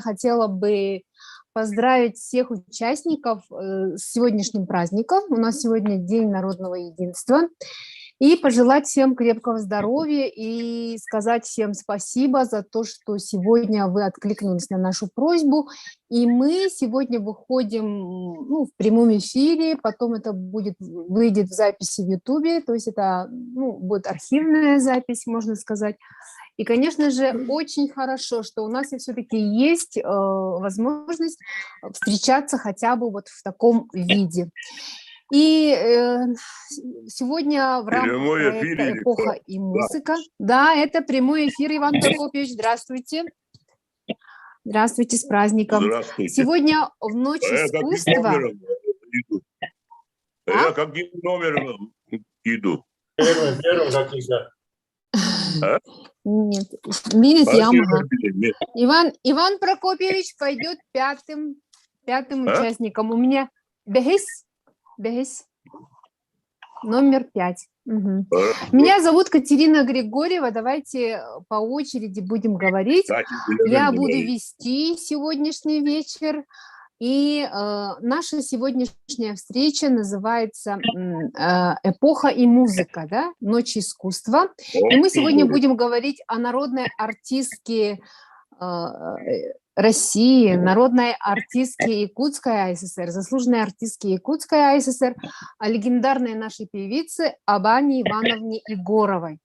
хотела бы поздравить всех участников с сегодняшним праздником. У нас сегодня День народного единства. И пожелать всем крепкого здоровья и сказать всем спасибо за то, что сегодня вы откликнулись на нашу просьбу. И мы сегодня выходим, ну, в прямом эфире, потом это будет, выйдет в записи в Ютубе, то есть это, ну, будет архивная запись, можно сказать. И, конечно же, очень хорошо, что у нас все-таки есть возможность встречаться хотя бы вот в таком виде. И сегодня в рамках Прямой проекта эфир или «Эпоха и музыка». Да, это прямой эфир, Иван Прокопьевич. Здравствуйте. Здравствуйте, с праздником. Здравствуйте. Сегодня в Ночь А я каким искусства. номером иду? А? Я каким номером иду? Первым, первым, как всегда. Нет, Минет А Ямага. нет. Иван Прокопьевич пойдет пятым А? участником. У меня бэһис, бэһис, номер 5. Мгм. А, Меня зовут Катерина Григорьева. Давайте по очереди будем говорить. кстати, Я не буду говори. вести сегодняшний вечер. И наша сегодняшняя встреча называется «Эпоха и музыка», да? «Ночь искусства». И мы сегодня будем говорить о народной артистке России, народной артистке Якутской АССР, заслуженной артистке Якутской АССР, о легендарной нашей певице об Анне Ивановне Егоровой.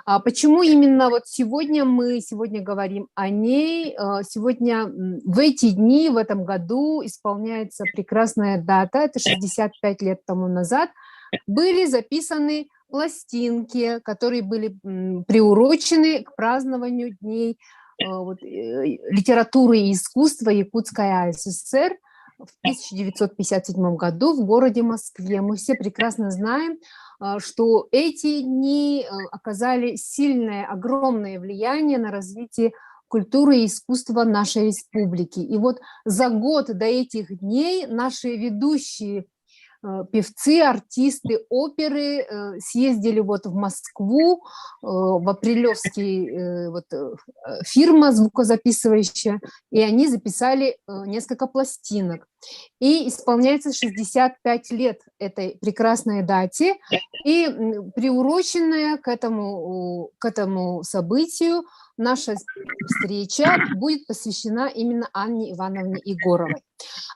А почему именно вот сегодня мы сегодня говорим о ней? Сегодня в эти дни, в этом году исполняется прекрасная дата, это 65 лет тому назад, были записаны пластинки, которые были приурочены к празднованию дней вот, литературы и искусства Якутской АССР в 1957 году в городе Москве. Мы все прекрасно знаем, что эти дни оказали сильное, огромное влияние на развитие культуры и искусства нашей республики. И вот за год до этих дней наши ведущие певцы, артисты оперы съездили вот в Москву, в Апрелевский вот, фирма звукозаписывающая, и они записали несколько пластинок. И исполняется 65 лет этой прекрасной дате, и приуроченная к этому событию наша встреча будет посвящена именно Анне Ивановне Егоровой.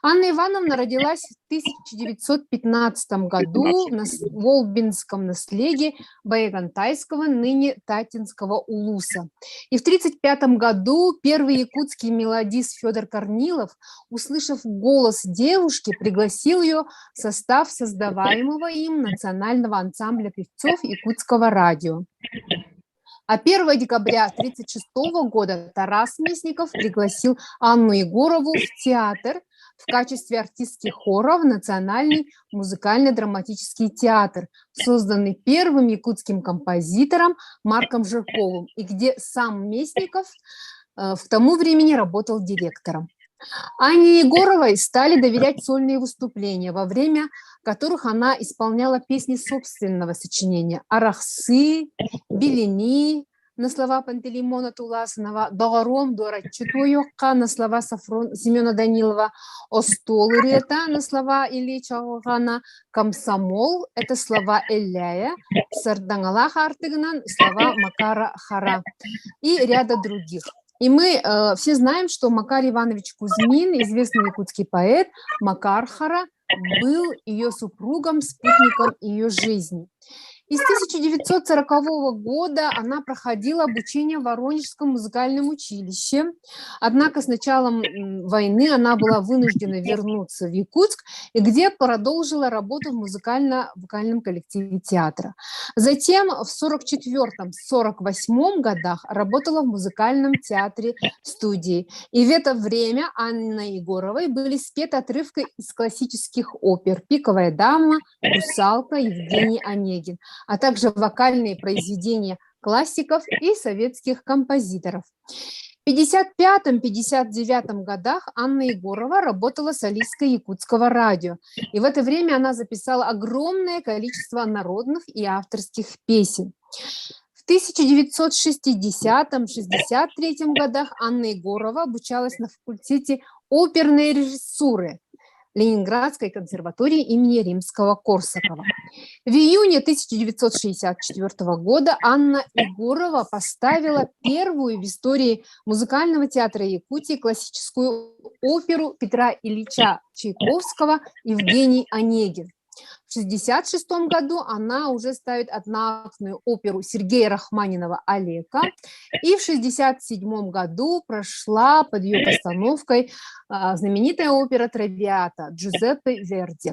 Анна Ивановна родилась в 1915 году на Волбинском наслеге Баягантайского, ныне Таттинского улуса. И в 1935 году первый якутский мелодист Федор Корнилов, услышав голос девушки, пригласил ее в состав создаваемого им национального ансамбля певцов Якутского радио. А 1 декабря 1936 года Тарас Местников пригласил Анну Егорову в театр в качестве артистки хора в Национальный музыкально-драматический театр, созданный первым якутским композитором Марком Жирковым, и где сам Местников в тому времени работал директором. Анне Егоровой стали доверять сольные выступления, во время которых она исполняла песни собственного сочинения «Арахсыы», «Билинии», на слова Пантелеймона Туласынова, «Доҕоруом дуораччы туойуохха» на слова Семена Данилова, «Остуол ырыата» на слова Ильи Чаҕылҕана, «Комсомол» – это слова Элляя, «Сардаҥалаах аартыгынан» слова Макара Хара и ряда других. И мы все знаем, что Макар Иванович Кузьмин, известный якутский поэт, Макар Хара, был ее супругом, спутником ее жизни. И с 1940 года она проходила обучение в Воронежском музыкальном училище. Однако с началом войны она была вынуждена вернуться в Якутск, и где продолжила работу в музыкально-вокальном коллективе театра. Затем в 1944-1948 годах работала в музыкальном театре студии. И в это время Анной Егоровой были спеты отрывки из классических опер «Пиковая дама», «Русалка», «Евгений Онегин», а также вокальные произведения классиков и советских композиторов. В 1955-1959 годах Анна Егорова работала солисткой Якутского радио. И в это время она записала огромное количество народных и авторских песен. В В 1960-63 годах Анна Егорова обучалась на факультете оперной режиссуры Ленинградской консерватории имени Римского-Корсакова. В июне 1964 года Анна Егорова поставила первую в истории музыкального театра Якутии классическую оперу Петра Ильича Чайковского «Евгений Онегин». В 1966 году она уже ставит одноактную оперу Сергея Рахманинова «Алека». И в 1967 году прошла под ее постановкой знаменитая опера «Травиата» Джузеппе Верди.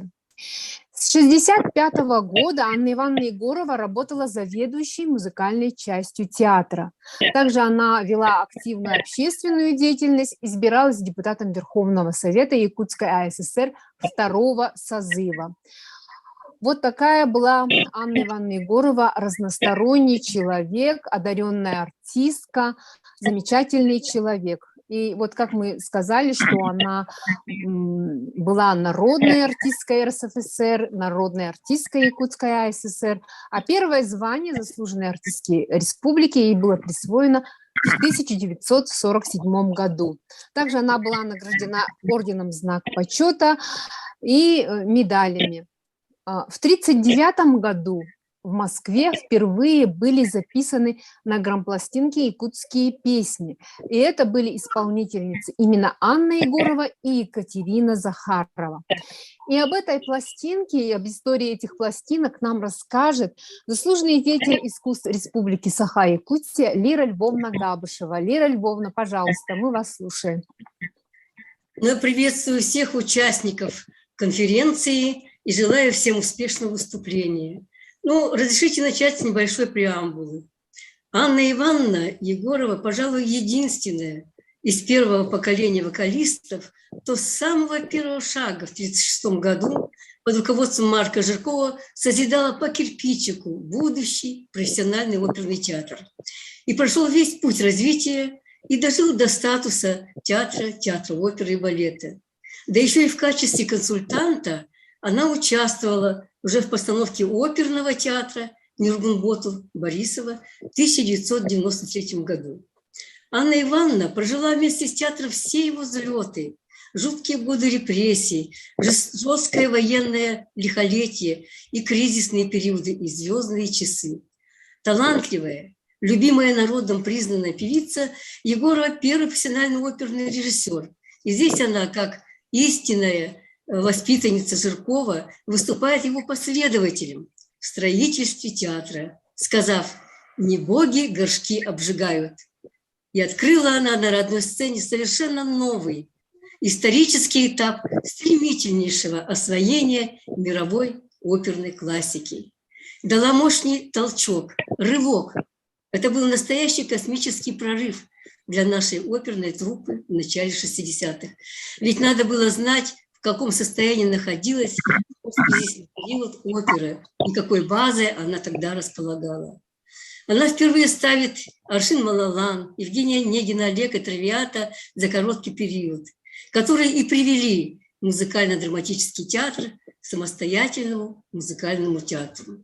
С 1965 года Анна Ивановна Егорова работала заведующей музыкальной частью театра. Также она вела активную общественную деятельность, избиралась депутатом Верховного Совета Якутской АССР второго созыва. Вот такая была Анна Ивановна Егорова, разносторонний человек, одаренная артистка, замечательный человек. И вот как мы сказали, что она была народной артисткой РСФСР, народной артисткой Якутской АССР, а первое звание заслуженной артистки республики ей было присвоено в 1947 году. Также она была награждена орденом «Знак почета» и медалями. В 1939 году в Москве впервые были записаны на грампластинке якутские песни. И это были исполнительницы именно Анна Егорова и Екатерина Захарова. И об этой пластинке, и об истории этих пластинок нам расскажет заслуженный деятель искусств Республики Саха-Якутия Лира Львовна Габышева. Лира Львовна, пожалуйста, мы вас слушаем. Ну, я приветствую всех участников конференции и желаю всем успешного выступления. Ну, разрешите начать с небольшой преамбулы. Анна Ивановна Егорова, пожалуй, единственная из первого поколения вокалистов, кто с самого первого шага в 1936 году под руководством Марка Жиркова созидала по кирпичику будущий профессиональный оперный театр. И прошел весь путь развития и дожил до статуса театра, театра оперы и балета. Да еще и в качестве консультанта она участвовала уже в постановке оперного театра Нюргунботу Борисова в 1993 году. Анна Ивановна прожила вместе с театром все его взлеты, жуткие годы репрессий, жесткое военное лихолетие и кризисные периоды и звездные часы. Талантливая, любимая народом признанная певица, Егорова первый профессиональный оперный режиссер. И здесь она, как истинная воспитанница Жиркова, выступает его последователем в строительстве театра, сказав: «Не боги горшки обжигают». И открыла она на родной сцене совершенно новый исторический этап стремительнейшего освоения мировой оперной классики. Дала мощный толчок, рывок. Это был настоящий космический прорыв для нашей оперной труппы в начале 60-х. Ведь надо было знать, в каком состоянии находилась в период оперы и какой базой она тогда располагала. Она впервые ставит Аршин Малалан, Евгения Онегина, Олег и Травиата за короткий период, которые и привели музыкально-драматический театр к самостоятельному музыкальному театру.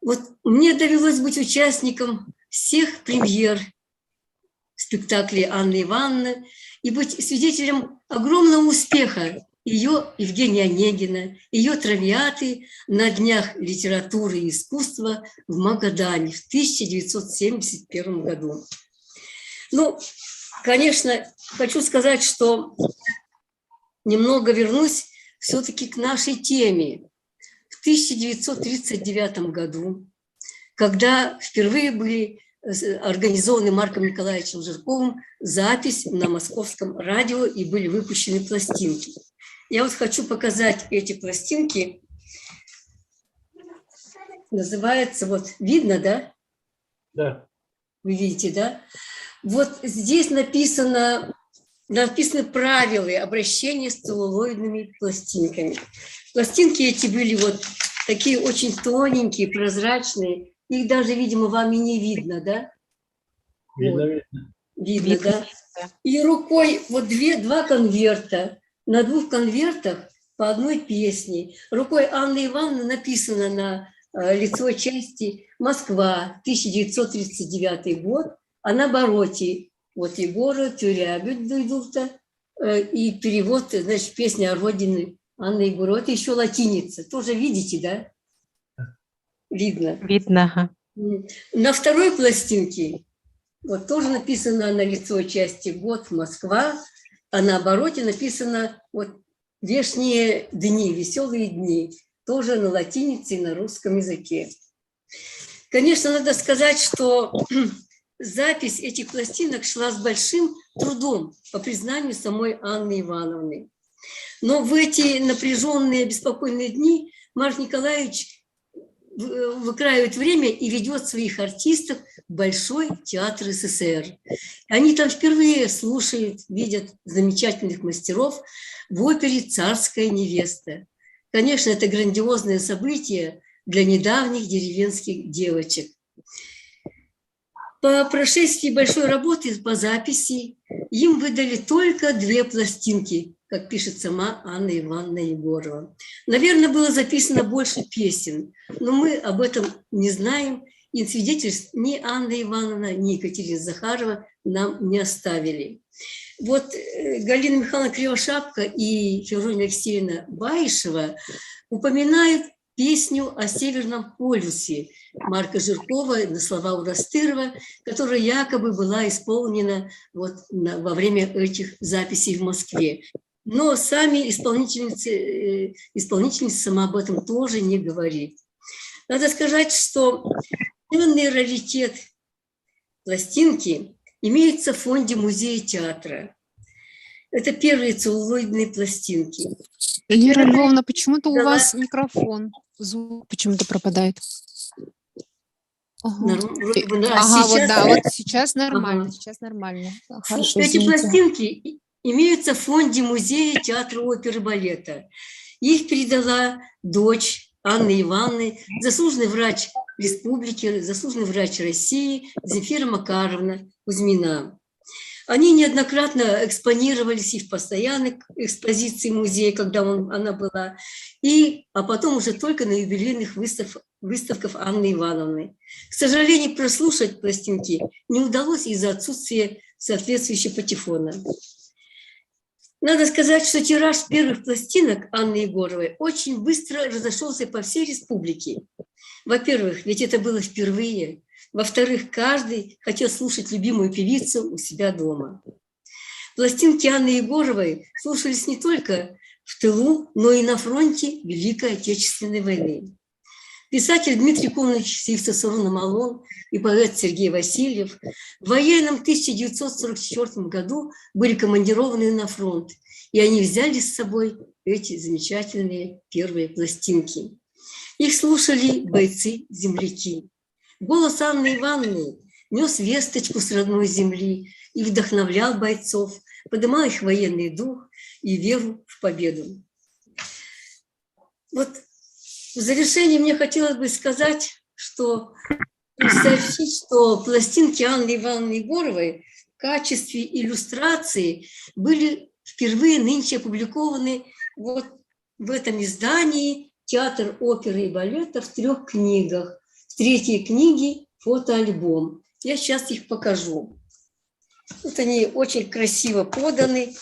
Вот мне довелось быть участником всех премьер спектаклей Анны Ивановны и быть свидетелем огромного успеха ее Евгения Онегина, ее Травиаты на Днях литературы и искусства в Магадане в 1971 году. Ну, конечно, хочу сказать, что немного вернусь все-таки к нашей теме. В 1939 году, когда впервые были организованы Марком Николаевичем Жирковым запись на московском радио и были выпущены пластинки. Я вот хочу показать эти пластинки. Называется, вот, видно, да? Да. Вы видите, да? Вот здесь написаны правила обращения с целлулоидными пластинками. Пластинки эти были вот такие очень тоненькие, прозрачные. Их даже, видимо, вам и не видно, да? Видно, Вот. видно. Видно, Видно, да? И рукой вот два конверта. На двух конвертах по одной песне. Рукой Анны Ивановны написано на лицевой части Москва, 1939 год, а на обороте вот Егора Тюрябю дойдута, и перевод, значит, песня о родине Анны Егоровой. Это еще латиница. Тоже видите, да? Видно. Видно, ага. На второй пластинке вот тоже написано на лицевой части год Москва, а на обороте написано вот вешние дни, веселые дни, тоже на латинице и на русском языке. Конечно, надо сказать, что запись этих пластинок шла с большим трудом, по признанию самой Анны Ивановны. Но в эти напряженные, беспокойные дни Марк Николаевич выкраивает время и ведет своих артистов в Большой театр СССР. Они там впервые слушают, видят замечательных мастеров в опере «Царская невеста». Конечно, это грандиозное событие для недавних деревенских девочек. По прошествии большой работы по записи им выдали только две пластинки, как пишет сама Анна Ивановна Егорова. Наверное, было записано больше песен, но мы об этом не знаем, и свидетельств ни Анна Ивановна, ни Екатерина Захарова нам не оставили. Вот Галина Михайловна Кривошапко и Феврония Алексеевна Баишева упоминают песню о Северном полюсе Марка Жиркова на слова Урастырова, которая якобы была исполнена вот во время этих записей в Москве. Но сами исполнительница сама об этом тоже не говорит. Надо сказать, что ценный раритет пластинки имеется в фонде музея театра. Это первые целлулоидные пластинки. Лира Львовна, почему-то у Да. вас микрофон, звук почему-то пропадает. Ага. Вроде бы, да, Ага, вот сейчас да, вот сейчас нормально, Ага. сейчас нормально. Да, хорошо, Эти извините. пластинки имеются в фонде музея театра оперы и балета. Их передала дочь Анны Ивановны, заслуженный врач республики, заслуженный врач России Земфира Макаровна Кузьмина. Они неоднократно экспонировались и в постоянной экспозиции музея, когда она была, а потом уже только на юбилейных выставках Анны Ивановны. К сожалению, прослушать пластинки не удалось из-за отсутствия соответствующего патефона. Надо сказать, что тираж первых пластинок Анны Егоровой очень быстро разошелся по всей республике. Во-первых, ведь это было впервые. Во-вторых, каждый хотел слушать любимую певицу у себя дома. Пластинки Анны Егоровой слушались не только в тылу, но и на фронте Великой Отечественной войны. Писатель Дмитрий Конович Сивцев Малон и поэт Сергей Васильев в военном 1944 году были командированы на фронт, и они взяли с собой эти замечательные первые пластинки. Их слушали бойцы-земляки. Голос Анны Ивановны нес весточку с родной земли и вдохновлял бойцов, поднимал их военный дух и веру в победу. Вот в завершении мне хотелось бы сказать, что сообщить, что пластинки Анны Ивановны Егоровой в качестве иллюстрации были впервые нынче опубликованы вот в этом издании «Театр оперы и балета» в 3 книгах. В 3-й книге фотоальбом. Я сейчас их покажу. Вот они очень красиво поданы.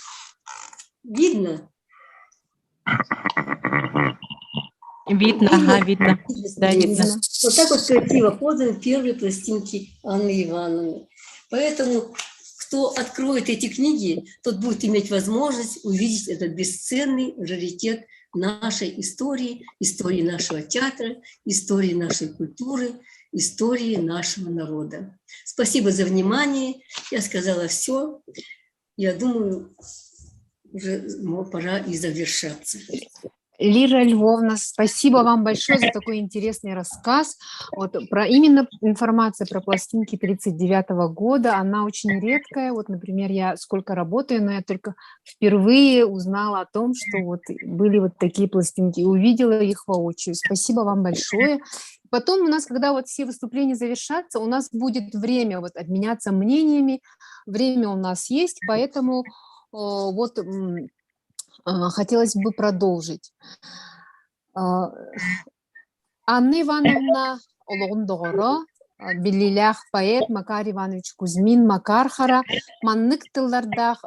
Видно? Видно, ага, видно. Да, видно. Вот так вот красиво поданы первые пластинки Анны Ивановны. Поэтому, кто откроет эти книги, тот будет иметь возможность увидеть этот бесценный раритет нашей истории, истории нашего театра, истории нашей культуры, истории нашего народа. Спасибо за внимание. Я сказала все. Я думаю, уже пора и завершаться. Лира Львовна, спасибо вам большое за такой интересный рассказ. Вот про именно информация про пластинки 39-го года, она очень редкая. Вот, например, я сколько работаю, но я только впервые узнала о том, что вот были вот такие пластинки, увидела их воочию. Спасибо вам большое. Потом у нас, когда вот все выступления завершатся, у нас будет время вот обменяться мнениями. Время у нас есть, поэтому хотелось бы продолжить. Анна Ивановна олоҕун доҕоро, биллиилээх поэт Макар Иванович Кузьмин Макар Хара маннык тыллардаах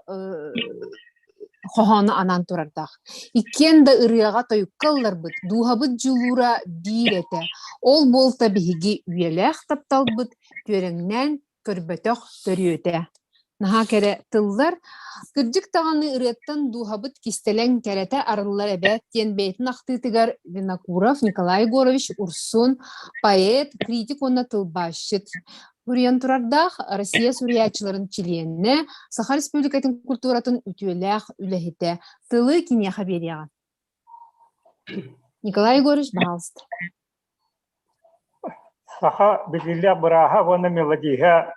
хоһоону анаан турардаах. Иккиэн да ырыаҕа-тойукка ылларбыт, дууһабыт дьулуура биир этэ. Ол буолта биһиги үйэлээх тапталбыт түөрэҥнээн көрбөтөх төрүөтэ. Наһаа кэрэ тыллар. Кырдьык даҕаны ырыаттан дууһабыт кистэлэҥ кэрэтэ арыллар эбээт диэн бэйэтин ахтыытыгар Винокуров Николай Егорович Урсун поэт, критик уонна тылбаасчыт суруйан турардаах Россия суруйааччыларын чилиэнэ, Саха Республикатын культуратын үтүөлээх үлэһитэ. Тылы киниэхэ биэриэҕэ. Николай Егорович, пожалуйста. Саха биллиилээх бырааһа уонна мелодиһа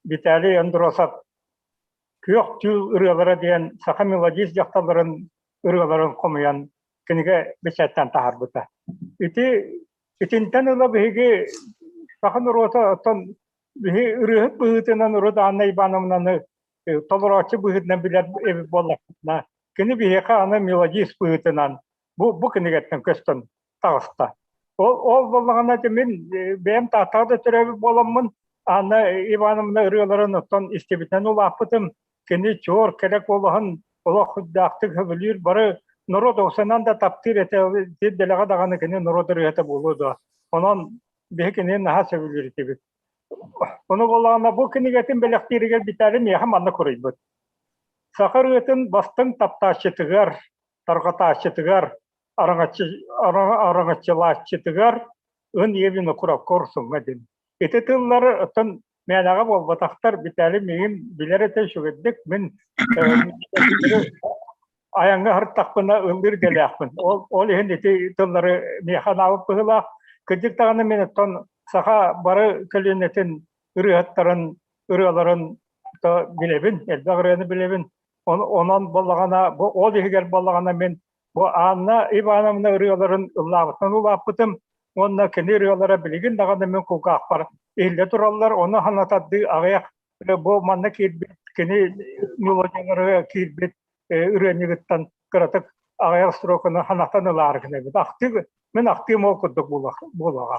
Виталий Андросов «Күөх түүл ырыалара» диэн саха мелодист дьахталларын ырыаларын хомуйан кинигэ бэчээттээн таһаарбыта. Ити итинтэн ыла биһиги саха норуота оттон биһи ырыаһыт быһыытынан урут Анна Ивановнаны толорооччу быһыытынан билэр эбит буоллахпытына, кини биһиэхэ аны мелодист быһыытынан бу бу кинигэттэн көстөн таҕыста. Ол, ол буоллаҕына мин бэйэм Тааттаҕа да төрөөбүт буоламмын, Анна Ивановна ырыаларын оттон истибитинэн улааппытым. Кини чуор кэрэ куолаһын олох үрдээхтик сөбүлүүр бары норуот осанан да таптыыр этэ дэлэҕэ даҕаны кини норуот ырыата буолуо дуо. Онон биһи кинини наһаа сөбүлүүр этибит. Ону буоллаҕына бу кинигэтин бэлэхтииригэр Виталий миэхэ манна куруйбут. Саха ырыатын бастыҥ таптааччытыгар, тарҕатааччытыгар араҥаччылааччытыгар ын ийэ Винокуровка Урсуҥҥа диэн. Ити тыллары оттон мээнэҕэ буолбатахтар, Виталий миигин билэр этэ үчүгэйдик. Мин айаҥҥа сырыттахпына ыллыыр идэлээхпин. Ол, ол иһин ити тыллары миэхэ анаабыт быһыылаах. Кырдьык даҕаны мин оттон саха бары көлүөнэтин ырыаһыттарын ырыаларын билэбин, элбэх ырыаны билэбин. Онон буоллаҕына, бу ол иһигэр буоллаҕына мин Бу Анна Ивановна ырыаларын ыллаабытынан улааппытым уонна кини ырыалара билигин даҕаны мин кулгаахпар иһиллэ тураллар. Ону санатардыы аҕыйах бу манна киирбит кини мелодияларыгар киирбит ырыанньыгыттан кыратык аҕыйах строканы санатан ылаары гынабыт. Ахтыы мин ахтыым ол курдук буолуоҕа.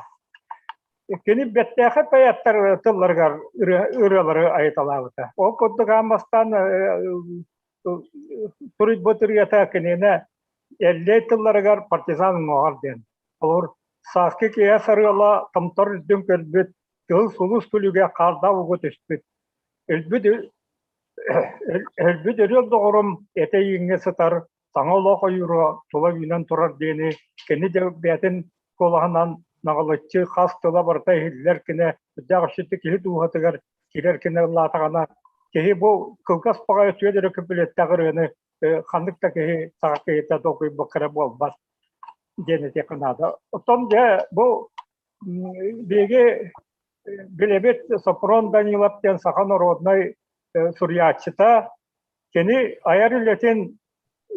Кини бэртээхэй поэттар тылларыгар ырыалары айыталаабыта. Ол курдук аан бастаан Суруйбут ырыата кинини Эллэй тылларыгар партизан уҥуоҕар диэн. Холобур, сааскы киэһэ сарыала томтор үрдүн көрбүт, кыһыл сулус күлүгэ хаардаах ууга түспүт. Өлбүт өлбүт өрүөл доҕорум этэ ииҥҥэ сытар, саҥа олох ойуура тула үүнэн турар диэни кини дьэ бэйэтин куолаһынан наҕылыччы хас тыла барыта иһиллэр кини үрдээх үчүттүк киһи дууһатыгар кирэр кини ыллаатаҕына киһи бу кылгас баҕайы түөрт эрэ күпүлүөттээх ырыаны ханнык да киһи саха киһитэ долгуйбакка эрэ буолбат диэн этиэххэ наада. Оттон дьэ бу биһиги билэбит Сопрон Данилов диэн саха народнай суруйааччыта кини айар үлэтин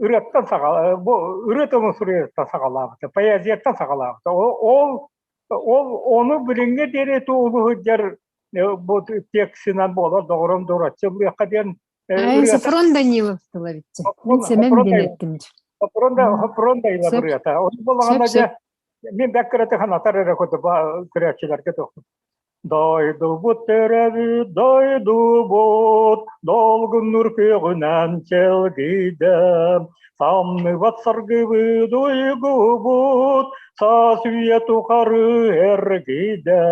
ырыаттан саҕала бу ырыа тылын суруйартан саҕалаабыта, поэзияттан саҕалаабыта. Ол ол ону билиҥҥи диэри туолу сылдьар бу текстинэн буолар доҕорум дуураччы ыллыахха диэн Сафрон Данилов тыла битти. Мин Сэмэн диэн эттим. Сафрон Данилов ырыата. Ол буоллаҕына дьэ мин бэк кыратык санатар эрэ курдук көрөөччүлэргэ туох Дойдубут төрөбүт, дойдубут, долгуннур күөҕүнэн чэлгийдэ. Самныбат саргыбыт уйгубут, саас үйэ тухары эргийдэ.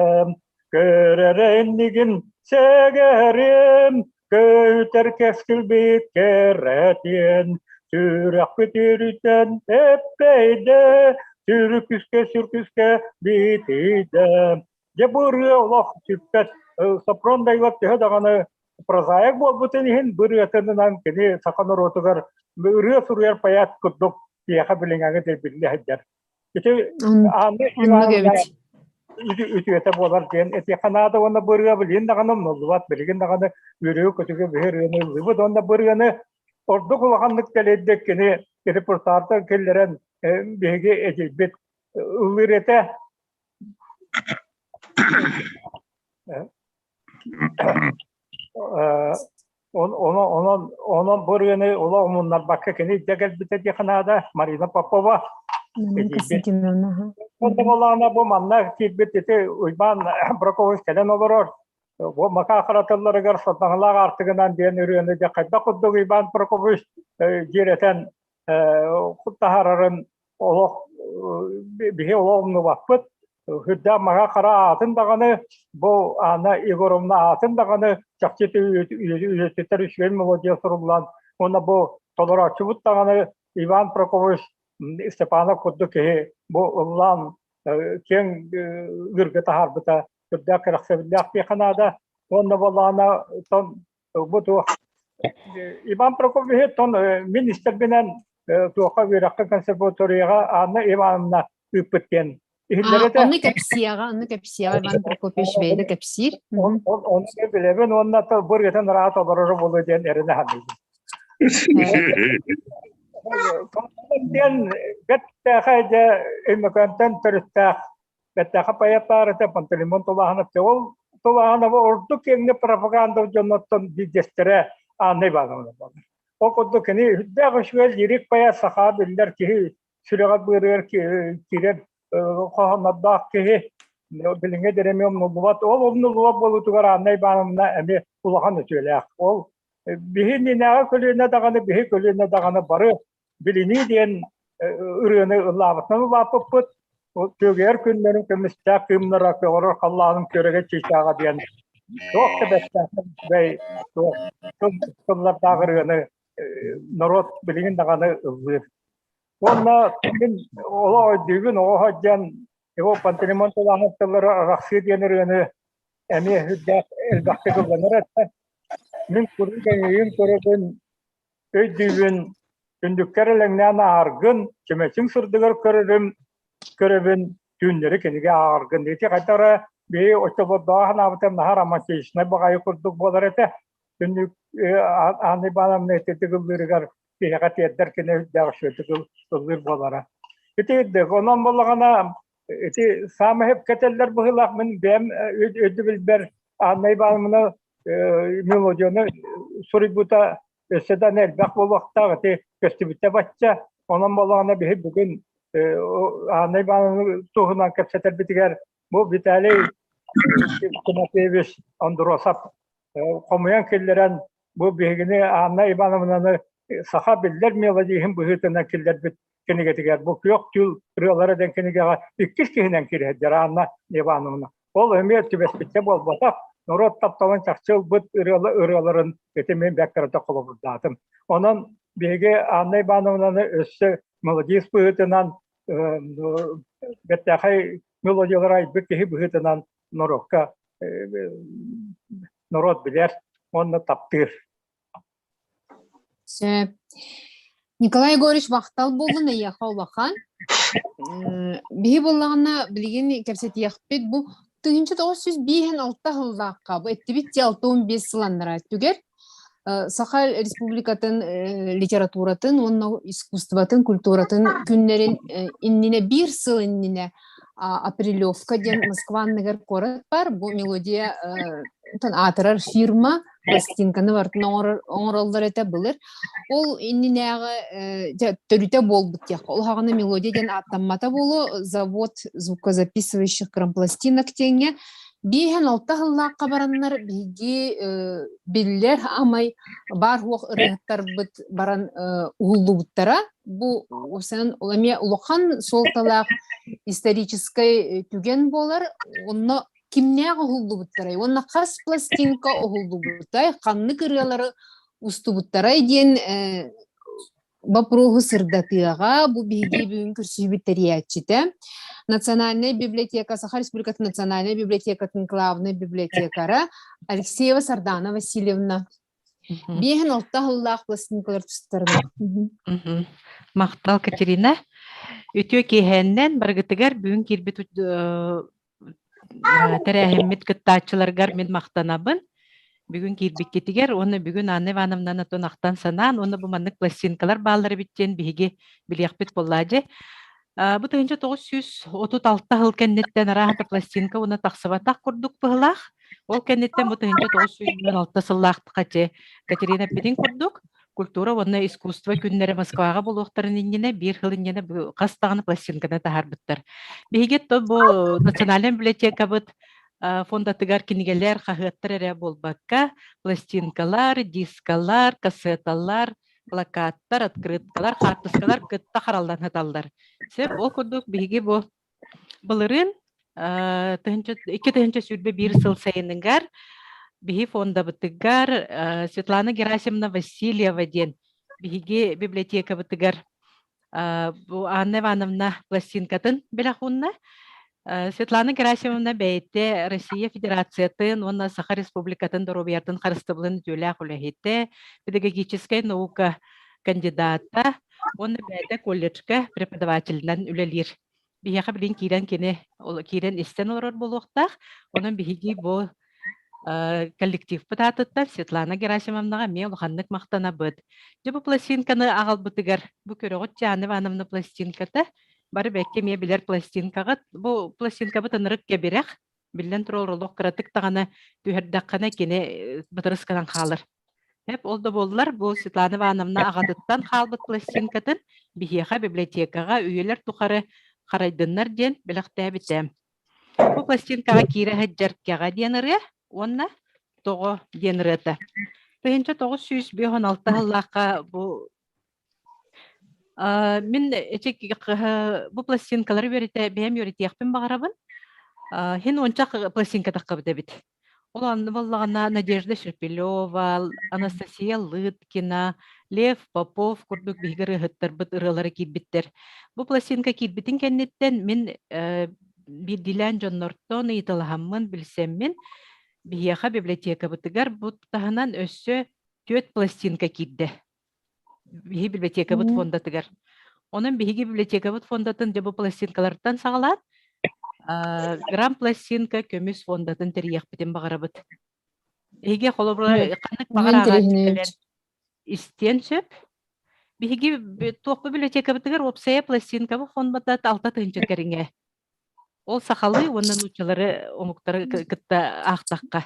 Көрөр иннигин сэгэрим, көтөр кэскилбит кэрэтиэн, сүрэхпит үөрүүттэн эппэйдэ, сүркүскэ сүркүскэ битийдэ. Дьэ бу ырыа олох сүппэт. Сопрон Дайлап төһө даҕаны прозаик буолбутун иһин бу ырыатынан кини саха норуотугар ырыа суруйар поэт курдук киһиэхэ билиҥҥэ биллэ сылдьар. Ити Анна Ивановна үтүөтэ буолар диэн этиэххэ наада уонна бу ырыа билигин даҕаны умнуллубат, билигин даҕаны үөрүү-көтүгү биһи ырыаны ыллыыбыт уонна бу ырыаны ордук улаханнык кэлэйдик кини репертуартан киллэрэн биһиги эдьиийбит ыллыыр этэ. Онон, онон бу ырыаны олох умуннарбакка кини илдьэ кэлбитэ диэххэ наада. Марина Попова. Константиновна. Онно буоллаҕына бу манна киирбит ити Уйбаан Прокопьевич кэлэн олорор. Бу Мака харатылларыгар сатаҥалаах аартыгынан диэн ырыаны дьэ хайдах курдук Иван Прокопьевич дьиэрэтэн таһаарарын олох биһи олох умнубаппыт. Үрдээх Мака Хара аатын даҕаны, бу Анна Егоровна аатын даҕаны чахчы үйэтитэр үчүгэй мелодия суруллан, уонна бу толорооччубут даҕаны Иван Прокопьевич Степанов курдук киһи бу ыллаан киэҥ ыырга таһаарбыта сүрдээх кэрэхсэбиллээх диэххэ наада. Уонна буоллаҕына тон бу туох Иван Прокопьевич тон мин истэрбинэн туохха үөрэххэ консерваторияҕа Анна Ивановна ыыппыт диэн иһиллэр этэ. Ону кэпсиэҕэ, ону кэпсиэҕэ Иван Прокопьевич бэйэтэ кэпсиир. Ону билэбин уонна бу ырыатын ыраат олороро буолуо диэн эрэнэ саныыбын. Диэн бэртээхэй дьэ Өймөкөөнтөн төрүттээх бэртээхэй поэт баар этэ Пантелеймон Тулааһынов ол Тулааһынов ордук киэҥник пропаганда дьонноттон биирдэстэрэ Анна Ивановна буолар. Ол курдук кини үрдээх үчүгэй лирик поэт саха биллэр киһи сүрэҕэр быарыгар киирэр хоһооннордоох киһи билиҥҥи дириҥи умнуллубат. Ол умнуллубат буолуутугар Анна Ивановна эмиэ улахан үтүөлээх. Ол биһи иннинээҕи көлүөнэ даҕаны, биһи көлүөнэ даҕаны бары билинии диэн ырыаны ыллаабытынан улааппыппыт. Түөгэр күннэрин көмүстээх кыымнара көҕөрөр халлаанын күөрэгэй чыычааҕа диэн туох да бэртээхэй туох тыллардаах ырыаны норуот билигин даҕаны ыллыыр. Уонна мин олох өйдүүбүн, оҕо сылдьан его Пантелеймон Тулаанов тыллара «Арахсыы» диэн ырыаны эмиэ сүрдээх элбэхтик ылланар этэ. Мин куруук эйигин көрөбүн, өйдүүбүн, түннүккэр элэҥнээн ааһаргын, чүмэчиҥ сырдыгар көрөрүм, көрөбүн, түүннэри кинигэ ааҕаргын. Ити хайдах эрэ биһи оччолордооҕу санаабытым наһаа романтичнай баҕайы курдук буолар этэ. Түннүк Анна Ивановна ититик ыллыырыгар киһиэхэ тиэрдэр кини үрдээх үчүгэйдик ыллыыр буолара. Ити үрдүк. Онон буоллаҕына ити саамай сөпкө этэллэр быһыылаах мин бэйэм өйдөбүлбэр Анна Ивановна мелодияны суруйбута өссө да элбэх буолуохтаах ити көстүбүтэ бачча. Онон буоллаҕына биһи бүгүн Анна Ивановна туһунан кэпсэтэрбитигэр бу Виталий Тимофеевич Андросов хомуйан киллэрэн бу биһигини Анна Ивановнаны саха биллэр мелодиһын быһыытынан киллэрбит кинигэтигэр бу Күөх түүл ырыалара диэн кинигэҕэ иккис киһинэн киирэр Анна Ивановна. Ол эмиэ түбэспиттэ буолбатах, норуот тапталын чахчы ылбыт ырыаларын ити мин бэрт холобурдаатым. Онон биһиги Анна Ивановнаны өссө мелодист быһыытынан бэртээхэй мелодиялары айбыт киһи быһыытынан норуокка норуот билэр уонна таптыыр. Сөп. Николай Егорович махтал буоллун эйиэхэ улахан. Биһи буоллаҕына билигин кэпсэтиэхпит бу 1956 сыллаахха бу эттибит ти 65 сыл аннараа өттүгэр Саха Республикатын литературатын уонна искусствотын, культуратын күннэрин иннинэ биир сыл иннинэ Апрелевка диэн Москва анныгар куорат бар. Бу мелодия аатырар фирма пластинканы барытын оҥороллор этэ былыр. Ол иннинээҕи төрүтэ буолбут диэххэ. Ол хаҕана мелодия диэн ааттаммата буолуо завод звукозаписывающих грампластинок диэҥҥэ 5-6 сыллаахха бараннар биһиги биллэр амай баар суох ырыаһыттарбыт баран уһуллубуттара. Бу эмиэ улахан суолталаах историческай түгэн буолар. Онно кимнээх уһуллубуттарай уонна хас пластинка уһуллубутай, ханнык ырыалары устубуттарай диэн боппуруоһу сырдатыаҕа. Бу биһиги бүгүн көрсүһүүбүт тэрийээччитэ Национальная библиотека, Саха Республикатын Национальнай библиотекатын главный библиотекара Алексеева Сардана Васильевна. 5-6 сыллаах пластинкалар тустарынан. Махтал, Катерина. Үтүө киэһээннэн барыгытыгар бүгүн киирбит тэрээһиммит кыттааччыларгар мин махтанабын. Бүгүн киирбиккитигэр уонна бүгүн Анна Ивановнаны тон ахтан санаан уонна бу маннык пластинкалар бааллар эбит диэн биһиги билиэхпит буоллаа дьэ. Бу 1936 сыл кэнниттэн арааһата пластинка уонна тахсыбатах курдук быһылаах. Ол кэнниттэн бу 1906 сыллаахтыка Катерина эппитин курдук. Культура уонна искусство күннэрэ Москваҕа буолуохтарын иннинэ биир сыл иннинэ бу хас даҕаны пластинканы таһаарбыттар. Биһиги то бу национальнай библиотекабыт фондатыгар кинигэлэр, хаһыаттар эрэ буолбакка, пластинкалар, дискалар, кассеталар, плакаттар, открыткалар, хаартыскалар кытта хараллан сыталлар. Сөп, ол курдук биһиги бу Былырыын 2021 сыл сайыныгар биһи фондабытыгар Светлана Герасимовна Васильева диэн биһиги библиотекабытыгар бу Анна Ивановна пластинкатын бэлэх уунна. Светлана Герасимовна бэйэтэ Россия Федерациятын уонна Саха Республикатын доруобуйатын харыстабылын үтүөлээх үлэһитэ, педагогическай наука кандидата уонна бэйэтэ колледжка преподавателинэн үлэлиир. Биһиэхэ билин киирэн кини киирэн истэн олорор буолуохтаах. Онон биһиги бу коллективпыт аатыттан Светлана Герасимовнаҕа эмиэ улаханнык махтанабыт. Дьэ бу пластинканы аҕалбытыгар бу көрөҕүт Чаана Ивановна пластинката бары бэккэ эмиэ билэр пластинкаҕыт. Бу пластинкабыт ынырык кэбирэх. Биллэн турар олох кыратык даҕаны түһэрдэххинэ кини бытырысканан хаалар. Эп ол да буоллар бу Светлана Ивановна аҕатыттан хаалбыт пластинкатын биһиэхэ библиотекаҕа үйэлэр тухары харайдыннар диэн бэлэхтээбитэ. Бу пластинкаҕа киирэ сылдьар Кэҕэ диэн ырыа уонна Тоҕо диэн ырыата. 1956 сыллаахха бу Мин ити бу пластинкалары үөрэтэ бэйэм үөрэтиэхпин баҕарабын. Хин уонча пластинка таххабыт эбит. Ол анны буоллаҕына Надежда Шепелева, Анастасия Лыткина, Лев Попов курдук биһиги ырыаһыттарбыт ырыалара киирбиттэр. Бу пластинка киирбитин кэнниттэн мин биирдиилээн дьоннортон ыйыталаһаммын, билсэммин, биһиэхэ библиотекабытыгар бу таһынан өссө түөрт пластинка киирдэ. Биһи библиотекабыт фондатыгар. Онон биһиги библиотекабыт фондатын дьэ бу пластинкалартан саҕалаан грамм пластинка көмүс фондатын тэрийиэхпитин баҕарабыт. Эһиги холобура ханнык баҕар ааҕааччы кэлэн истиэн сөп. Биһиги туохпу библиотекабытыгар уопсайа пластинкабы фондата 6 тыһыынча кэриҥэ. Ол сахалыы уонна нууччалары омуктары кытта аахтахха.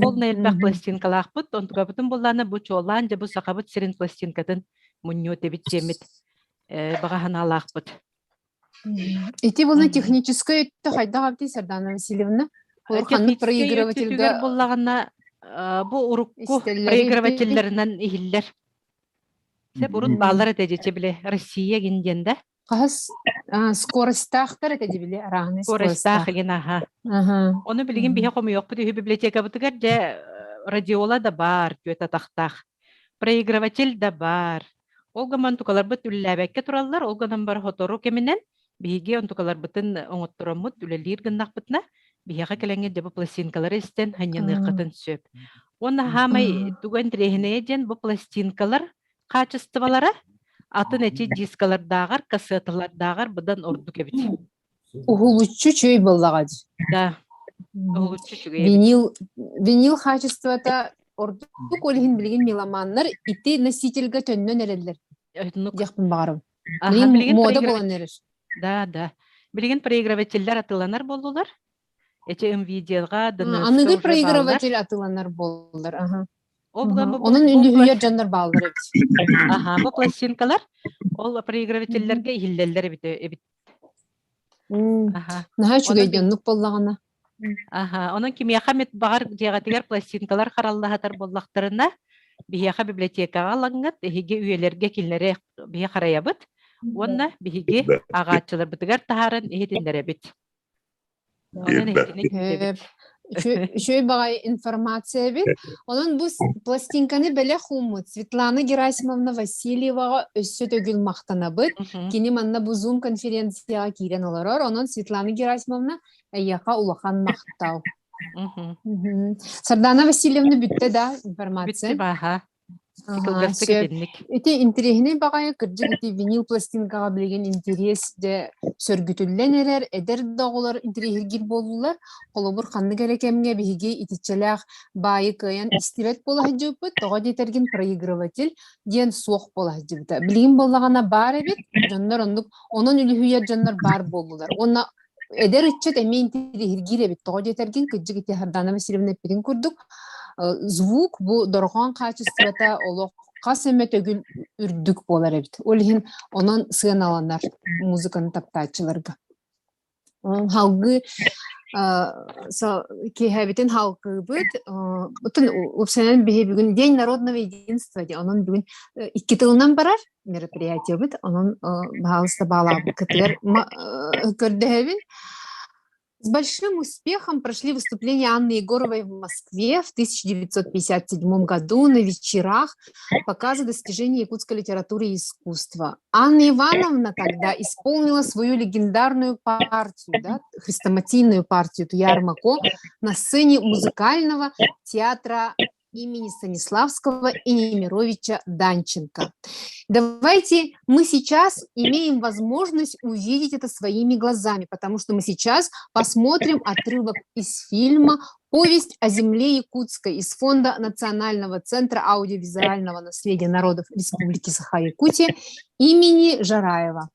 Полный элбэх пластинкалаахпыт, онтукабытын буллаана бу чуолаан дьэ бу сахабыт сирин пластинкатын мунньуо эбит диэммит баҕа санаалаахпыт. Ити буолла техническэй өттө хайдах эбитий Сардана Васильевна? Ханнык проигрывательга буллаҕына бу урукку проигрывателлэринэн иһиллэр. Сеп урут бааллар этэ дьэ бile Россия гин диэн да. Хаһыс скоростаахтар этэ дибили арааһынай скоростаах ген аха. Ону билигин биһи хомуйуохпут үһү библиотекабытыгар дьэ радиола да баар түөт атахтаах. Проигрыватель да баар. Ол гынан тукаларбыт үлэлээбэккэ тураллар, ол гынан бар сотору кэминэн биһиги онтукаларбытын оҥоттороммут үлэлиир гыннахпытына биһиэхэ кэлэҥҥэ дьэ бу пластинкалары истэн ханньаныаххытын сөп. Уонна хаамай тугу интэриэһинэйэ диэн бу пластинкалар хаачыстыбалара атын эти дискалардааҕар, кассеталардааҕар быдан ордук эбит. Уһулуччу үчүгэй буоллаҕа дии. Да, уһулуччу үчүгэй эбит. Винил, винил хаачыстыбата ордук ол иһин билигин меломаннар ити носительга төннөн эрэллэр Оннук. диэхпин баҕарабын. Аха, Билигин билигин мода проигрыватель буолан эрэр. Да, да. Билигин проигрывателлэр атыыланар буоллулар. Эти МВД-га, ДНС-ка Аныгы уже бааллар. проигрыватель атыыланар буоллар. Аха. Ол буган бу, Онон бу үндүһүйэр дьоннор бааллар эбит. Аха, бу пластинкалар ол проигрывателлэргэ иһиллэллэр эбит эбит. Аха. Наһаа үчүгэй Онон дьоннук буоллаҕына. Аха, онон кимиэхэ эмит баҕар дьиэҕитигэр пластинкалар хараллаһатар буоллахтарына, биһиэхэ библиотекаҕа ылаҥҥыт, эһиги үйэлэргэ кинилэри биһи харайабыт уонна биһиги ааҕааччыларбытыгар таһааран иһитиннэрэбит. Онон эһигини күүтэбит. Үчүгэй баҕайы информация эбит. Онон бу пластинканы бэлэх ууммут Светлана Герасимовна Васильеваҕа өссө төгүл махтанабыт. Кини манна бу Zoom конференцияҕа киирэн олорор. Онон Светлана Герасимовна эйиэхэ улахан махтал. Сардана Васильевна бүттэ да информация? Бүттэ бааха. Кылгастык итинник. Ити интэриэһинэй баҕайы кырдьык ити винил пластинкаҕа билигин интэриэс дьэ сөргүтүллэн эрэр, эдэр да оҕолор интэриэһиргиир буоллулар. Холобур, ханнык эрэ кэмҥэ биһиги итиччэлээх баайы кыайан истибэт буола сылдьыбыппыт, тоҕо диэтэргин проигрыватель диэн суох буола сылдьыбыта. Билигин буоллаҕына баар эбит, дьоннор оннук онон үлүһүйэр дьоннор баар буоллулар. Уонна эдэр ыччат эмиэ интэриэһиргиир эбит. Тоҕо диэтэргин, кырдьык ити Сардана Васильевна эппитин курдук, звук бу дорҕоон хаачыстыбата олох хас эмэ төгүл үрдүк буолар эбит. Ол иһин онон сыаналанар музыканы таптааччыларга. Халгыы киэһэбитин халгыыбыт. Отун уопсайынан биһи бүгүн День народного единства диэн онон бүгүн икки тылынан барар мероприятиебыт. Онон баһаалыста баалаабыккытыгар көрдөһөбүн. С большим успехом прошли выступления Анны Егоровой в Москве в 1957 году на вечерах показа достижений якутской литературы и искусства. Анна Ивановна тогда исполнила свою легендарную партию, да, хрестоматийную партию Туяр Мако на сцене музыкального театра имени Станиславского и Немировича Данченко. Давайте мы сейчас имеем возможность увидеть это своими глазами, потому что мы сейчас посмотрим отрывок из фильма «Повесть о земле якутской» из Фонда Национального центра аудиовизуального наследия народов Республики Саха-Якутия имени Жараева.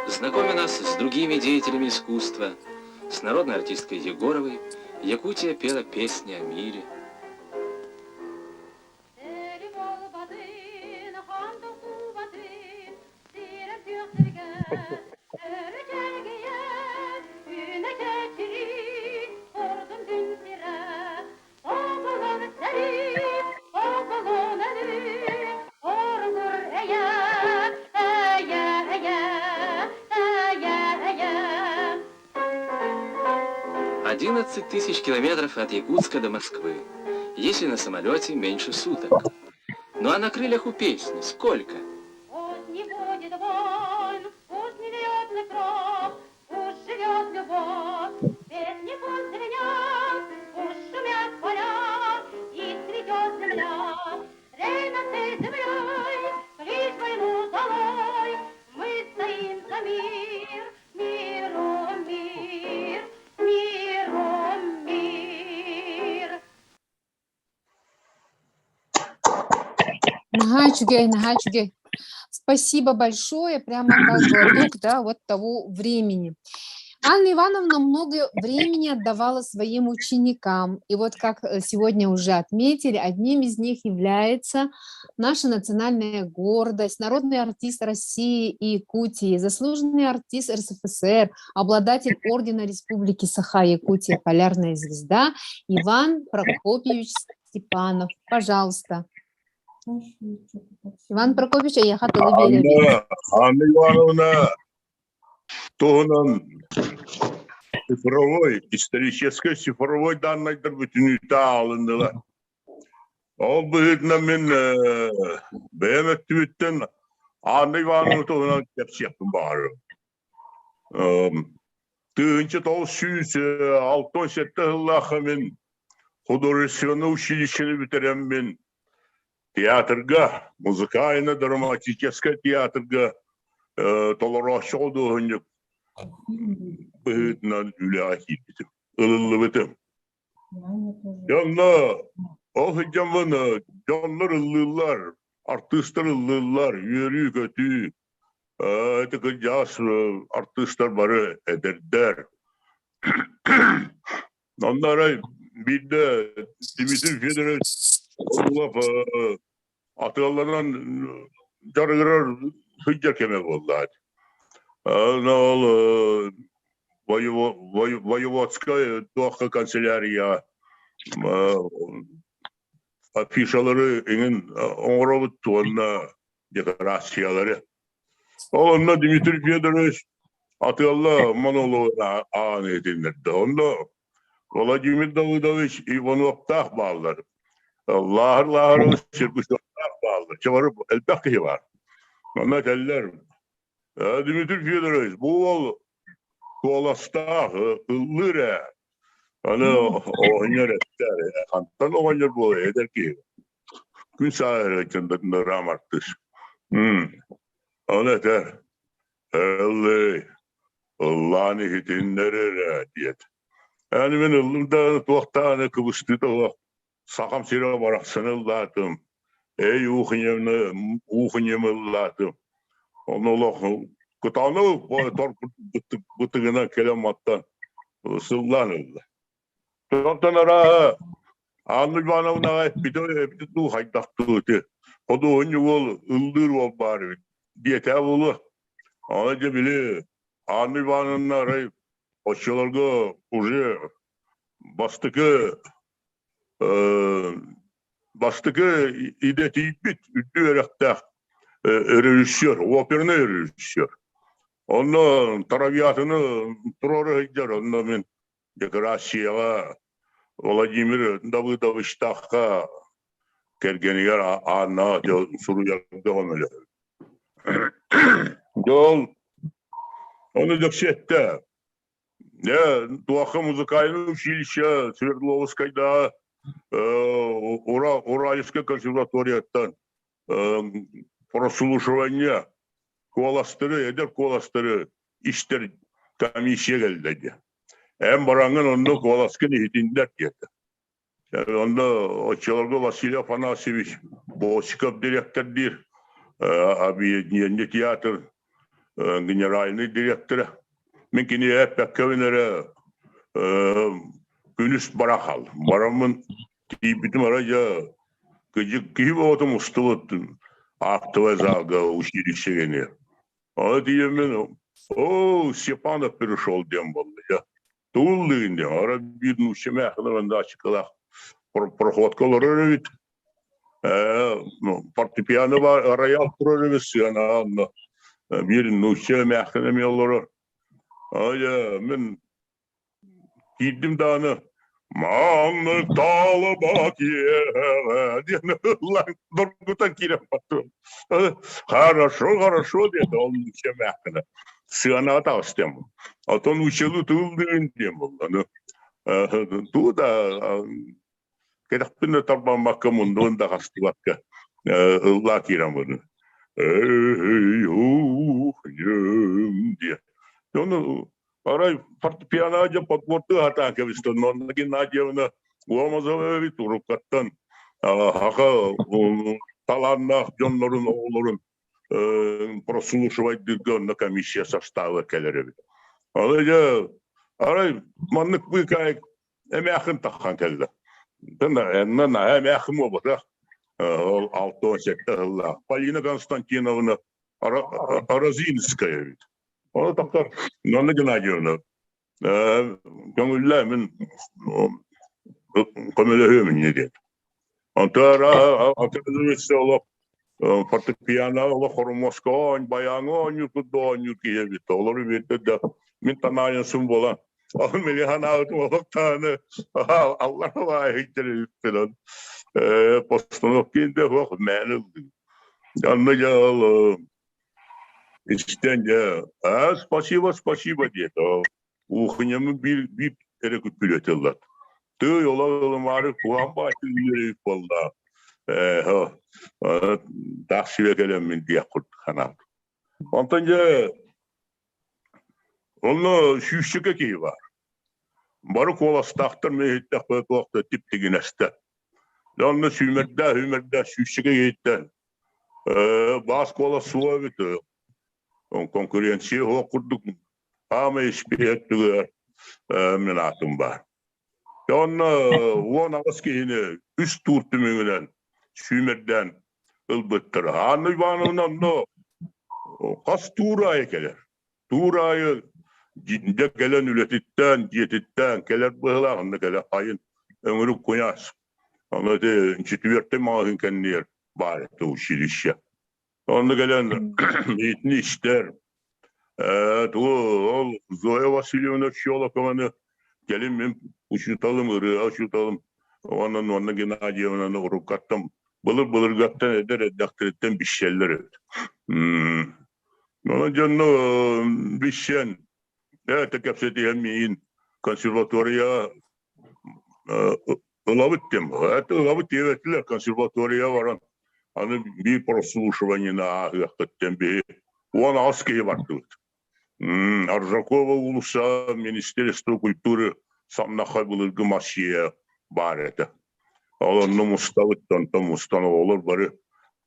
Знакомя нас с другими деятелями искусства, с народной артисткой Егоровой, Якутия пела песни о мире. 11 тысяч километров от Якутска до Москвы. Если на самолете, меньше суток. Ну а на крыльях у песни сколько? Пусть не будет войн, пусть не льется кровь, пусть живет любовь, песни пусть звенят, пусть шумят поля и цветет земля. Рей над всей землей, клич войну долой, мы стоим за мир, миру мир, миру мир. Наһаа үчүгэй, наһаа үчүгэй. Спасибо большое, прямо как глоток, да, вот того времени. Анна Ивановна много времени отдавала своим ученикам. И вот, как сегодня уже отметили, одним из них является наша национальная гордость, народный артист России и Якутии, заслуженный артист РСФСР, обладатель ордена Республики Саха-Якутия «Полярная звезда» Иван Прокопьевич Степанов. Пожалуйста. Иван Прокопьевич, эйиэхэ тылы биэрэбин. Анна, Анна Ивановна туһунан цифровой, историческай цифровой даннайдар бүтүнүүтэ аалыннылар. Ол быһыытынан мин бэйэм өттүбүттэн Анна Ивановна туһунан кэпсиэхпин баҕарабын. 1967 сыллаахха мин художественное училищены бүтэрэммин театрга, музыкально-драматическай театрга толорооччу худуоһунньук быһыытынан үлэҕэ киирбитим, ылыллыбытым. Дьонно ол сылдьаммын дьоннор ыллыыллар, артыыстар ыллыыллар, үөрүү-көтүү, ити кырдьаҕас артыыстар бары эдэрдэр. Онно арай биирдэ Дмитрий Федорович Орлов атыалланан дьарыгырар сылдьар кэмэ буолла. Ол воеводскай туохха канцелярия афишалары иҥин оҥоробут уонна декорациялары. Ол онно Дмитрий Федорович атыалла монологун аан иһитиннэрдэ. Онно Владимир Давыдович Ивановтаах бааллар. Лааһыр Лааһырович Сергучевтаах бааллар. Чабары элбэх киһи бар. Онно этэллэр, Дмитрий Федорович, бу уол куоластаах, ыллыыр ээ. Аны оҕонньор эттэр, хантан оҕонньор буолуо эдэр киһи. Күн сааһырыгар дьоннорун артыыс. Ону этэр, Ыллый, ыллаан иһитиннэрэр ээ диэт. Аны мин ыллым даҕаны туох даҕаны кыбыстыыта суох Сахам сирэ барахсаны ыллаатым, эй уухуньам ыллаатым. Ону олох кытааны бытыгына кэлэн маттан сыллаан ылла. Онтон арааһа Анна Ивановнаҕа эппитэ эппитэ дуу хайдах дуу ити худуоһунньук уол ыллыыр уол баар эбит диэтэ буолуо. Аны дьэ били Анна Ивановна арай оччолорго уже бастакы бастакы идэтийбит үрдүк үөрэхтээх режиссер, оперный режиссер. Онно Травиатыны туруора сылдьар, онно мин декорацияҕа Владимир Давыдовичтаахха кэргэнигэр Аннаҕа суруйарга көмөлөһөр. Дьол ону дөксүөттэ. Туохха музыкальный училище Свердловскайдааҕы Уральскай консерваторияттан прослушивание куоластары, эдэр куоластары истэр комиссия кэллэ диye. Эн бараҥҥын онно куоласкын иһитиннэр диэтэ. Онно оччолорго Василий Афанасьевич Босиков дириэктэрдиир объединение театр генеральный директора. Мин кини эппэккэбин эрэ күнүс бара хааллым. Бараммын тиийбитим арай дьэ кыдьык киһи бөҕөтө мустубут актовый залга училище Аны тиийэммин о Степанов пришел диэн буолла дьэ. Тугул диэн ара биир нуучча мээхинэ ачыкылаах проходка олорор эбит. Фортепиано бар, рояль турар эбит сыана онно биир нуучча эмээхсин эмиэ олорор. Ай мин киирдим даҕаны Маннык таалыбат иэҕэ диэн ыллаан доргутан киирэн бардым. Хорошо, хорошо диэтэ ол нуучча эмээхсинэ. Сыанаҕа таҕыстым. Оттон нууччалыы тыллыын диэн буолла. Туу да Кэтэхпин да тарбаммакка, муннубун да хастыбакка ыллаа киирэн бардым. Эй, ух, диэн. Ону арай фортепиано дьэ подбордуу сатаан кэбистэ. Нонна Геннадьевна Гомозова эбит уруккаттан саха талааннаах дьоннорун оҕолорун прослушивайдыырга онно комиссия состава кэлэр эбит. Аны дьэ арай маннык быыкаайык эмээхин таххан кэллэ. Энна наһаа эмээхин буолбатах. Ол 67 сыллаах. Полина Константиновна Розинская эбит. Оны тахтар Нонна Геннадьевна көҥүллээ мин көмөлөһүөм инньэ диэн. Онтон оказывается олох фортепиано олох хормуоска ооннь баяҥҥа оонньуур курдук оонньуур киһи эбит. Олору биэрдэ да мин танаайансым буолан ол мили санаабытым олох даҕаны аллар баайыттар эбиппин постановка инде суох мээнэ ыллым. Онно дьэ ол истэн дьэ а спасибо спасибо диэтэ ол Уухуньамы биир биир эрэ күппүлүөтэллэр. Тыый олор ылымаары куһаҕан баайы үөрүйүк буолла. Ээ, таах сибэ кэлэммин диэх курдук санаабыт. Онтон дьэ онно сүүсчэкэ киһи баар. Бары куоластаахтар мэһиттэхпэ туох да тип-тигинэстэ. Дьэ онно сүүмэрдээх сүүмэрдээх сүүсчэкэ киһиттэн баас куолас суох эбит. Конкуренция суох курдук Хаамай испииһэк мин аатым баар. Онно 18 киһини үс туур түмүгүнэн сүүмэрдээн ылбыттара. Анна Ивановна онно хас туур аайы кэлэр. Туур аайы дьэ кэлэн үлэтиттэн, дьиэтиттэн кэлэр быһыылаах онно кэлэр айын өҥүрүк куйаас. Ону ити четвертый маҕаһыын кэннигэр баар этэ училище. Онно кэлэн итини истэр. Тугу ол Зоя Васильевна Щелокованы кэлин мин учууталым, ырыа учууталым уонна Нонна Геннадьевнаны уруккаттан былыр-былыргаттан эдэр эрдэхтэриттэн билсэллэр эбит. Онон дьонно билсэн, это кэпсэтиһэн миин консерватория Ылабыт диэн это ылабыт диэбэтилэр консерватория баран аны биир прослушиваниены ааһыаххыт диэн биһи 18 киһи бардыбыт. Аржакова уулусса Министерство культуры самнахха былыргы масия баар этэ. Ол онно мустабыт, онтон мустан оҕолор бары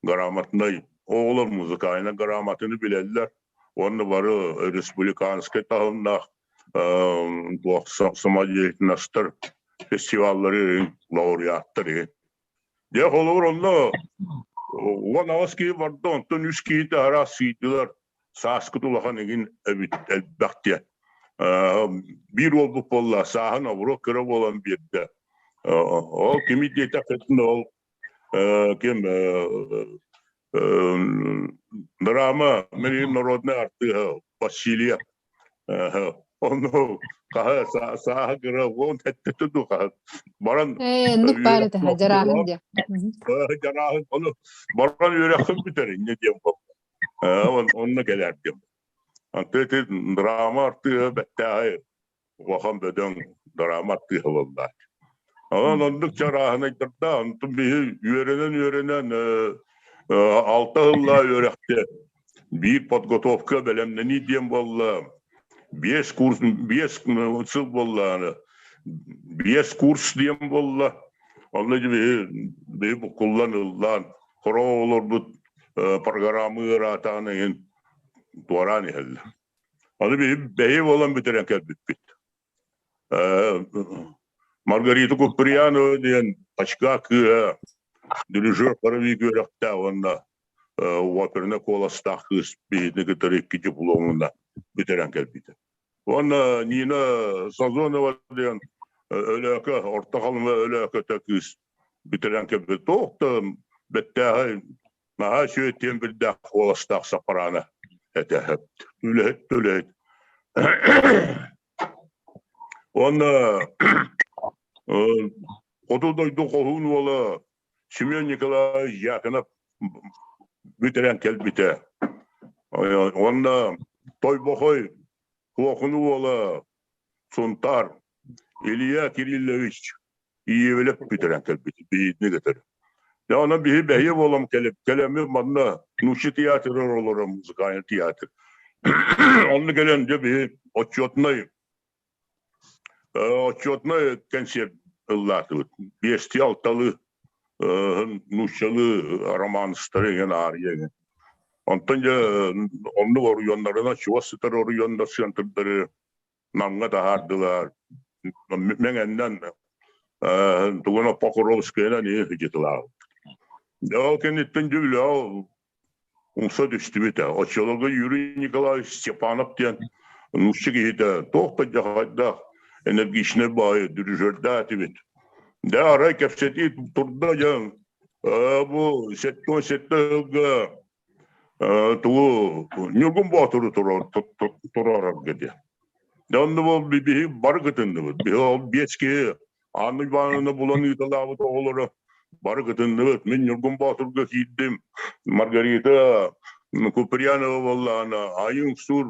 грамотнай, оҕолор музыкальнай грамотаны билэллэр уонна бары республиканскай таһымнаах туох самодеятельностар. фестиваллары лауреаттары. Дьэ холобур онно 18 киһи барда, онтон үс киһитэ араас сыыйдылар, сааскыт улахан игин эбит элбэх диэн. Биир уолбут буолла, сааһын обуруок кыра буолан биэрдэ. Ол кими диэтэххитинэ ол ким драма мин народный артыыһа Василия Ону хаһа сааһа кыра уон эттэ ду хаһа баран Нук баар этэ дьарааһын диэ. Дьарааһын ону баран үөрэххин бүтэр инньэ диэн буолла. Онно кэлээр диэн. Антон ити драма артыыһа бэттээхэй улахан бөдөҥ драма артыыһа буолла. Онон оннук чарааһынайдарда онтун биһи үөрэнэн-үөрэнэн алта сыллаа үөрэхтэ биир подготовка бэлэмнэнии диэн буолла. Биэс курс 5 сыл буолла биэс курс диэн буолла. Онно биһи биһи буккуллан ыллаан хороо олорбут программа ыараатаан иһин туораан иһэллэр. Аны биһи бэйи буолан бүтэрэн кэлбиппит. Маргарита Куприянова диэн пачка кыыһа дирижер хоровик үөрэхтээх уонна оперна куоластаах кыыс биһини кытары икки дипломуна бүтэрэн кэлбитэ. Уонна Нина Сазонова диэн Өлөөкө, Орто Халыма Өлөөкөтө кыыс бүтэрэн кэлбит. Туох да бэттээхэй наһаа үчүгэй тиэмбирдээх куоластаах сопрано этэ. Үлэһит үлэһит. Уонна хоту дойду хоһуун уола Семен Николаевич Дьяконов бүтэрэн кэлбитэ. Уонна Тойбохой Куохуну уола Сунтаар Илья Кириллович Иевелеп бүтэрэн кэлбит биһиитини кытары. Дьэ онон биһи бэһиэ буолан кэлip кэлэммит манна нуучча театрыгар олорор музыкальный театр. Онно кэлэн дьэ биһи отчетнай отчетнай концерт ыллаатыбыт. Биэстии алталыы нууччалыы романстары иһин аарыйа иһин. Онтон дьэ оннук оройуоннарынан чугас сытар оройуоннар центрдары Намҥа таһаардылар. Мэҥэннэн тугуна Покровскайынан иһитилаабыт. Ол кэнниттэн дьүлэ умса түстүбүтэ. Оччолорго Юрий Николаевич Степанов диэн нуучча киһитэ туох да дьахайдаах энергичнай баайы дирижердаатибит. Да арай кэпсэтии турда дьон бу 77 сылга тугу Ньургун Боотуру туруорарга диэн. Дьэ онно бу биһи бары кытынныбыт. Биһи ол биэс киһи Анна Ивановна булан ыыталаабыт оҕолоро бары кытынныбыт. Мин Ньургун Боотурга киирдим. Маргарита Куприянова буоллаҕына Айыҥ Сур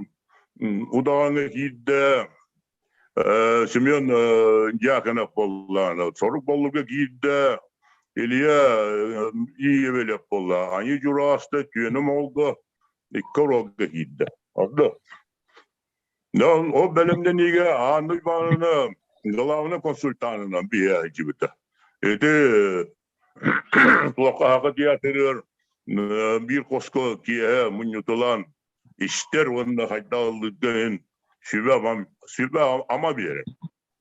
удаҕаҥҥа киирдэ. Семен Дьяконов буоллаҕына Сорук Боллурга киирдэ. Илья Иевелев буолла. Аньыы Дьурааста Түөнэ Моҕолго икки оруолга киирдэ. Ордо. Ол бэлэмнэниигэ Анна Ивановна главный консультанынан биһиэхэ сылдьыбыта. Ити туохха театрыгар биир хоско киэһэ мунньутулаан истэр уонна хайдах ыллыырга иһин сүбэ ама биэрэр.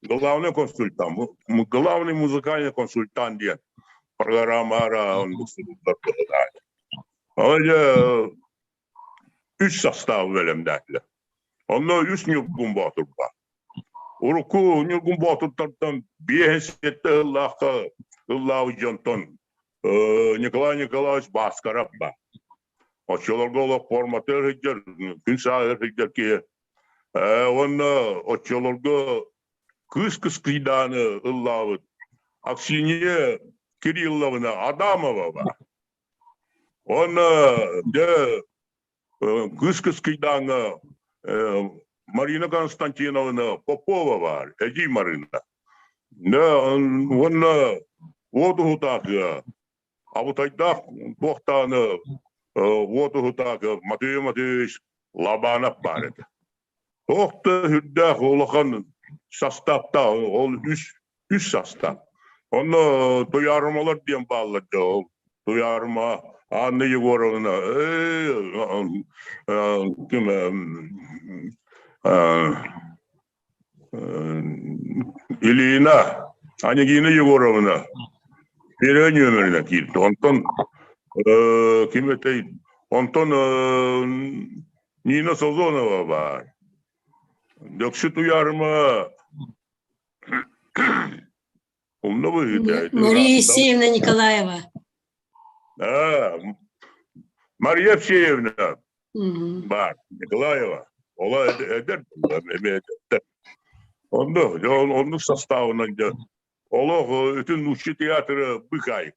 Главный консультант, главный музыкальный консультант диэн программара оннук суруллар быһыылаах. Ол үс састаабы бэлэмнээтилэр. Онно үс Ньургун Боотур баар. Урукку Ньургун Боотуртартан 57 ыллаахха ыллаабыт дьонтон Николай Николаевич Баскаров баар. Оччолорго олох форматыгар сылдьар, күн сааһыгар сылдьар киһи. Уонна оччолорго кыыс кыскыйдааны ыллаабыт Аксинья Кирилловна Адамова баар. Уонна дьэ кыыс кыскыйдааҥҥа Марина Константиновна Попова баар, эдьиий Марина. Дьэ уонна уот уһутаакыа абытайдаах туохтааны уот уһутаакы Матвей Матвеевич Лобанов баар этэ. Туох да сүрдээх улахан састааптаах, ол үс састаап. Онно Туйаарымалар диэн бааллар дьэ ол Туйаарыма Анна Егоровна ким Ильина. Анегина Егоровна первый нүөмэринэн киирдэ. Онтон ким этэй? Онтон Нина Созонова баар. Дөксү Туйаарыма умна быһыыта. Мария Евсеевна Николаева. Мария Евсеевна баар, Николаева. Ола эдэр эдэр. Онно, оннук составынан дьэ олох үтүн нуучча театры быкай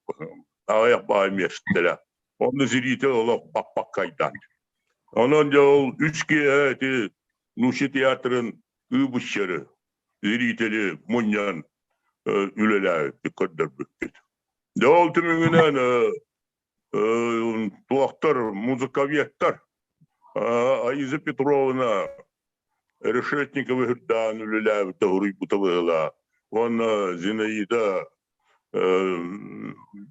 аҕыйах баай миэстэлэ. Онно зритель олох баппаккайдан. Онон дьэ ол үс киэһэ ити нуучча театрын ыыбыччары зрители мунньан үлэлээбиппит, көрдөрбүппүт. Дьэ ол түмүгүнэн туохтар, музыковедтар Аиза Петровна Решетникова үрдээн үлэлээбитэ уруйбута быһыылаах. Уонна Зинаида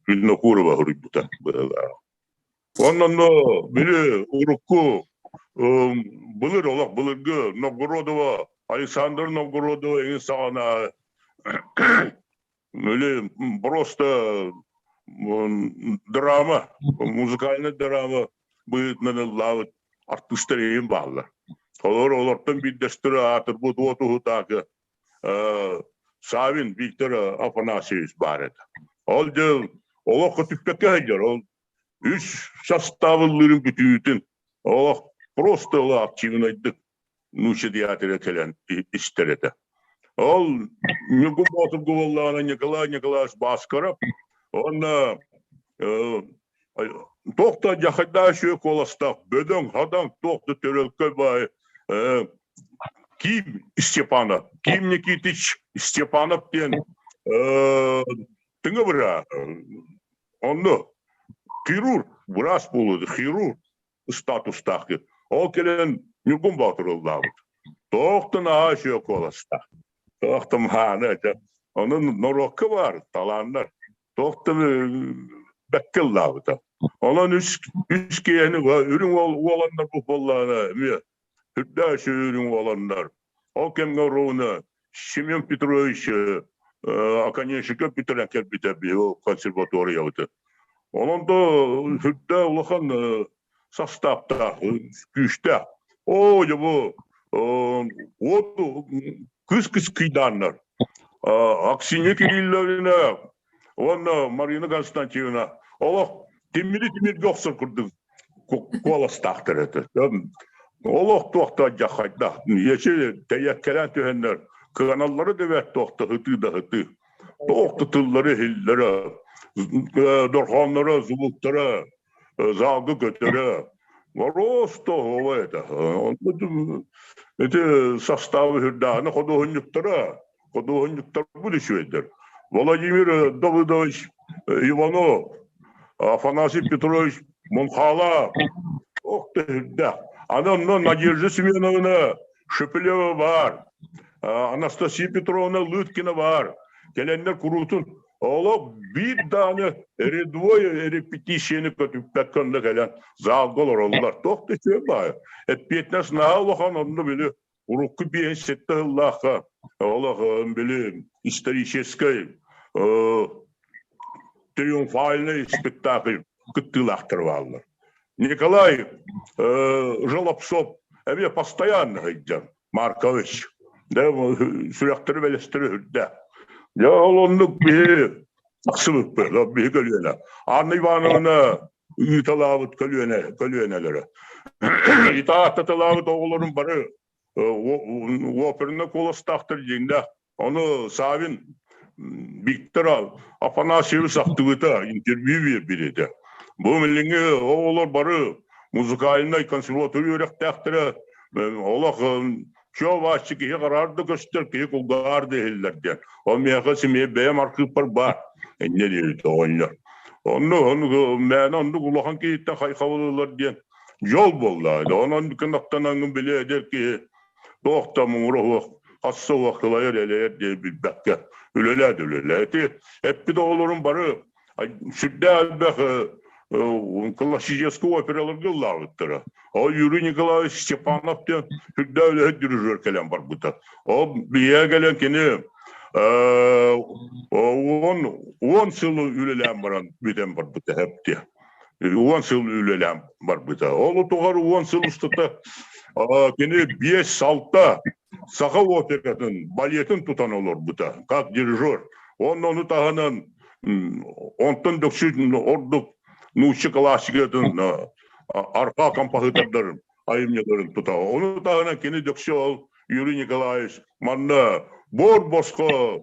Винокурова уруйбута быһыылаах. Онно били урукку былыр олох былыргы Новгородова Александр Новгородова эҥин саҕана или просто драма, музыкальный драма быһыытынан ыллаабыт артыыстар иһин бааллар. Олор олортон биирдэстэрэ аатырбыт уот уһутаакы Савин Виктор Афанасьевич баар этэ. Ол дьэ олох көтүппэккэ сылдьар. Ол үс састаабыллыырын бүтүүтүн олох просто ол активнайдык нуучча театра кэлэн истэр этэ. Ол Ньургун Боотурга буоллаҕына Николай Николаевич Баскаров уонна туох да дьахайдаах үчүгэй куоластаах бөдөҥ хадаҥ туох да төрөлкөй баай Ким Степанов Ким Никитич Степанов диэн тыҥа быра онно хирург быраас буолуо хирург статустаах Ол кэлэн Ньургун Боотур ыллаабыт. Туохтан аһаа үчүгэй куоластаах. Туохтан мааны этэ. Онон норуокка баар талааннар. Туохтан бэккэ ыллаабыта. Онон үс үс киһини үрүҥ уоланнар бу буоллаҕына эмиэ үрдээх үчүгэй үрүҥ уоланнар. Ол кэмҥэ оруобуна Семен Петрович оконечников бүтэрэн кэлбитэ биһиги консерваториябыты. Онон да сүрдээх улахан састааптаах, күүстээх. Оо, дьэ бу уот кыс кыйдааннар. Аксинья Кирилловна уонна Марина Константиновна олох тимири тимиргэ охсор курдук куоластаахтар этэ. Олох туохта дьахайда. Ечи тэйэккэлээн түһэннэр кыаналлары да бэрт туохта ытыы да ытыы. Туох да тыллары иһиллэрэ, дорҕоонноро, звуктара, залга көтөрө. Просто оҕо этэ. Ити составы үрдээҕинэ худуоһунньуктара, худуоһунньуктарбыт үчүгэйдэр. Владимир Давыдович Иванов, Афанасий Петрович Мунхала, ох да үрдээх. Аны онно Надежда Семеновна Шепелева баар, Анастасия Петровна Лыткина баар. Кэлэннэр куруутун олох биир даҕаны рядовой репетицияны көтүппэккэ онно кэлэн залга олороллор. Туох да үчүгэй баайа. Эппиэтинэс наһаа улахан онно били урукку биэс сэттэ сыллаахха олох били историческай триумфальный спектакль кыттыылаахтар бааллар. Николай Жолобцов эмиэ постоянно сылдьар Маркович. Да сүрэхтэри бэлэстэри үрдэ. Дьэ ол оннук биһи тахсыбыппыт, биһи көлүөнэ. Анна Ивановна ыыталаабыт көлүөнэ көлүөнэлэрэ. Итааттаталаабыт оҕолорун бары оперна куоластаахтар дьиҥнээх. Ону Савин Виктор Афанасьевич ахтыбыта интервью биэрбит этэ. Бу билиҥҥи оҕолор бары музыкальнай консерватория үөрэхтээхтэрэ олох чуо бааччы киһи хараар да көстөр, киһи кулгаар да иһиллэр диэн. Ол миэхэ симиэ бэйэм архыыппар баар. Инньэ диэбит оҕонньор. Онну оннук мээнэ оннук улахан киһиттэн хайхабылылар диэн дьол буолла. Онон кынаттанаҥҥын били эдэр киһи туох да муҥура суох, хасса суох кылайар элэйэр диэн билбэккэ үлэлээт үлэлээти. Эппит оҕолорум бары сүрдээх элбэх классическай операларга ыллаабыттара. Ол Юрий Николаевич Степанов диэн сүрдээх үлэһит дирижер кэлэн барбыта. Ол биһиэхэ кэлэн кини 10 сыл үлэлээн баран бүтэн барбыта хэптиэ. 10 сыл үлэлээн барбыта. Ол тугар 10 сыл устата кини 5-6 саха оператын, балетын тутан олорбута, как дирижер. Онно ону таһынан онтон дөксүт ордук нуучча классикатын арҕаа композитордарын айымньыларын тута. Ону таһынан кини дөксү ол Юрий Николаевич манна бор босхо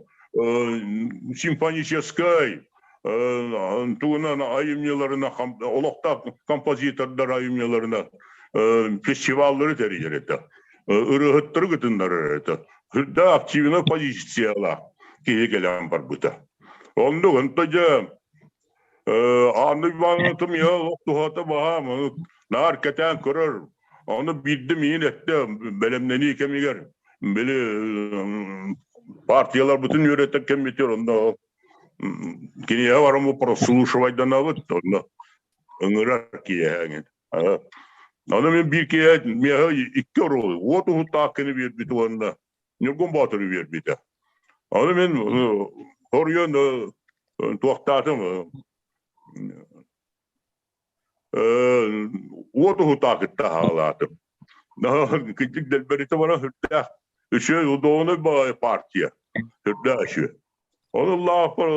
симфоническай тугунан айымньыларына олохтоох композитордар айымньыларына фестиваллары тэрийэр этэ. Ырыаһыттары кытыннарар этэ. Үрдэ активная позициялаах киһи кэлэн барбыта. Оннук онто дьэ Анна Ивановна миэхэ олох туһата баһаам, ону наар кэтээн көрөр. Ону биирдэ миигин эттэ бэлэмнэнии кэмигэр били партияларбытын үөрэтэр кэммитигэр онно киниэхэ баран прослушивайданабыт онно ыҥырар киэһэ Ону мин биир киэһэ миэхэ икки оруолу уот уһуттаах кини биэрбит уонна Ньургун Боотуру биэрбитэ. Ону мин хоруйан туохтаатым уот уһутаа кытта хаалаатым. Кырдьык дэлбэритэ баран сүрдээх үчүгэй удобный баҕайы партия. Сүрдээх үчүгэй. Ону лаахпар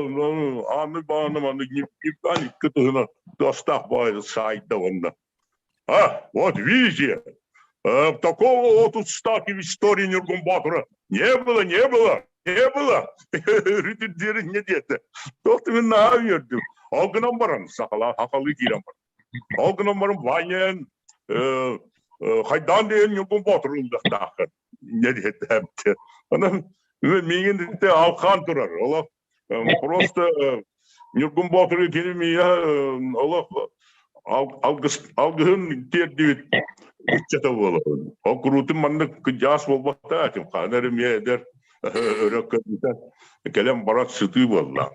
ааны бааны маннык ньиппан икки тыһына тастаах баҕайы саайда уонна А, вот видите, такого вот ставки в истории Нюргумбатура не было, не было, не было. Рүтүрдері не деді. Тоқты мен наға бердім. Ол гынан барам, сақала, сақалы кирем бар. Ол гынан барам, Ванян, хайдан деген Нюргумбатур ылдықтақы. Не деді. Анан меңін де алқан тұрар. Олақ просто Ньургун Боотуру кини миэхэ олох алгыһын тиэрдибит ыччата буолар. Ол куруутун маннык кыдьаас буолбатах этим. Хаһан эрэ эмиэ эдэр өрө көрбүтэ кэлэн баран сытыы буолла.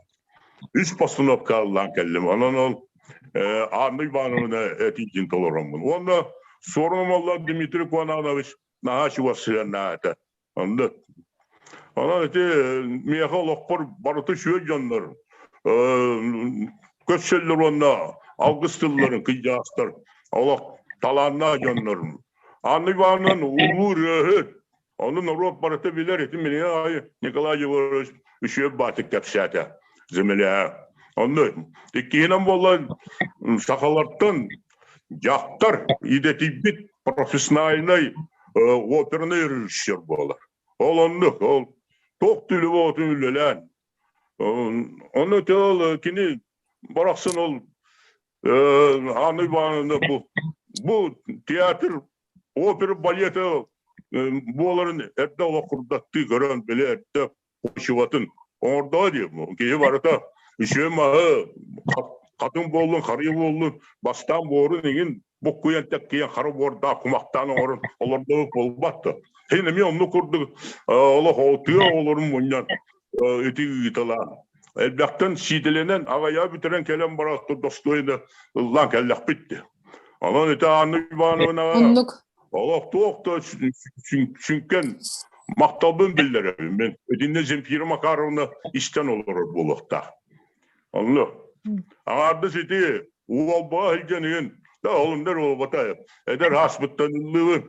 Үс постановка аллаан кэллим. Онон ол Анна Ивановна этиитин толороммун. Уонна Суорун Омоллоох Дмитрий Куананович наһаа чугас сыһыаннаах этэ. Онно Онон ити миэхэ олохпор барыта үчүгэй дьоннор көрсөллөр уонна алгыс тылларын кыйдьаастар олох талааннаах дьоннор. Анна Ивановна улуу ырыаһыт, ону норуот барыта билэр, ити миниэ аайы Николай Егорович үчүгэй баатык кэпсээтэ земля. Онно иккиһинэн буолла сахалартан дьахтар идэтийбит профессиональнай оперный режиссер буолар. Ол оннук, ол туох түлү буолтун үлэлээн. Ону ол кини барахсан ол Анна Ивановна бу бу театр опера балета буоларын эрдэ олох курдаттыы көрөн билэ эрдэ почватын оҥордоҕо дии. Киһи барыта үчүгэй маһы хатын буоллун, харыйа буоллун, бастаан буорун иҥин буккуйан тэккийэн хара буордаах кумахтаан оҥорон олордобут буолбат да. Син эмиэ оннук курдук олох тыа оҕолорун мунньан ити ыыталаан элбэхтэн сиидэлэнэн аҕайаа бүтэрэн кэлэн баран достойно ыллаан кэллэхпит дии. Онон ити Анна Ивановнаҕа Оннук. Олох туох да сүҥкэн махталбын биллэрэбин мин. Итиннэ Земфира Макаровна истэн олорор буолуохтаах. Онно аҥаардас ити уолбаҕа сылдьан иһин да олундар уолбата эдэр ааспыттан ыллыыбын.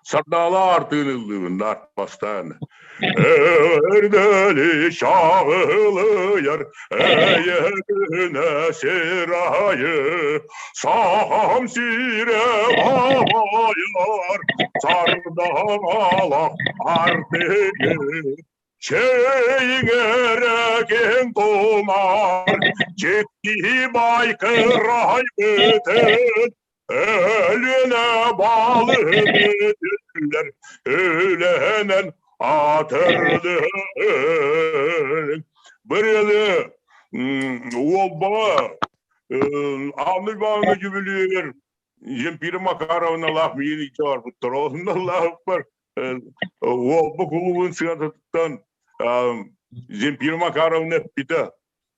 Сардаала артыын ыллыыбын да бастаан. Эрдэли чаҕылыйар эйэ күнэ сир айы сахам сирэ бабайар сардаалах артыгы Чэйиҥэрэ киһин тумар, дьикти бай кырай бытын, Өлүөнэ балыгын этиллэр, үлэнэн атырдың. Бырыалы уолбаҕа Анна Ивановна үбүлүөйүгэр Земфира Макаровналаах миин илдьэ барбыттар. Онно Аллаһыппар уолба кулуубун сыатыттан Земфира Макаровна эппитэ.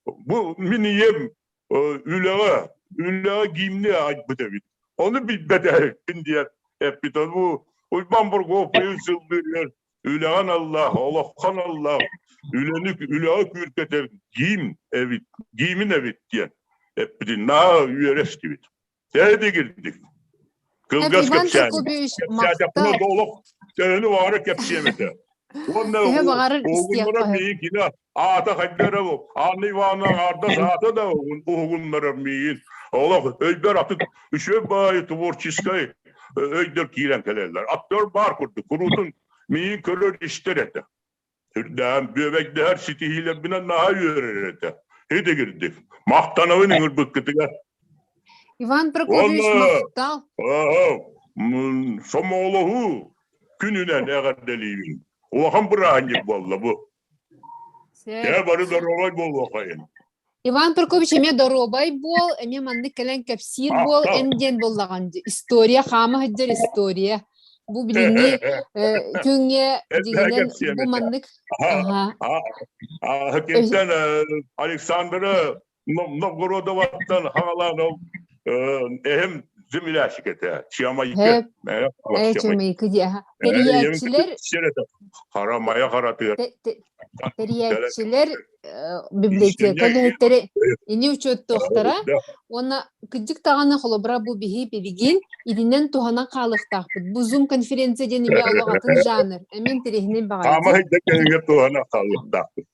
Бу мин ийэм үлэҕэ үлэҕэ гимни айбыт эбит. Ону билбэт эбиппин диэн эппит. Бу Уйбаан Боргуоппайын сылдыырыгар Үлэҕин аллаах, олоххон аллаах, үлэни үлэҕэ күүркэтэр гимн эбит, гимн эбит диэн эппитин наһаа үөрэ истибит. Тэһи кирдик. Кылгас Иван кэпсээн. Прокопьевич Кэпсээтэхпинэ махтал. олох төһөнү баҕара кэпсиэм этэ. Уонна Төһө баҕарар уһугуннарар истиэххэ сөп. миигин кини аата хайдара Анна Ивановна аҥаардас аата да уһугуннарар миигин. Олох өйбөр атын үчүгэй баайы творческай өйдөр киирэн кэлэллэр. Аттар баар курдук куруутун миигин көрөр истэр этэ. Үрдээн бүөбэйдэһэр ситиһиилэрбинэн наһаа үөрэр этэ. Итигирдик. Махтанабын ыҥырбыккытыгар. Иван Прокопьевич Уонна махтал. сомоҕолоһуу күнүнэн эҕэрдэлиибин. Улахан бырааһынньык буолла бу. Сөп. Дьэ бары доруобай буолуохайын. Иван Прокопьевич эмиэ доруобай буол, эмиэ маннык кэлэн кэпсиир буол, эн диэн буоллаҕын история, хаама сылдьар история. Бу билиҥҥи күҥҥэ дьиҥинэн бу маннык Кимтэн Александра Новгородоваттан хаҥалаан ол эһэм землящик этэ, Чиамайкы. Чиамайкы дии, Тэрийээччилэр Хара мая харатыгар. Тэрийээччилэр библиотека үлэһиттэрэ ини учуоттуохтара уонна кырдьык даҕаны холобура бу биһи билигин итинэн туһанан хаалыахтаахпыт. Бу Zoom конференция диэн эмиэ олох атын жанр. Эмиэ интэриэһинэй баҕайы. Хаама сылдьар кэмигэр туһанан хаалыахтаахпыт.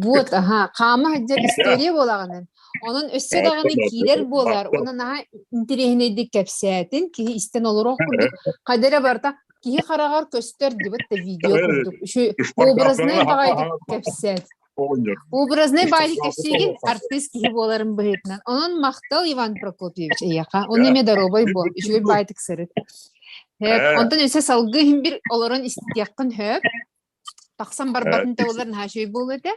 Вот, аха, хаама сылдьар история буолаҕынан. Онон өссө даҕаны киирэр буолар, уонна наһаа интэриэһинэйдик кэпсээтин, киһи истэн олоруох курдук, хайда эрэ барыта киһи хараҕар көстөр дибит да видео курдук. Үчү образнай баҕайытык кэпсээт. Образнай баҕайытык кэпсиигин артыыс киһи буоларын быһыытынан. Онон махтал Иван Прокопьевич эйиэхэ. Ону эмиэ доруобай буол, үчүгэй баҕайытык сырыт. Онтон өссө салгыы иһин бир олорон истиэххин сөп. Тахсан барбатын да буоллар наһаа үчүгэй буолуо этэ.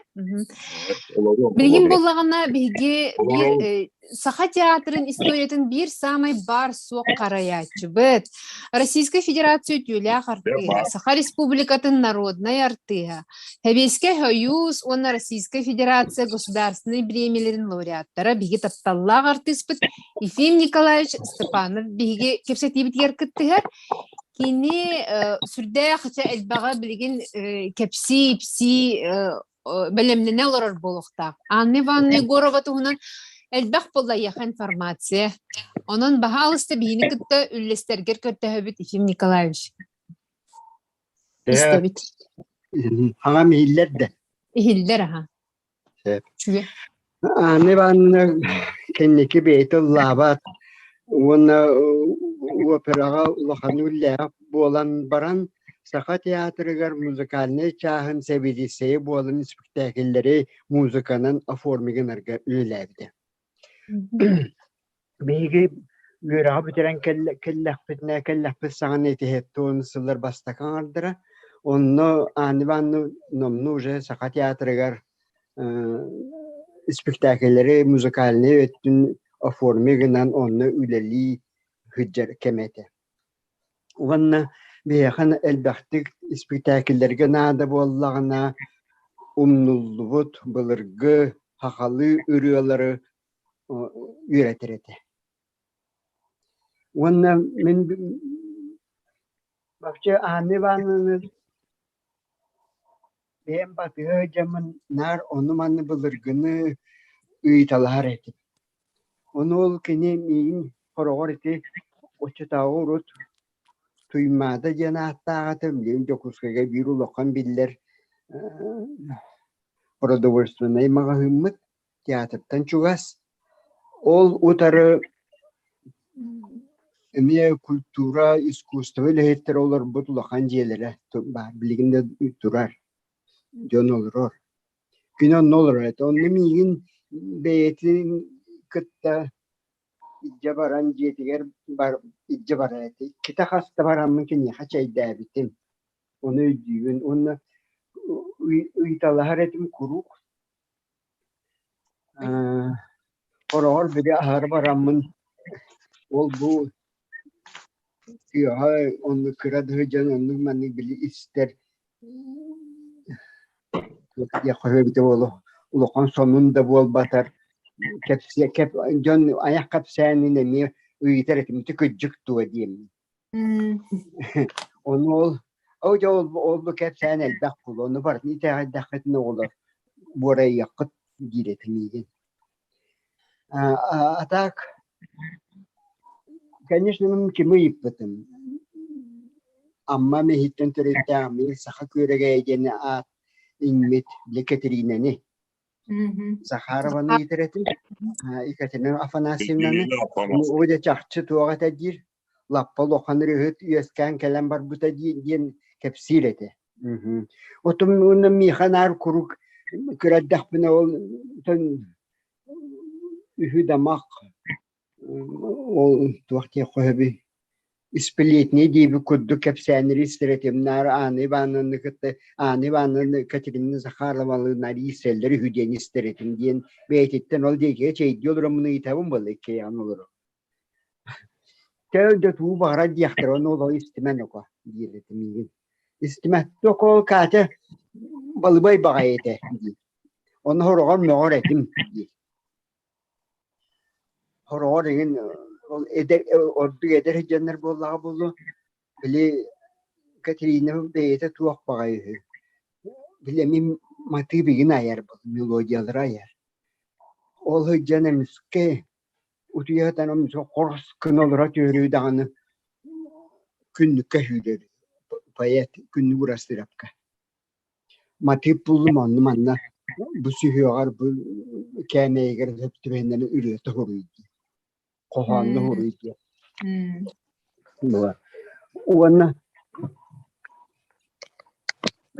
Билигин буоллаҕына биһиги биир Саха театрын историятын биир саамай баар-суох харайааччыбыт. Российскай Федерация үтүөлээх артыыһа, Саха Республикатын народнай артыыһа, Сэбиэскэй Союз уонна Российскай Федерация государственнай бириэмийэлэрин лауреаттара биһиги тапталлаах артыыспыт Ефим Николаевич Степанов биһиги кэпсэтиибитигэр кыттыһар. Кини сүрдээх элбэҕи билигин кэпсии-ипсии бэлэмнэнэ олорор буолуохтаах. Анна Ивановна Егорова туһунан элбэх буолла эйиэхэ информация. Онон баһаалыста биһини кытта үллэстэргэр көрдөһөбүт Ефим Николаевич. Истэбит. Аҕам иһиллэр да. Иһиллэр аха. Сөп. Анна Ивановна кэнники бэйэтэ ыллаабат уонна операҕа улахан үлэлээх буолан баран Саха театрыгар музыкальнай чааһын сэбиэдиссэйэ буолан испиктээкиллэри музыканан оформи гынарга үлэлээбитэ. Биһиги үөрэҕи бүтэрэн кэллэхпитинэ, кэллэхпит саҕана итиһэттэн сыллар бастакы аҥардара. Онно Анна Ивановна номнуо уже Саха театрыгар испиктээкиллэри музыкальнай өттүн оформи гынан онно үлэлии сылдьар кэмэ этэ. Уонна биһиэхэ элбэхтик испиктээкиллэргэ наада буоллаҕына умнуллубут былыргы сахалыы ырыалары үөрэтэр этэ. Уонна мин вообще Анна Ивановна бэйэм батыһа сылдьаммын наар ону-маны былыргыны ыйыталаһар этим. Ону ол кини миигин хороҕор ити оччотооҕу урут Туймаада диэн ааттаах этэ, билигин Дьокуускайга биир улахан биллэр продовольственнай маҕаһыыммыт театртан чугас. Ол утары эмиэ культура, искусство үлэһиттэрэ олорбут улахан дьиэлэрэ баар, билигин да турар, дьон олорор. Кини онно олорор этэ. Онно миигин бэйэтин кытта илдьэ баран дьиэтигэр бар илдьэ барар этэ. Иккитэ хаста бараммын киниэхэ чэйдээбитим. Ону өйдүүбүн уонна ыйыталаһар этим куруук. Хороҕор били аһары бараммын ол-бу тыаҕа оннук кыра да сылдьан оннук-маннык били истэр диэххэ сөп эбитэ буолуо улахан сонун да буолбатар кэпсиэ кэп дьон айах кэпсээнин эмиэ ыйытар этим ити кырдьык дуо диэммин. Ону ол. Оо дьэ ол ол бу кэпсээн элбэх буолуо, ону барытын итэҕэйдэххитинэ оҕолор буорайыаххыт диир этэ миигин. А так, конечно, мин кими ыйыппытым. Амма мэһиттэн төрүттээх мин саха күөрэгэйэ диэн аат иҥмит били Кэтириинэни Захарованы ыйытар этим. Екатерина Афанасьевнаны. Оо дьэ чахчы туох этэ диир. Лаппа улахан ырыаһыт үөскээн кэлэн барбыта диэн кэпсиир этэ. Отум уонна миэхэ наар куруук кыра эрдэхпинэ ол үһү-дамах ол туох диэххэ сөбүй испилиэтинэй диэбит курдук кэпсээннэри истэр этим наар Анна Ивановнаны кытта Анна Ивановна Екатерина Захаровалыын арийсэллэр үһү диэн истэр этим диэн бэйэтиттэн ол диэкигэ чэйдии олороммун ыйытабын буолла иккиэйэҕин олорон Чэ, дьэ тугу баҕарар диэхтэрэ, ону олох истимэн око диир этэ миигин. Истимэ, туох Катя балыбай баҕайы этэ диир. Ону сороҕор мөҕөр этим диир. Сороҕор эҥин ол эдэр ордук эдэр сылдьаннар буоллаҕа буолуо, били Катерина бэйэтэ туох баҕайы үһү. Били эмиэ матыып игин айар мелодиялары айар. Ол сылдьан эмискэ Утуйа сытан хорус гына олоро түһэрүү даҕаны күннүккэ сүүрэр поэт Күннүк Урастыырапка Матыып буллум онно манна бу сүһүөҕэр бу кээмэйигэр сөп түбэһиннэрэн ырыата суруй диэн хоһоонно суруй диэн Уонна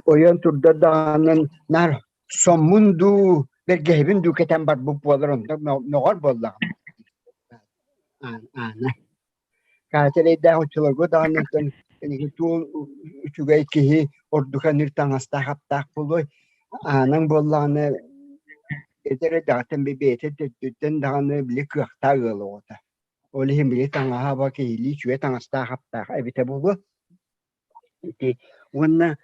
ойон турда даҕаны наар соммун дуу, бэргэһэбин дуу кэтэн барбыт буолар, онто мөҕөр буоллаҕым. Аана. Катя эрэйдээх оччолорго даҕаны оттон туол үчүгэй киһи ордук аныр таҥастаах аптаах буолуой. Аанаҥ буоллаҕына эдэр эрдэҕиттэн бэйэтэ төрдүттэн даҕаны били кыахтаах ыал оҕото. Ол иһин били таҥаһа аба киһилии үчүгэй таҥастаах аптаах эбитэ буолуо. Ити уонна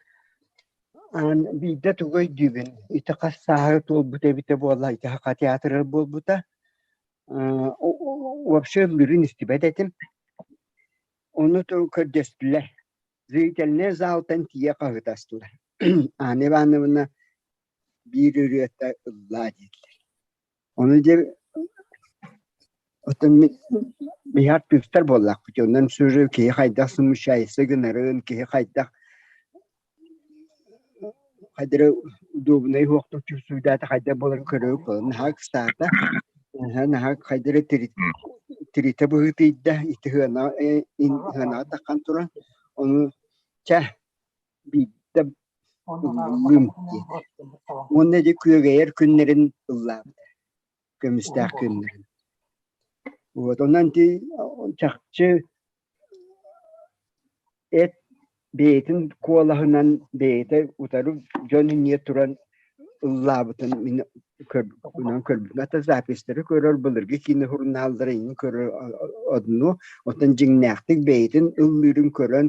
биирдэ тугу өйдүүбүн, ити хас сааһы туолбута эбитэ буолла, ити Саха театрыгар буолбута. Вообще ыллыырын истибэт этим. Ону көрдөстүлэр. Зрительнэй залтан тиийэ хаһыытастылар. Анна Ивановна биир ырыата ыллаа диэтилэр. Ону дьэ оттон мин биһи артыыстар буоллахпыт, онон сүрү киһи хайдах смущайся гынарын, киһи хайдах хайдары удобнай уһуохтук чувствуйдаата хайдах буоларын көрөбүт буолан наһаа ыксаата, наһаа хайдары тиритэ быһыытыйда, ити ыанаҕа таххан туран, ону чэ биирдэ ыллыым диэтэ. Уонна ити күөгэйэр күннэрин ыллаабыта, көмүстээх күннэрин. Вот онон ити чахчы эт бэйэтин куолаһынан бэйэтэ утары дьон иннигэр туран ыллаабытын мин көрбүтүнэн көрбүтүм. Ата записьтары көрөр, былыргы киинэ сурунааллары иҥин көрөр одну, оттон дьиҥнээхтик бэйэтин ыллыырын көрөн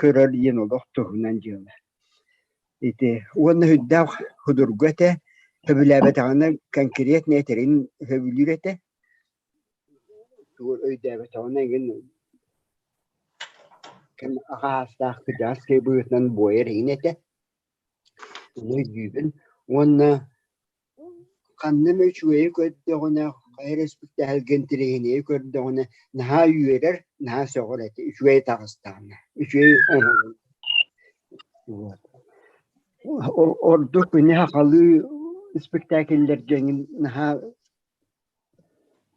көрөр диэн олох туһунан дьыала. Ити уонна сүрдээх судургу этэ, сөбүлээбэтэҕинэ конкретно этэрин сөбүлүүр этэ. Тугу өйдөөбөтөҕүнэ эҥин кэм аҕаастаах кырдьаҕас киһи быһыытынан буойар иһин этэ. Ону өйдүүбүн уонна ханна эмэ үчүгэйи көрдөҕүнэ, хайа эрэ испиктээкилгэ интэриэһинэйи көрдөҕүнэ наһаа үөрэр, наһаа сөҕөр этэ, үчүгэй таҕыстаҕына, үчүгэй оҥоһугун. Вот. Ордук күнү сахалыы испиктээкиллэргэ эҥин наһаа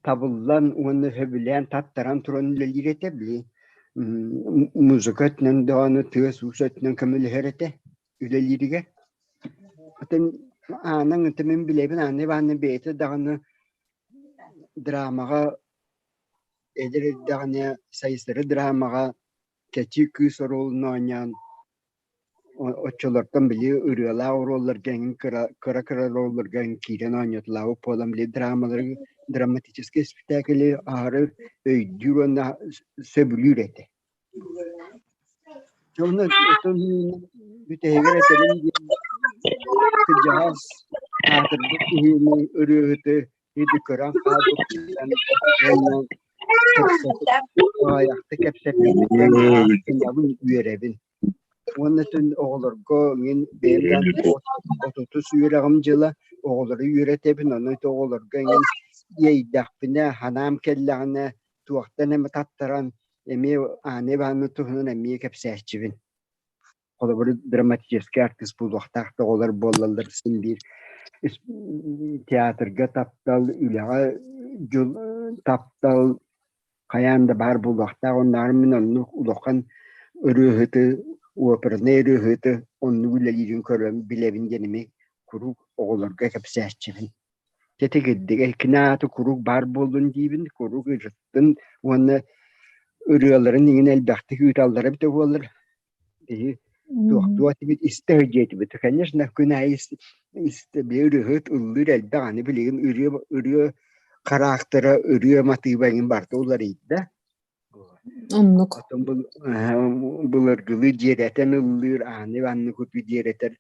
табыллан уонна сөбүлээн таттаран туран үлэлиир этэ, били музыка өттүнэн даҕаны, тыас-уус өттүнэн көмөлөһөр этэ үлэлииригэр. Атын Аанаҥ ити мин билэбин, Анна Ивановна бэйэтэ даҕаны драмаҕа эдэр эрдэҕинэ Сайсары драмаҕа Кэчи кыыс оруолун оонньоон Оччолортон били ырыалаах оруолларга эҥин кыра кыра оруолларга эҥин киирэн оонньотулаабыт буолан били драмалары драматическай испитээкили аһары өйдүүр уонна сөбүлүүр этэ. Дьэ онно оттон бүтэһигэр этэрим диэн кырдьаҕас аатырбыт киһини ырыаһыты ити көрөн хаалбыппыттан уонна кэпсэтэ аҕыйахта кэпсэппиппиттэн үөрэбин. Уонна түн оҕолорго мин бэйэм даҕаны отутус үөрэҕим дьыла оҕолору үөрэтэбин, онон ити оҕолорго эҥин иэйдэхпинэ, санаам кэллэҕинэ туохтан эмэ таттаран эмиэ Аана Ивановна туһунан эмиэ кэпсээччибин. Холобур, драматическай артыыс буолуохтаах да оҕолор буоллаллар син биир театрга таптал, үлэҕэ дьул таптал хайаан да баар буолуохтаах. Оннооҕор мин оннук улахан ырыаһыты, опернай ырыаһыты оннук үлэлиирин көрөн билэбин диэн эмиэ куруук оҕолорго кэпсээччибин. Тэтигирдик кини аата куруук баар буоллун диибин, куруук ырыттын уонна ырыаларын иҥин элбэхтик ыыталлара эбитэ буоллар Биһи туохтуо этибит, истэ сылдьыа этибит. Конечно, күн аайы истэ ырыаһыт ыллыыр элбэх, аны билигин ырыа ырыа хараактара, ырыа матыыба эҥин барыта уларыйда. Оннук. Оттон былыргылыы дьиэрэтэн ыллыыр, ааны анны куту дьиэрэтэр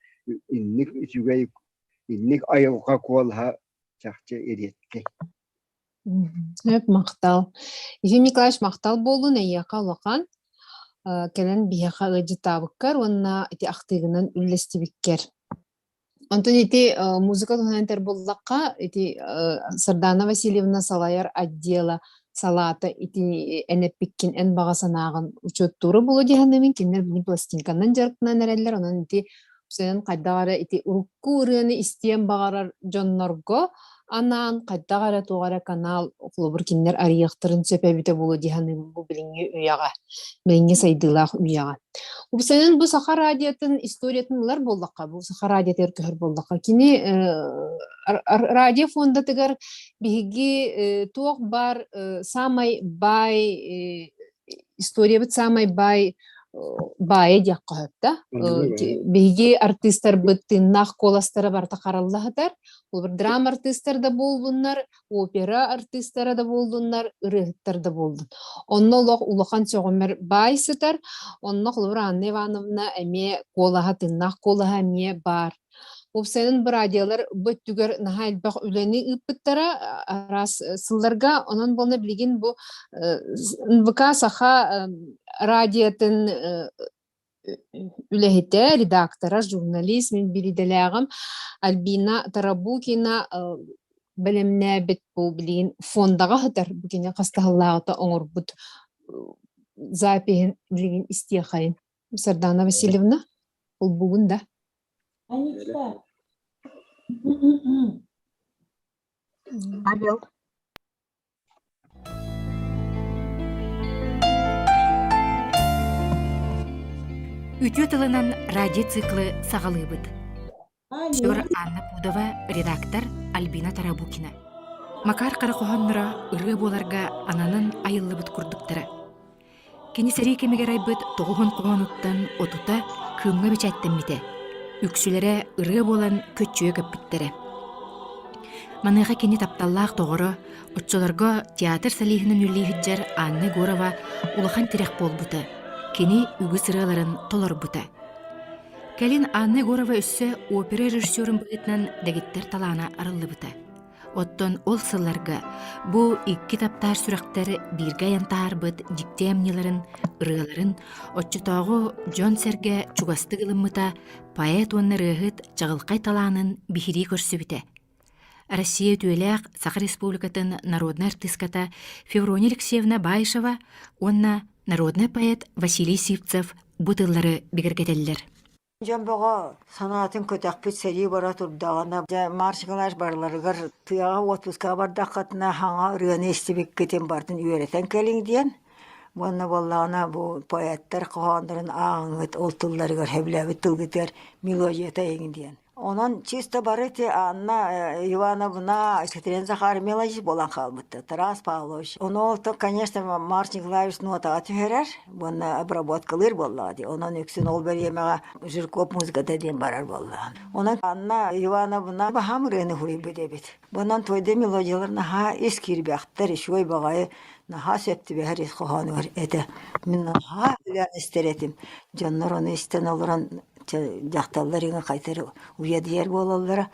инник үчүгэй, инник айылҕа куолаһа чахчы эриэккэй. Сөп, махтал. Ефим Николаевич, махтал буоллун эйиэхэ улахан кэлэн биһиэхэ ыалдьыттаабыккар уонна ити ахтыыгынан үллэстибиккэр. Онтон ити музыка туһунан этэр буоллахха, ити Сардана Васильевна салайар отдела салаата ити эн эппиккин, эн баҕа санааҕын учуоттуура буолуо дии саныыбын. Кинилэр билигин пластинканан дьарыктанан эрэллэр, онон ити Сен хайдах эрэ ити урукку ырыаны истиэн баҕарар дьоннорго анаан хайдах эрэ туох эрэ канал холобур кинилэр арыйыахтарын сөп эбитэ буолуо дии саныыбын бу билиҥҥи үйэҕэ, билиҥҥи сайдыылаах үйэҕэ. Уопсайынан бу саха радиотын историятын ылар буоллахха, бу саха радиотыгар көһөр буоллахха, кини радио фондатыгар биһиги туох баар саамай баай историябыт саамай баай баайа диэххэ сөп да. Биһиги артыыстарбыт тыыннаах куоластара барыта харалла сытар. Ол драма артыыстар да буоллуннар, опера артыыстара да буоллуннар, ырыаһыттар да буоллун. Онно олох улахан сөҕүмэр баай сытар. Онно холобур Анна Ивановна эмиэ куолаһа, тыыннаах куолаһа эмиэ баар. Уопсайынан быраадыйалар бу өттүгэр наһаа элбэх үлэни ыыппыттара араас сылларга. Онон буолна билигин бу НВК Саха радиотын үлэһитэ, редактора, журналист, мин биир идэлээҕим Альбина Тарабукина бэлэмнээбит бу билигин фондаҕа сытар бу кини хастаһыллааҕыта оҥорбут запиһын билигин истиэхэйин. Сардана Васильевна, холбуугун да? Анечка. Павел. Үтүө тылынан радиоциклы саҕалыыбыт. Режиссер Анна Пудова, редактор Альбина Тарабукина. Макар Хара хоһоонноро ырыа буоларга ананан айыллыбыт курдуктара. Кини сэрии кэмигэр айбыт тоҕуһун хоһоонуттан отута Кыымҥа бэчээттэммитэ. Үксүлэрэ ырыа буолан көччүйэ көппүттэрэ. Маныаха кини тапталлаах доҕоро, оччолорго театр солиһынан үлэлии сылдьар Анна Егорова улахан тирэх буолбута, кини үгүс ырыаларын толорбута. Кэлин Анна Егорова өссө опера режиссерун быһыытынан дэгиттэр талаана арыллыбыта. Оттон ол сылларга бу икки таптаар сүрэхтэр бииргэ айан таһаарбыт дьикти айымньыларын, ырыаларын оччотооҕу дьон-сэргэ чугастык ылыммыта, поэт уонна ырыаһыт чаҕылхай талаанын биһирии көрсүбүтэ. Россия үтүөлээх Саха Республикатын народнай артыыската Феврония Алексеевна Баишева уонна народнай поэт Василий Сивцев бу тыллары бигэргэтэллэр. Дьон бөҕө санаатын көтөхпүт сэрии бара турдаҕына, дьэ Марс Николаевич барыларыгар тыаҕа уотпускаҕа бардаххытына хаҥа ырыаны истибиккитин барытын үөрэтэн кэлиҥ диэн. Уонна буоллаҕына бу поэттар хоһооннорун ааҕыҥҥыт ол тылларыгар сөбүлээбит тылгытыгар мелодията иҥ диэн. Онон чисто бары ити Анна Ивановна, Екатерина Захаровна буолан хаалбыттар, Тарас Павлович. Ону ол конечно, Марс Николаевич нуотаҕа түһэрэр уонна обработкалыыр буоллаҕа дии. Онон үксүн ол бириэмэҕэ Жирков музыката диэн барар буоллаҕа. Онон Анна Ивановна баһаам ырыаны суруйбут эбит. Онон туойда мелодиялар наһаа ис киирбэхтэр, үчүгэй баҕайы наһаа сөп түбэһэр ис хоһоонугар этэ. Мин наһаа үлээн истэр этим. Дьоннор ону истэн олорон дьахталлар иҥэ хайтар уйадыйар буолаллара.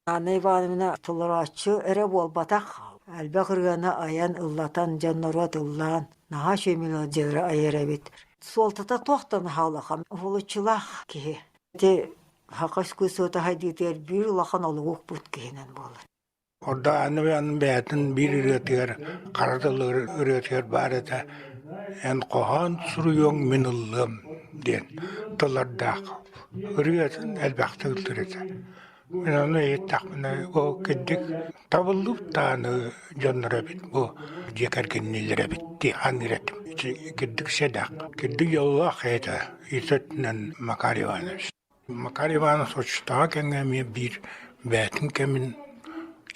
Анна Ивановна толорооччу эрэ буолбатах, элбэх ырыаны айан, ыллатан, дьон норуот ыллаан, наһаа үчүгэй мелодиялары айар эбит. Суолтата туох да наһаа улахан, уһулуччулаах киһи. Ити саха искусствота сайдыытыгар биир улахан олугу укпут киһинэн буолар. Ордо аны бэйэтин биир ырыатыгар, хара тыллар ырыатыгар баар этэ «Эн хоһоон суруйуоҥ, мин ыллыам» диэн тыллардаах ырыатын элбэхтик ыллыыр этэ. Мин ону иһиттэхпинэ, ол кырдьык табыллыбыт даҕаны дьоннор эбит бу дьиэ кэргэнниилэр эбит дии саныыр этим. Ити кырдьык сэдэх, кырдьык дьоллоох этэ ити өттүнэн Макар Иванович. Макар Иванович оччотооҕу кэмҥэ эмиэ биир бэйэтин кэмин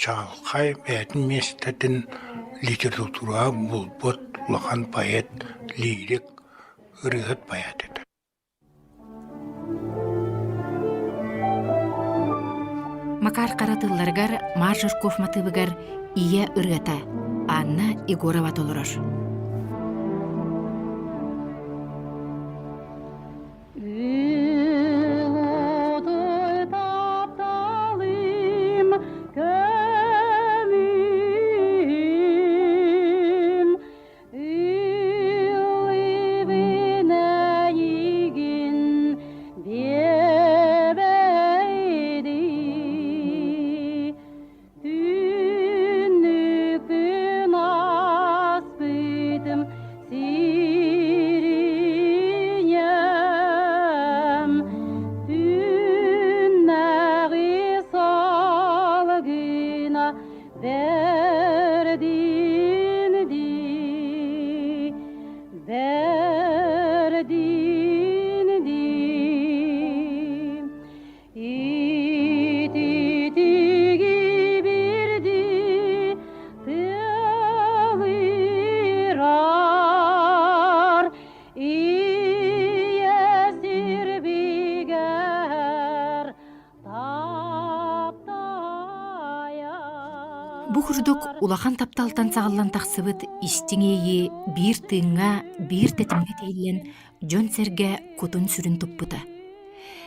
чаҕылхай бэйэтин миэстэтин литератураҕа булбут улахан поэт, лирик, ырыаһыт поэт этэ. Макар Хара тылларыгар Маар Жирков матыыбыгар «Ийэ ырыата» Анна Егорова толорор. Тапталым көмүһүм Ыллыбын эйигин биэбэйдии Түннүкпүн аспытым сиринем Түннэҕи салгына бэрдин дии, бэрдин дии. Ититиги бирди тыалырар, Ийэ сирбигэр Бу курдук улахан тапталтан саҕыллан тахсыбыт истиҥ иэйии биир тыыҥҥа, биир тэтимҥэ тиһиллэн дьон-сэргэ кутун-сүрүн туппута.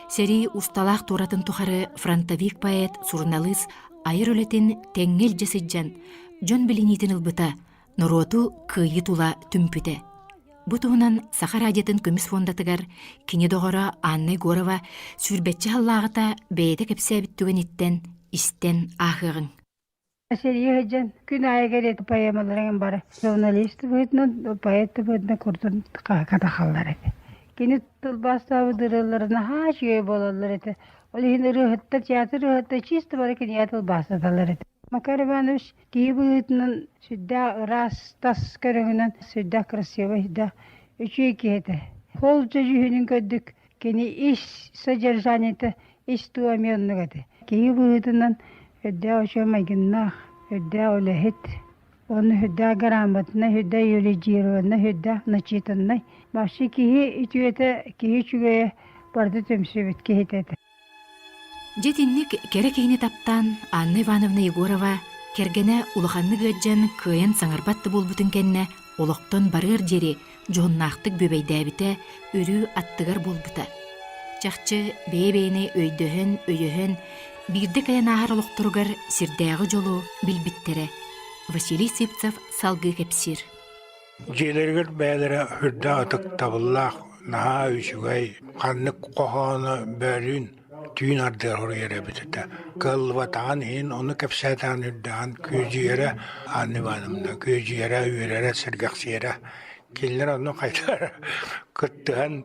Сэрии усталаах туоратын тухары фронтовик поэт, суруналыыс айар үлэтин тэҥҥэ илдьэ сылдьан, дьон билиниитин ылбыта, норуоту кыайыы тула түмпүтэ. Бу туһунан Саха радиотын көмүс фондатыгар кини доҕоро Анна Егорова сүүрбэччэ сыллааҕыта бэйэтэ кэпсээбит түгэниттэн истэн ааһыаҕыҥ. Сэрии сылдьан күн аайы кэриэтэ поэмаларын бары журналист быһыытынан, поэт быһыытынан курдун катахаллар этэ. Кини тылбаастаабыт ырыалара наһаа үчүгэй буолаллар этэ. Ол иһин ырыаһыттар, театр ырыаһыттар чисто бары кинигэ тылбаастаталлар этэ. Макар Иванович Киһи быһыытынан сүрдээх ыраас тас көрүҥүнэн сүрдээх красивай, сүрдээх үчүгэй киһи этэ. Ол дьүһүнүн көрдүк кини ис содержаниета, ис туга эмиэ оннук этэ. Киһи быһыытынан үрдээх үчүгэй майгыннаах, үрдээх үлэһит, уонна сүрдээх грамотнай, сүрдээх юридированнай, сүрдээх начитаннай. Вообще киһи үтүөтэ, киһи үчүгэйэ барыта түмсүбүт киһитэ этэ. Дьэ итинник кэрэ киһини таптаан Анна Ивановна Егорова кэргэнэ улаханнык ыалдьан кыайан саҥарбат да буолбутун кэннэ олохтон барыар диэри дьоһуннаахтык бүөбэйдээбитэ, өрүү аттыгар буолбута. Чахчы бэйэ-бэйэни өйдөһөн, өйөһөн, биирдэ кэлэн ааһар олохторугар сирдээҕи дьолу билбиттэрэ. Василий Сивцев салгыы кэпсиир. Дьиэлэригэр бэйэлэрэ үрдээх ытыктабыллаах, наһаа үчүгэй, ханнык хоһооно бөөлүүн түүн ардыгар хоруйар эбит этэ. Кыаллыбатаҕын иһин ону кэпсээтэҕин үрдээҕин күөдьүйэрэ Анна Ивановна күөдьүйэрэ, үөрэрэ, сэргэхсийэрэ. Кинилэр онно хайдах эрэ кыттыһан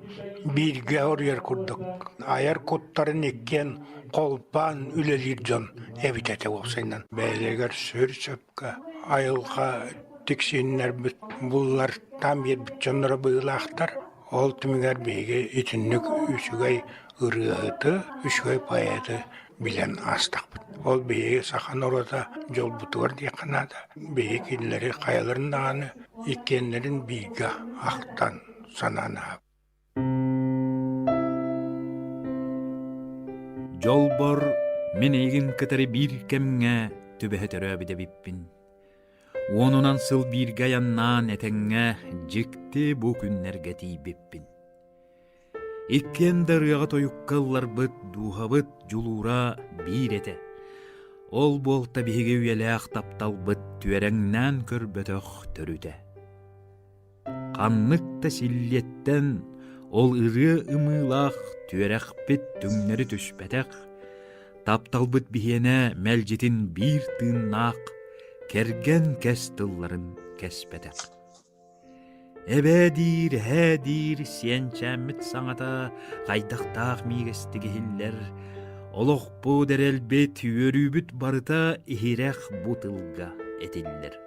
бииргэ хоруйар курдук айар куттарын иккиэн холбоон үлэлиир дьон эбит этэ уопсайынан. Бэйэлэригэр сүр сөпкө айылҕа тиксииннэрбит буллартаан биэрбит дьонноро быһыылаахтар. Ол түмүгэр биһиги итинник үчүгэй ырыаһыты, үчүгэй поэты билэн аастахпыт. Ол биһиги саха норуота дьолбутугар диэххэ наада. Биһиги кинилэри хайаларын даҕаны иккиэннэрин бииргэ ахтан санаан аһабыт. Дьолбор мин эйигин кытары биир кэмҥэ түбэһэ төрөөбүт эбиппин. Уонунан сыл бииргэ айаннаан этэҥҥэ дьикти бу күннэргэ тиийбиппин. Иккиэн да ырыаҕа-тойукка ылларбыт дууһабыт дьулуура биир этэ. Ол буолта биһиги үйэлээх тапталбыт түөрэҥнээн көрбөтөх төрүтэ. Ханнык да силлиэттэн ол ырыа ымыылаах түөрэхпит түҥнэри түспэтэх, тапталбыт биһиэнэ мэлдьитин биир тыыннаах, кэргэн кэс тылларын кэспэтэх. Эбээ диир, эһээ диир сиэнчээммит саҥата хайдахтаах миигэстик иһиллэр, олохпут, эрэлбит, үөрүүбүт барыта иһирэх бу тылга этиллэр.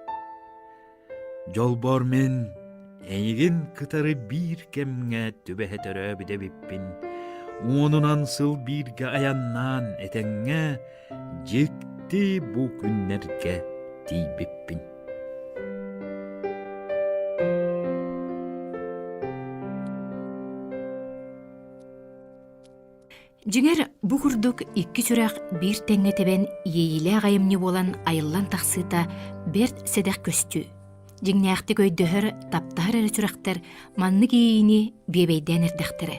Дьолбор мин эйигин кытары биир кэмҥэ түбэһэ төрөөбүт эбиппин, уонунан сыл бииргэ айаннаан этэҥҥэ дьикти бу күннэргэ тиийбиппин. Дьиҥэр, бу курдук икки сүрэх биир тэҥҥэ тэбэн иэйиилээх айымньы буолан айыллан тахсыыта бэрт сэдэх көстүү. Дьиҥнээхтик өйдөһөр, таптаһар эрэ сүрэхтэр маннык иэйиини биэбэйдээн эрдэхтэрэ.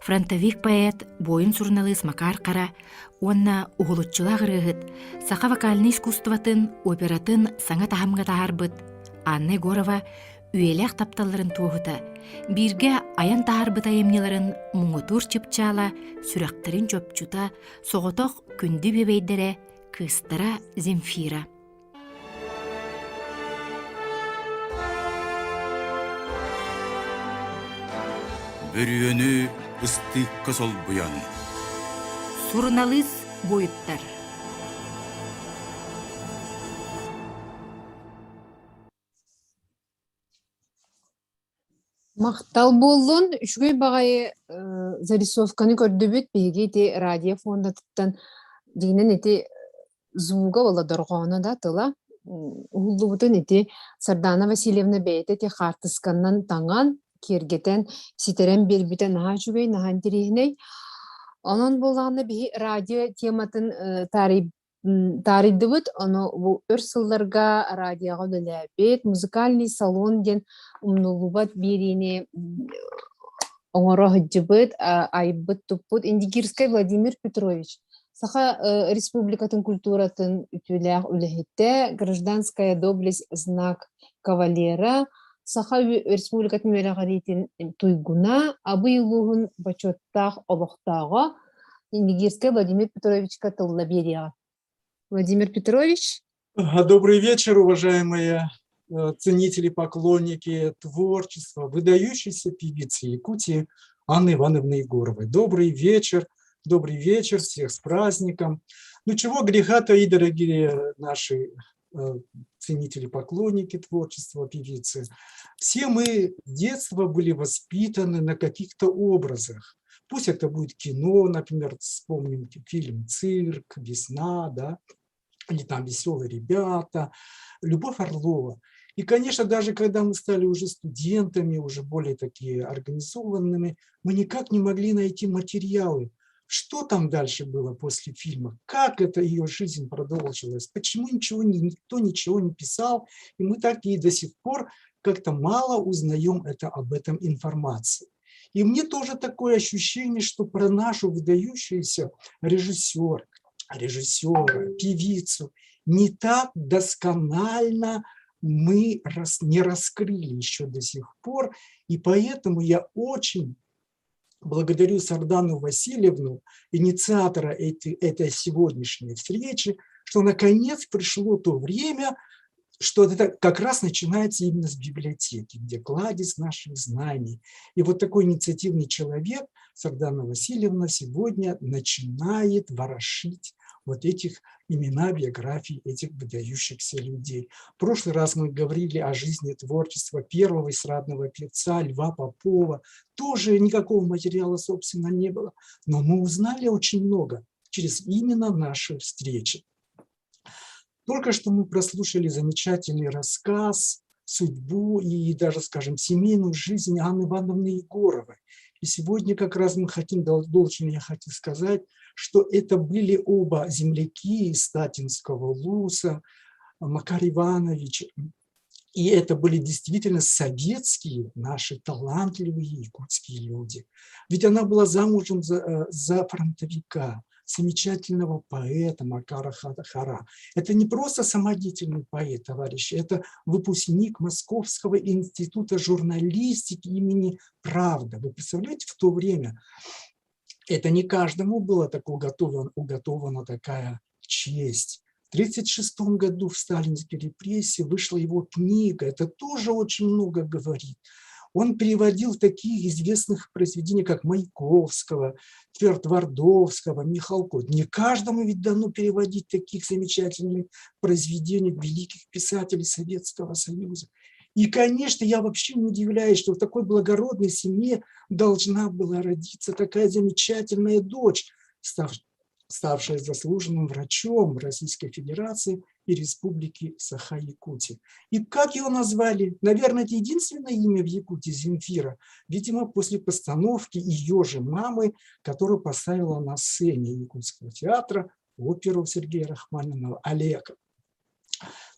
Фронтовик поэт, буойун-суруналыыс Макар Хара уонна уһулуччулаах ырыаһыт, саха вокальнай искусствотын, оператын саҥа таһымҥа таһаарбыт Анна Егорова үйэлээх тапталларын туоһута, бииргэ айан таһаарбыт айымньыларын муҥутуур чыпчаала, сүрэхтэрин чопчута, соҕотох күндү бүөбэйдэрэ, кыыстара Земфира. Бүрүөнү ыстыыкка солбуйан Суруналыыс буойуттар Махтал буоллун, үчүгэй баҕайы зарисовканы көрдүбүт. Биһиги ити радио фондатыттан дьиҥинэн ити звуга буолла дорҕооно да тыла уһуллубутун ити Сардана Васильевна бэйэтэ ити хаартысканан таҥан, киэргэтэн, ситэрэн биэрбитэ наһаа үчүгэй, наһаа интэриэһинэй. Онон буоллаҕына биһи радио тематын таарый Таарыйдыбыт, ону бу өр сылларга радиоҕа үлэлээбит, музыкальный салон диэн умнуллубат биэриини оҥоро сылдьыбыт, айбыт-туппут Индигирскэй Владимир Петрович Саха Республикатын культуратын үтүөлээх үлэһитэ, гражданская доблесть знак кавалера, Саха Республикатын үөрэҕириитин туйгуна, Абый улууһун бочуоттаах олохтооҕо Индигирскэй Владимир Петровичка тылла биэриэҕэ. Владимир Петрович. Добрый вечер, уважаемые ценители, поклонники творчества выдающейся певицы Якутии Анны Ивановны Егоровой. Добрый вечер, добрый вечер, всех с праздником. Ну чего греха таить, дорогие наши ценители, поклонники творчества певицы. Все мы с детства были воспитаны на каких-то образах. Пусть это будет кино, например, вспомним фильм «Цирк», «Весна», да, или там «Веселые ребята», Любовь Орлова. И, конечно, даже когда мы стали уже студентами, уже более такие организованными, мы никак не могли найти материалы, что там дальше было после фильма, как это ее жизнь продолжилась, почему ничего, никто ничего не писал, и мы так и до сих пор как-то мало узнаем это, об этом информации. И мне тоже такое ощущение, что про нашу выдающуюся режиссер, режиссера, певицу не так досконально мы не раскрыли еще до сих пор. И поэтому я очень благодарю Сардану Васильевну, инициатора этой, этой сегодняшней встречи, что наконец пришло то время, что это как раз начинается именно с библиотеки, где кладезь наших знаний. И вот такой инициативный человек, Сардана Васильевна, сегодня начинает ворошить вот этих имена, биографии этих выдающихся людей. В прошлый раз мы говорили о жизни творчества первого эстрадного певца Льва Попова. Тоже никакого материала, собственно, не было. Но мы узнали очень много через именно наши встречи. Только что мы прослушали замечательный рассказ, судьбу и даже, скажем, семейную жизнь Анны Ивановны Егоровой. И сегодня как раз мы хотим, должен я хочу сказать, что это были оба земляки из Татинского Луса, Макар Иванович. И это были действительно советские наши талантливые якутские люди. Ведь она была замужем за, за фронтовика, замечательного поэта Макара Хара. Это не просто самодеятельный поэт, товарищи, это выпускник Московского института журналистики имени Правда. Вы представляете, в то время это не каждому было так уготована такая честь. В 1936 году в сталинской репрессии вышла его книга. Это тоже очень много говорит. Он переводил таких известных произведений, как Маяковского, Твардовского, Михалкова. Не каждому ведь дано переводить таких замечательных произведений великих писателей Советского Союза. И, конечно, я вообще не удивляюсь, что в такой благородной семье должна была родиться такая замечательная дочь, ставшая заслуженным врачом Российской Федерации и Республики Саха-Якутия. И как ее назвали? Наверное, это единственное имя в Якутии Земфира. Видимо, после постановки ее же мамы, которую поставила на сцене Якутского театра оперу Сергея Рахманинова «Олег».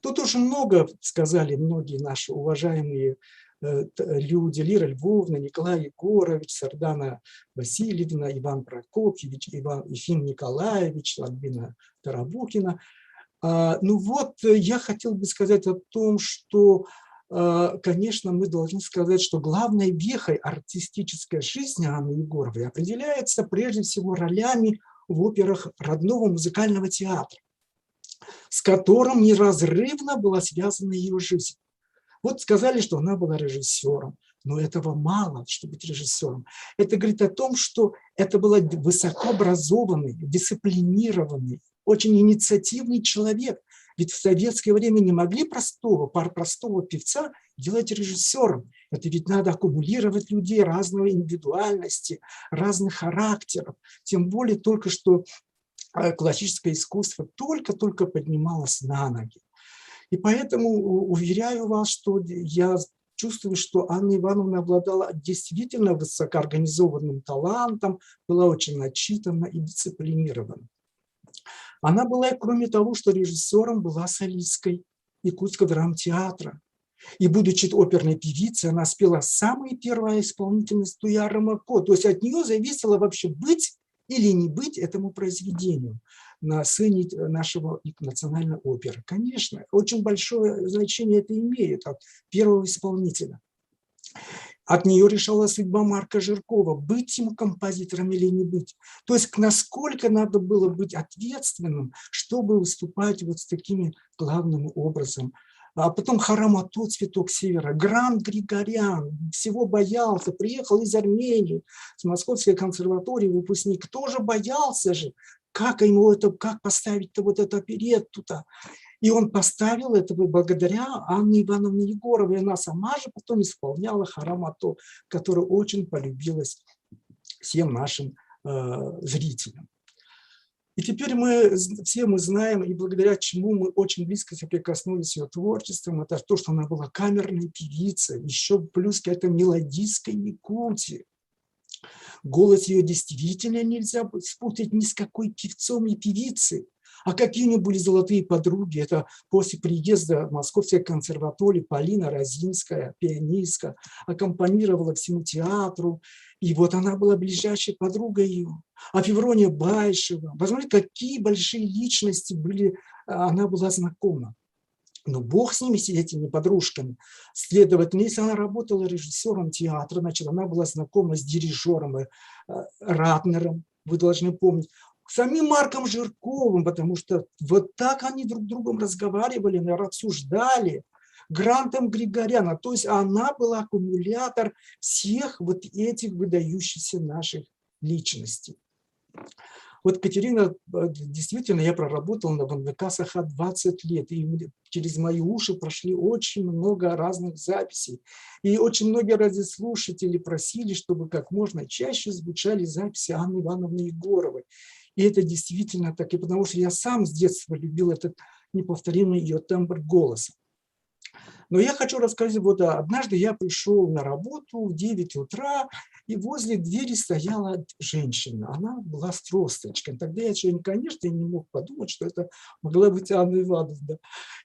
Тут уже много сказали многие наши уважаемые люди, Лира Львовна, Николай Егорович, Сардана Васильевна, Иван Прокопьевич, Иван Ефим Николаевич, Альбина Тарабукина. Ну вот, я хотел бы сказать о том, что, конечно, мы должны сказать, что главной вехой артистической жизни Анны Егоровой определяется прежде всего ролями в операх родного музыкального театра, с которым неразрывно была связана ее жизнь. Вот сказали, что она была режиссером, но этого мало, чтобы быть режиссером. Это говорит о том, что это был высокообразованный, дисциплинированный, очень инициативный человек. Ведь в советское время не могли простого певца делать режиссером. Это ведь надо аккумулировать людей разной индивидуальности, разных характеров. Тем более только что классическое искусство только-только поднималось на ноги. И поэтому уверяю вас, что я чувствую, что Анна Ивановна обладала действительно высокоорганизованным талантом, была очень начитана и дисциплинирована. Она была, кроме того, что режиссером, была солисткой Якутского драмтеатра. И, будучи оперной певицей, она спела самая первая исполнительница Туяра Мако. То есть от нее зависело вообще быть или не быть этому произведению на сцене нашего национальной оперы. Конечно, очень большое значение это имеет от первого исполнителя. От нее решала судьба Марка Жиркова, быть ему композитором или не быть. То есть насколько надо было быть ответственным, чтобы выступать вот с такими главным образом. А потом Харамато, «Цветок севера», Грант Григорян, всего боялся, приехал из Армении, с Московской консерватории выпускник, тоже боялся же, как ему это, как поставить-то вот эту оперетту-то. И он поставил это благодаря Анне Ивановне Егоровой. Она сама же потом исполняла Харамато, которая очень полюбилась всем нашим зрителям. И теперь мы все мы знаем, и благодаря чему мы очень близко соприкоснулись с ее творчеством, это то, что она была камерной певицей, еще плюс к этому мелодистской Якутии. Голос ее действительно нельзя спутать ни с какой певцом и певицей. А какие у нее были золотые подруги? Это после приезда в Московскую консерваторию Полина Розинская, пианистка, аккомпанировала всему театру. И вот она была ближайшей подругой ее. А Феврония Байшева. Возможно, какие большие личности были, она была знакома. Но бог с ними, с этими подружками. Следовательно, если она работала режиссером театра, значит, она была знакома с дирижером Ратнером, вы должны помнить, самим Марком Жирковым, потому что вот так они друг с другом разговаривали, наверное, обсуждали, Грантом Григоряна. То есть она была аккумулятор всех вот этих выдающихся наших личностей. Вот, Катерина, действительно, я проработал на ВНК Саха 20 лет, и через мои уши прошли очень много разных записей. И очень многие радиослушатели просили, чтобы как можно чаще звучали записи Анны Ивановны Егоровой. И это действительно так, и потому что я сам с детства любил этот неповторимый ее тембр голоса. Но я хочу рассказать, вот однажды я пришел на работу в 9 утра, и возле двери стояла женщина. Она была с тросточкой. Тогда я еще, конечно, не мог подумать, что это могла быть Анна Ивановна.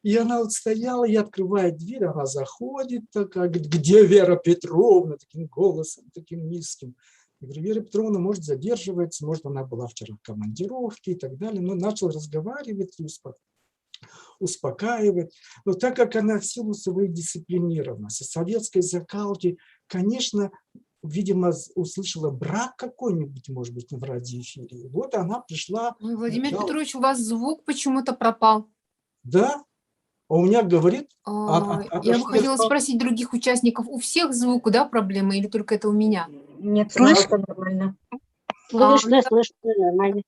И она вот стояла, я открываю дверь, она заходит такая, говорит, где Вера Петровна? Таким голосом, таким низким. Я говорю, Вера Петровна, может, задерживается, может, она была вчера в командировке и так далее, но начал разговаривать и успокаивать. Но так как она в силу своей дисциплинированности, советской закалки, конечно, видимо, услышала брак какой-нибудь, может быть, в радиоэфире. Вот она пришла. Ой, Владимир Петрович, у вас звук почему-то пропал. Да? А у меня говорит... Я бы хотела спросить других участников, у всех звук, да, проблемы или только это у меня? Нет, слышно нормально. Слышно, слышно, нормально.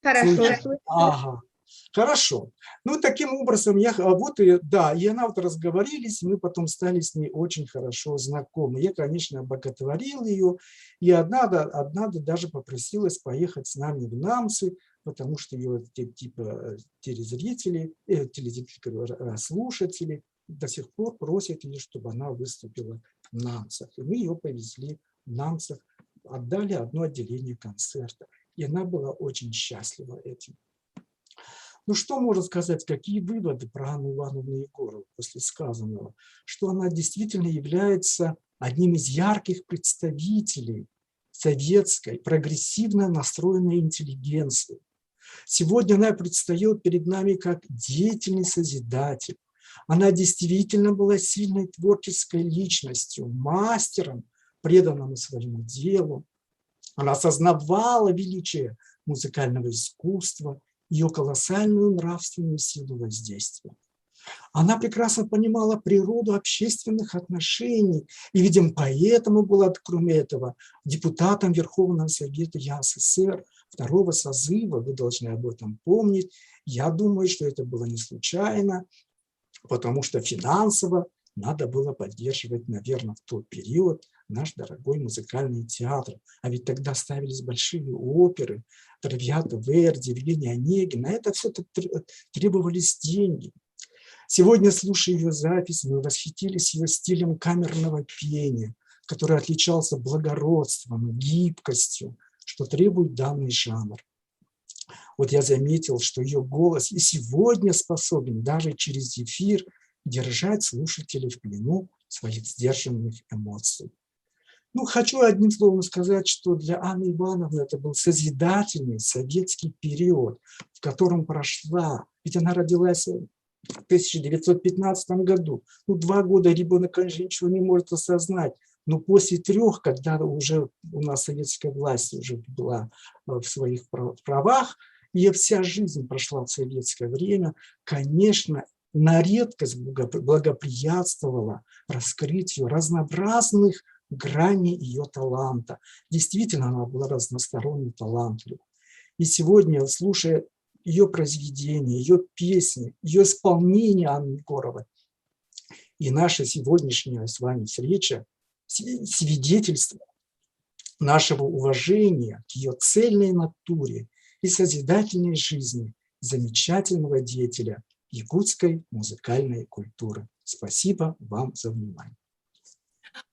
Хорошо. Ага. Хорошо. Ну, таким образом, я, вот и, да, и она вот разговорились, мы потом стали с ней очень хорошо знакомы. Я, конечно, боготворил ее, и однажды даже попросилась поехать с нами в Намцы, потому что ее типа телезрители, телезрители, слушатели до сих пор просят ее, чтобы она выступила в Намцах. И мы ее повезли в Намцах, отдали одно отделение концерта. И она была очень счастлива этим. Ну что можно сказать, какие выводы про Анну Ивановну Егорову после сказанного? Что она действительно является одним из ярких представителей советской, прогрессивно настроенной интеллигенции. Сегодня она предстает перед нами как деятельный созидатель. Она действительно была сильной творческой личностью, мастером, преданным своему делу. Она осознавала величие музыкального искусства, ее колоссальную нравственную силу воздействия. Она прекрасно понимала природу общественных отношений и, видимо, поэтому была, кроме этого, депутатом Верховного Совета ЯССР второго созыва, вы должны об этом помнить. Я думаю, что это было не случайно, потому что финансово надо было поддерживать, наверное, в тот период наш дорогой музыкальный театр. А ведь тогда ставились большие оперы, Травиата, Верди, Евгения Онегин. На это все требовались деньги. Сегодня, слушая ее запись, мы восхитились ее стилем камерного пения, который отличался благородством, гибкостью, что требует данный жанр. Вот я заметил, что ее голос и сегодня способен даже через эфир держать слушателей в плену своих сдержанных эмоций. Ну, хочу одним словом сказать, что для Анны Ивановны это был созидательный советский период, в котором прошла, ведь она родилась в 1915 году. Ну, 2 года ребенок, конечно, ничего не может осознать, но после 3, когда уже у нас советская власть уже была в своих правах, и вся жизнь прошла в советское время, конечно, на редкость благоприятствовала раскрытию разнообразных граней ее таланта. Действительно, она была разносторонне талантлива. И сегодня, слушая ее произведения, ее песни, ее исполнение Анны Егоровой, и наша сегодняшняя с вами встреча свидетельство нашего уважения к ее цельной натуре и созидательной жизни замечательного деятеля якутской музыкальной культуры. Спасибо вам за внимание.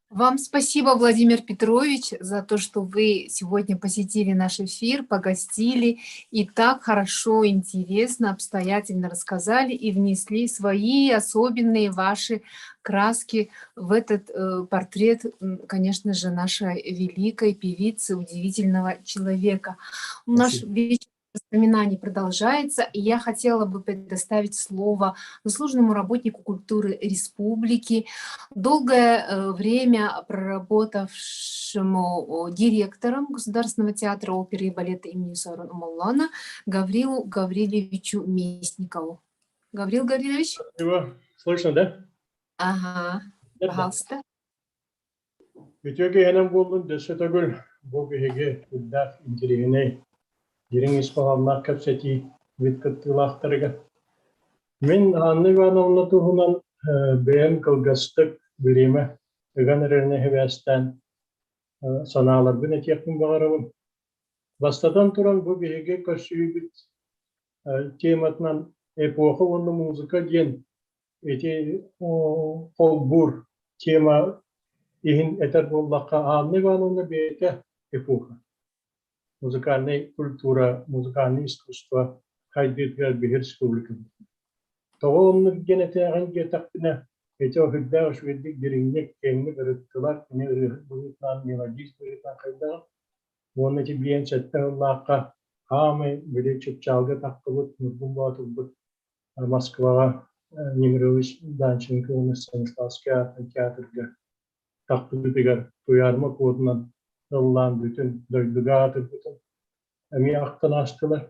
Вам спасибо, Владимир Петрович, за то, что вы сегодня посетили наш эфир, погостили и так хорошо, интересно, обстоятельно рассказали и внесли свои особенные ваши краски в этот портрет, конечно же, нашей великой певицы, удивительного человека. Наш вечер воспоминаний продолжается, и я хотела бы предоставить слово заслуженному работнику культуры республики, долгое время проработавшему директором Государственного театра оперы и балета имени Суорун Омоллона Гаврилу Гаврилевичу Местникову. Гаврил Гаврилович? Спасибо. Слышно, да? Ага, пожалуйста. Үтүө киэһэнэн буоллун дөссө төгүл бу биһиги үрдээх интэриэһинэй дириҥ ис хоһоонноох кэпсэтии бүт кыттыылаахтарыгар. Мин Анна Ивановна туһунан бэйэм кылгастык бириэмэ ыган эрэринэ сибээстээн санааларбын этиэхпин баҕарабын. Бастатан туран бу биһиги көрсүһүүбүт тематынан эпоха уонна музыка диэн ити холбуур тема иһин этэр буоллахха Анна Ивановна бэйэтэ эпоха. Музыкальная культура, музыкальное искусство хайдыытыгар биһир республикабыт. Тоҕо оннук диэн этээҕин диэтэхпинэ, ити үчүгэйдик дириҥник, киэҥник ырыттылар, кини ырыаһыт быһыытынан, мелодист быһыытынан хайдаҕын. Уонна ити биэн сэттэ сыллаахха хаамай били чыпчаалга таххыбыт Ньургун Боотурбут Москваҕа Немирович Данченко уонна Станиславский аатынан театрга таххыбытыгар Туйаарма куотунан ыллаан бүтүн дойдуга аатырбытын эмиэ ахтан аастылар.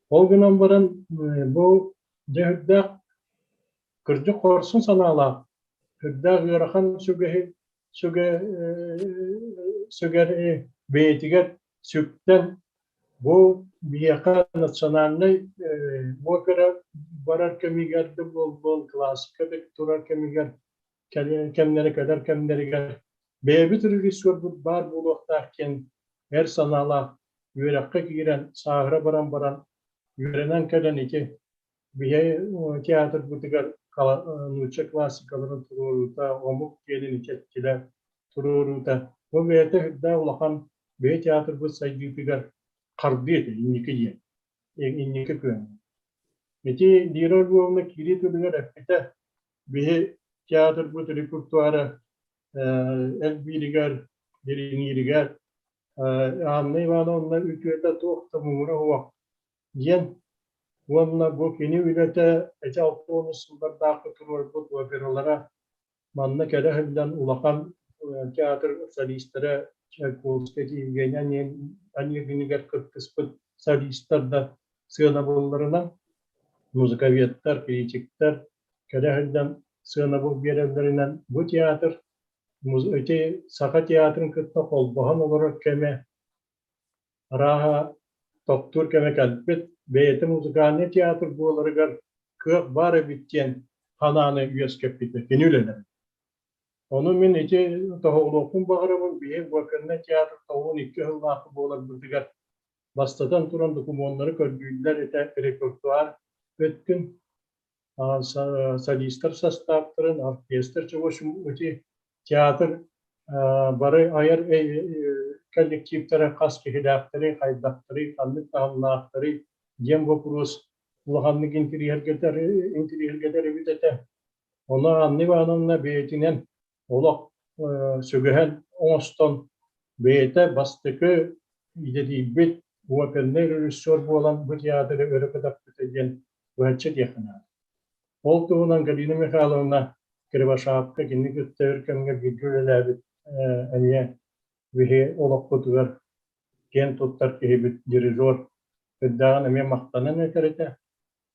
Ол гынан баран бу дьэ үрдээх кырдьык хорсун санаалаах, үрдээх ыарахан сүгэһи сүгэ сүгэр бэйэтигэр сүктэн бу биһиэхэ национальнай опера барар кэмигэр да буоллун, классика да турар кэмигэр кэмнэрэ кэлэр кэмнэригэр бэйэбит режиссербут баар буолуохтаах диэн эр санаалаах үөрэххэ киирэн сааһыра баран баран үөрэнэн кэлэн ити биһи театрбытыгар нуучча классикаларын туруоруута, омук диэнин ичэттилэр туруоруута бу бэйэтэ үрдээх улахан бэйэ театрбыт сайдыытыгар хардыы этэ инники диэн инники күөн. Ити Лира Львовна киирии тылыгар эппитэ биһи театрбыт репертуара элбииригэр, дириҥииригэр Анна Ивановна үтүөтэ туох да муҥура суох диэн уонна бу кини үлэтэ ити 60 сыллардаахха туруорбут опералара манна кэлэ сылдьан улахан театр солистара Чайковскай Евгений Онегинигэр кыттыспыт солистар да сыанабылларынан музыковедтар, критиктэр кэлэ сылдьан сыанабыл биэрэллэринэн бу театр ити Саха театрын кытта холбоһон олорор кэмэ арааһа тохтуур кэмэ кэлбит, бэйэтэ музыкальнай театр буоларыгар кыах баар эбит диэн санааны үөскэппитэ кини үлэлэр. Ону мин ити тоһоҕолуохпун баҕарабын, биһиги опернай театр 92 сыллаахы буоларбытыгар бастатан туран докумуоннары көрдүүллэр этэ репертуар өттүн солистар састааптарын, оркестр эти театр бары айар коллективтара хас киһилээхтэрий, хайдахтарый, ханнык таһымнаахтарый диэн боппуруос улаханнык интириэһиргэтэр интириэһиргэтэр эбит этэ. Ону Анна Ивановна бэйэтинэн олох сүгэһэн оҥостон бэйэтэ бастакы идэтийбит опернай режиссер буолан бу театры өрө көтөхпүтэ диэн быһаччы диэххэ наада. Ол туһунан Галина Михайловна Кривошапка кини кытта өр кэмҥэ бииргэ үлэлээбит эмиэ биһи олохпутугар киэн туттар киһибит дирижер үрдээҕин эмиэ махтанан этэр этэ.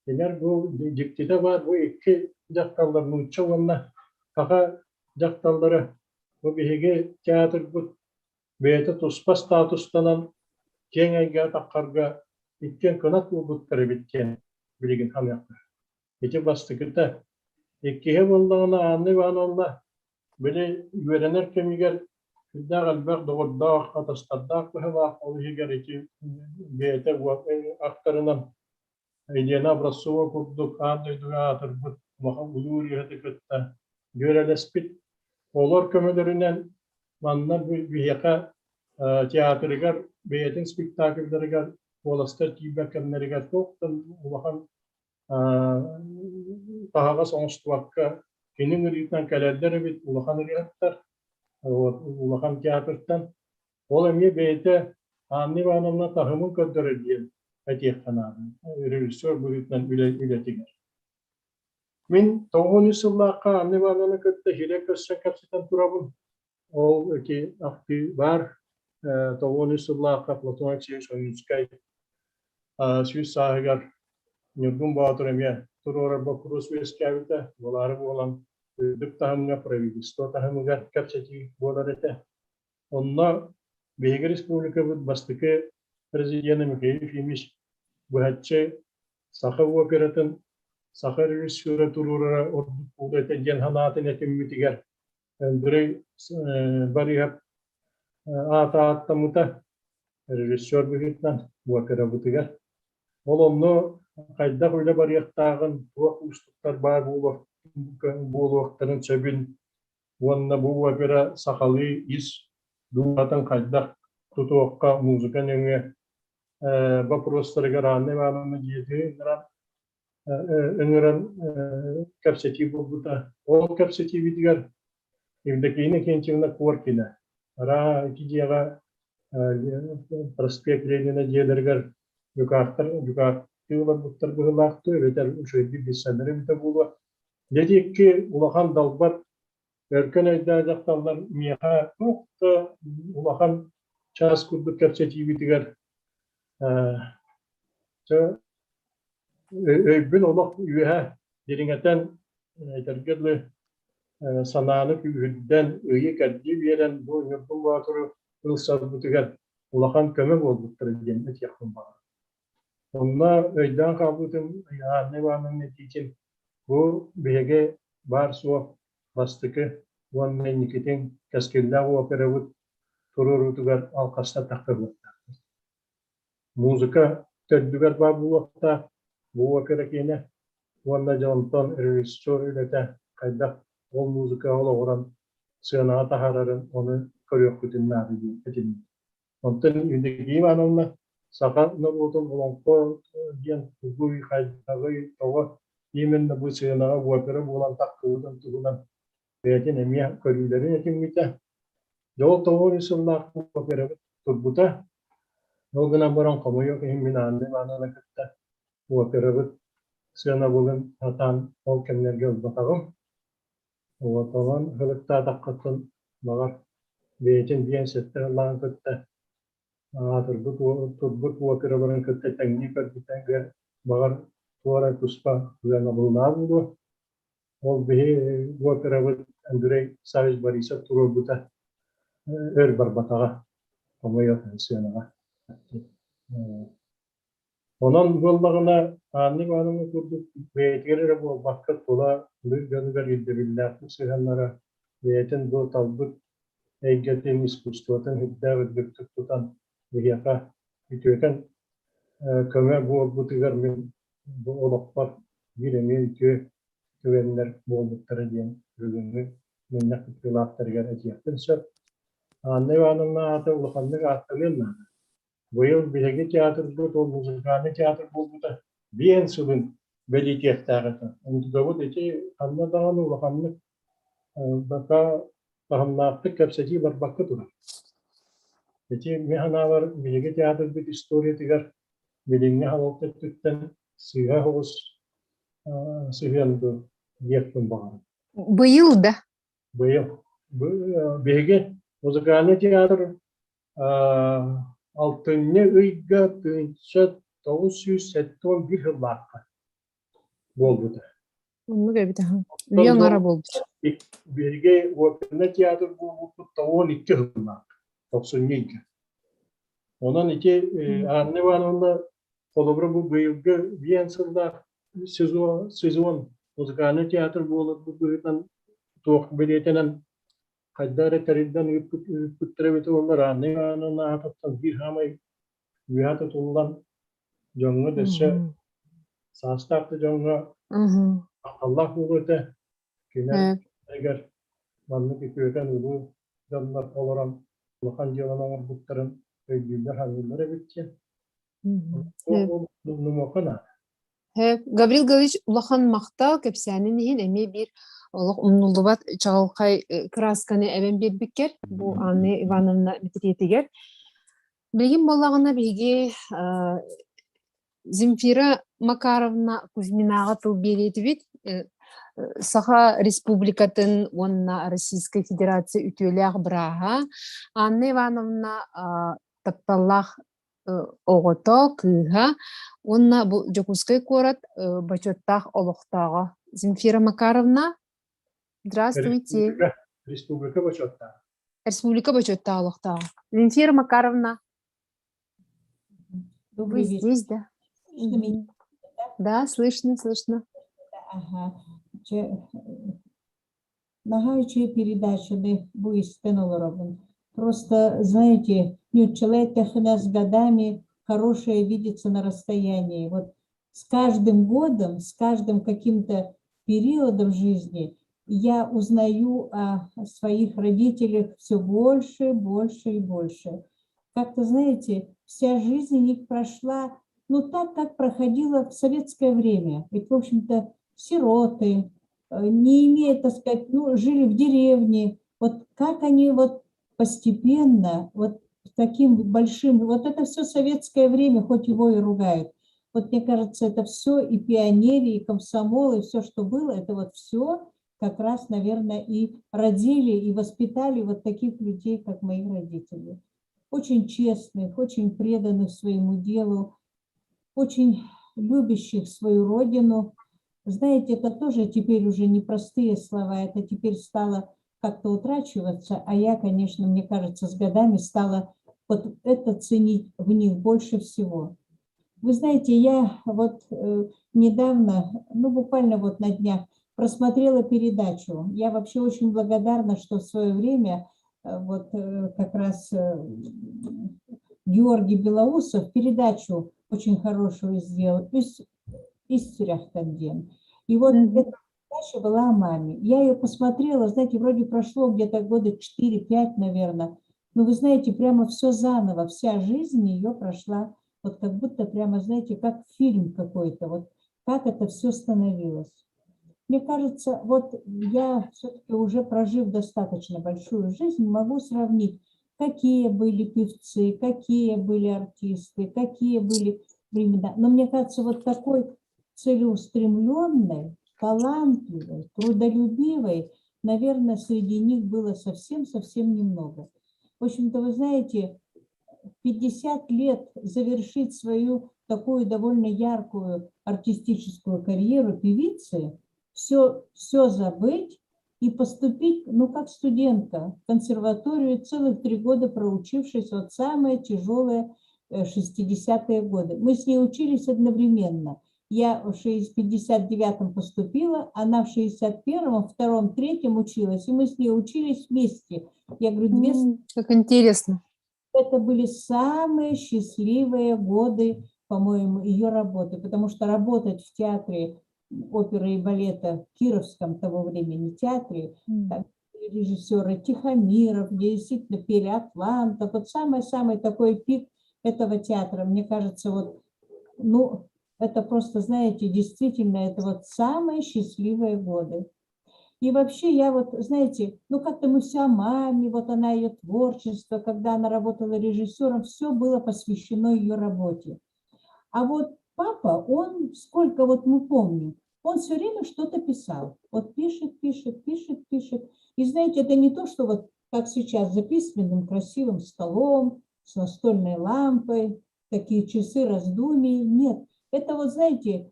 Кинилэр бу дьиктитэ баар бу икки дьахталлар нуучча уонна саха дьахталлара бу биһиги театрбыт бэйэтэ туспа статустанан киэҥ эйгэҕэ таххарга иккиэн кынат буолбуттар эбит диэн билигин саныахпыт. Ити бастакыта. Иккиһэ буоллаҕына Анна Ивановна били үөрэнэр кэмигэр сүрдээх элбэх доҕордоох, атастардаах быһыылаах, ол иһигэр ити бэйэтэ ахтарынан Елена Образцова курдук аан дойдуга аатырбыт улахан улуу ырыаһыты кытта дьүөрэлэспит. Олор көмөлөрүнэн манна биһиэхэ театрыгар бэйэтин спектакльдарыгар куоластар тиийбэт кэмнэригэр туох да улахан таһаҕас оҥостубакка кини ыҥырыытынан кэлэллэр эбит улахан ырыаһыттар вот улахан театртан Ол эмиэ бэйэтэ Анна Ивановна таһымын көрдөрөр диэн этиэххэ наада, режиссер быһыытынан үлэ үлэтигэр. Мин 93 сыллаахха Анна Ивановна кытта иһирэ көрсөн кэпсэтэн турабын. Ол ити ахтыы баар. 93 сыллаахха Платон Алексеевич Ойуунскай сүүс сааһыгар Ньургун Боотур эмиэ туруорар боппуруос үөскээбитэ. Буолаары буолан үрдүк таһымҥа правительство таһымыгар кэпсэтии буолар этэ. Онно биһиги республикабыт бастакы президенэ Михаил Ефимович быһаччы саха оператын саха режиссера туруорара ордук буолуо этэ диэн санаатын этиммитигэр Андрей Борисов аата ааттаммыта режиссер быһыытынан операбытыгар. Ол онно хайдах үлэ барыахтааҕын, туох уустуктар баар буолуохтарын сөбүн уонна бу опера сахалыы ис дууһатын хайдах тутуохха музыка нөҥүө боппуруостарыгар Анна Ивановна дьиэтин ыҥыран ыҥыран кэпсэтии буолбута. Ол кэпсэтиибитигэр Евдокия Иннокентьевна Коркина араа ити дьиэҕэ Проспект Ленина дьиэлэригэр дьукаахтар дьукаахтыы олорбуттар быһыылаах дуу эбэтэр үчүгэйдик билсэллэр эбитэ буолуо. Дьэ ити икки улахан далбар өркөн өйдөөх дьахталлар миэхэ туох да улахан чаас курдук кэпсэтиибитигэр чэ өйбүн олох үөһэ дириҥэтэн этэргэ дылы санааны күүһүрдэн, ыйы-кэрдии биэрэн бу Ньургун Боотуру ылсарбытыгар улахан көмө буолбуттара диэн этиэхпин баҕарабын. Онно өйдөөн хаалбытым Анна Ивановна этиитин бу биһиги баар-суох бастакы уонна инникитин кэскиллээх операбыт туруоруутугар алҕаста тахсыбыттаахпыт. Музыка төрдүгэр баар буолуохтаах бу опера киэнэ уонна дьэ онтон режиссер үлэтэ хайдах ол музыкаҕа олоҕуран сыанаҕа таһаарарын ону көрүөхпүтүн наада диэн этинним. Онтон Евдокия Ивановна саха норуотун олоҥхо диэн тугуй, хайдаҕый, тоҕо именно бу сыанаҕа опера буолан тахсыбытын туһунан бэйэтин эмиэ көрүүлэрин этиммитэ. Дьэ ол тоҕо сыллаах операбыт турбута. Ол гынан баран хомойуох иһин мин Анна Ивановна кытта операбыт сыанабылын сатаан ол кэмнэргэ ылбатаҕым. Вот онон ылыктаатаххыттан баҕар бэйэтин диэн сэттэ ыллаан кытта аатырбыт турбут операларын кытта тэҥнии көрбүтүгэр баҕар туора туспа сыанабыллаах буолуо. Ол биһи операбыт Андрей Савич Борисов туруорбута өр барбатаҕа, хомойуох сыанаҕа. Онон буоллаҕына, Анна Ивановна курдук бэйэтигэр эрэ буолбакка, тула лыыр дьонугар ирдэбиллээхтик сыһыаннара бэйэтин бу талбыт эйгэтин, искусствотын үрдээх үрдүктүк тутан биһиэхэ үтүөкэн көмө буолбутугар мин бу олохпор биир эмиэ үтүө түгэннэр буолбуттара диэн бүгүҥҥү мунньах кыттыылаахтарыгар этиэхпин сөп. Анна Ивановна аата улаханнык ааттаныан наада. Быйыл биһиги театрбыт ол музыкальный театр буолбута биэн сылын бэлиэтиэхтээх этэ. Онтукабыт ити ханна даҕаны улаханнык бака таһымнаахтык кэпсэтии барбакка турар. Ити мин санаабар биһиги театрбыт историятыгар билиҥҥи халалта өттүттэн сыыһа соҕус сыһыан диэхпин баҕарабын. Быйыл да? Быйыл. Биһиги музыкальный театр алтынньы ыйга 1991 сыллаахха буолбута. Оннук эбит аһа. Үйэ аҥара буолбут. Биһиги оперный театр буолбуппут 92 сыллаах, тохсунньу ыйга. Онон ити Анна Ивановна холобура бу быйылгы биэн сыллаах сезон, сезон музыкальный театр буоларбыт быһыытынан туох бэлиэтэнэн хайдах эрэ тэриллэн ыыппыт ыыппыттара эбитэ буоллар Анна Ивановна аатыттан биир саамай үөһэ тутуллан дьоҥҥо да өссө саастаах да дьоҥҥо махталлаах буолуо этэ. Кинилэр маннык үтүөкэн улуу дьоннор олорон улахан дьыаланы оҥорбуттарын өйдүүллэр саныыллар эбит диэн. Умнумуохха наада. Гаврил Гаврилович улахан махтал кэпсээнин иһин эмиэ биир олох умнуллубат чаҕылхай кыраасканы эбэн биэрбиккэр бу Анна Ивановна мэтириэтигэр. Билигин буоллаҕына биһиги Земфира Макаровна Кузьминаҕа тыл биэриэтибит. Саха Республикатын уонна Российскай Федерация үтүөлээх бырааһа Анна Ивановна тапталлаах оҕото, кыыһа уонна бу Дьокуускай куорат бочуоттаах олохтооҕо Земфира Макаровна, здравствуйте. Республика, республика бочуоттаах. Республика бочуоттаах олохтооҕо. Земфира Макаровна, Добрый вы вечер. здесь, да? Слышно меня? Да, слышно, слышно. Ага. Чэ, Наһаа үчүгэй передачаны бу истэн олоробун. Просто, знаете, нууччалыы эттэххинэ, с годами хорошее видится на расстоянии. Вот с каждым годом, с каждым каким-то периодом жизни я узнаю о своих родителях все больше, больше и больше. Как-то, знаете, вся жизнь у них прошла, ну, так, как проходила в советское время. Ведь, в общем-то, сироты, не имея, так сказать, ну, жили в деревне. Вот как они вот постепенно вот таким большим, вот это все советское время, хоть его и ругают. Вот мне кажется, это все и пионерии, и комсомол, и все, что было, это вот все как раз, наверное, и родили, и воспитали вот таких людей, как мои родители. Очень честных, очень преданных своему делу, очень любящих свою родину. Знаете, это тоже теперь уже непростые слова, это теперь стало как-то утрачиваться, а я, конечно, мне кажется, с годами стала вот это ценить в них больше всего. Вы знаете, я вот недавно, ну буквально вот на днях, просмотрела передачу. Я вообще очень благодарна, что в свое время вот как раз Георгий Белоусов передачу очень хорошую сделал из Цюряхтанден. И вот эта передача была о маме. Я ее посмотрела, знаете, вроде прошло где-то года 4-5, наверное. Но вы знаете, прямо все заново, вся жизнь ее прошла, вот как будто прямо, знаете, как фильм какой-то, вот как это все становилось. Мне кажется, вот я все-таки уже прожив достаточно большую жизнь, могу сравнить, какие были певцы, какие были артисты, какие были времена. Но мне кажется, вот такой целеустремленной, талантливой, трудолюбивой, наверное, среди них было совсем-совсем немного. В общем-то, вы знаете, 50 лет завершить свою такую довольно яркую артистическую карьеру певицы, все забыть и поступить, ну, как студентка в консерваторию, целых 3 года проучившись, вот самые тяжелые 60-е годы. Мы с ней учились одновременно. Я в 59-м поступила, она в 61-м, 2-м, 3-м училась, и мы с ней учились вместе. Я говорю, две... Как интересно. Это были самые счастливые годы, по-моему, ее работы, потому что работать в театре оперы и балета в Кировском того времени театре, там режиссеры Тихомиров, где действительно пели Атланта, вот самый-самый такой пик этого театра, мне кажется, вот, ну, это просто, знаете, действительно, это вот самые счастливые годы. И вообще я вот, знаете, ну как-то мы все о маме, вот она, ее творчество, когда она работала режиссером, все было посвящено ее работе. А вот папа, он, сколько вот мы помним, он все время что-то писал. Вот пишет, пишет, пишет, пишет. И знаете, это не то, что вот как сейчас за письменным красивым столом, с настольной лампой, такие часы раздумий. Нет, это вот, знаете,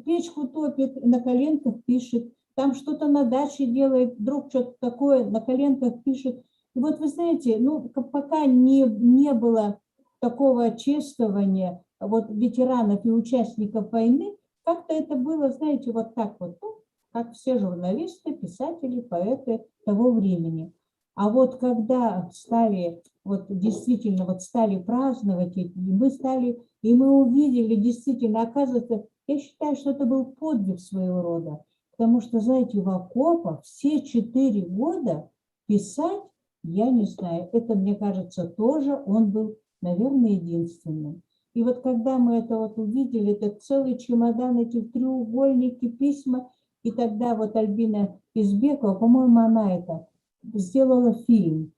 печку топит, на коленках пишет, там что-то на даче делает, вдруг что-то такое, на коленках пишет. И вот вы знаете, ну, пока не было такого чествования вот ветеранов и участников войны, как-то это было, знаете, вот так вот, ну, как все журналисты, писатели, поэты того времени. А вот когда стали, вот действительно вот стали праздновать, и мы стали, и мы увидели, действительно, оказывается, я считаю, что это был подвиг своего рода, потому что, знаете, в окопах все 4 года писать, я не знаю, это, мне кажется, тоже он был, наверное, единственным. И вот когда мы это вот увидели, это целый чемодан, эти треугольники, письма, и тогда вот Альбина Избекова, по-моему, она это сделала фильм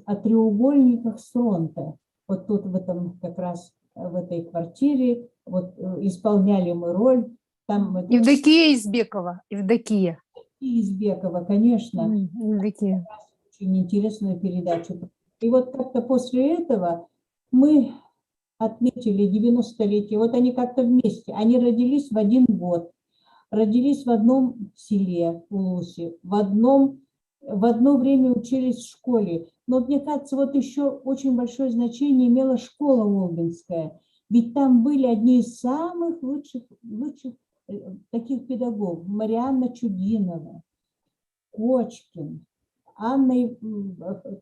о треугольниках с фронта. Вот тут в этом как раз, в этой квартире, вот исполняли мы роль. Там Евдокия Избекова. Евдокия. Избекова, конечно. Евдокия. Очень интересную передачу. И вот как-то после этого мы отметили 90-летие. Вот они как-то вместе. Они родились в один год. Родились в одном селе, в Улусе, в одно время учились в школе. Но, мне кажется, вот еще очень большое значение имела школа Олбинская. Ведь там были одни из самых лучших таких педагогов. Марианна Чудинова, Кочкин, Анна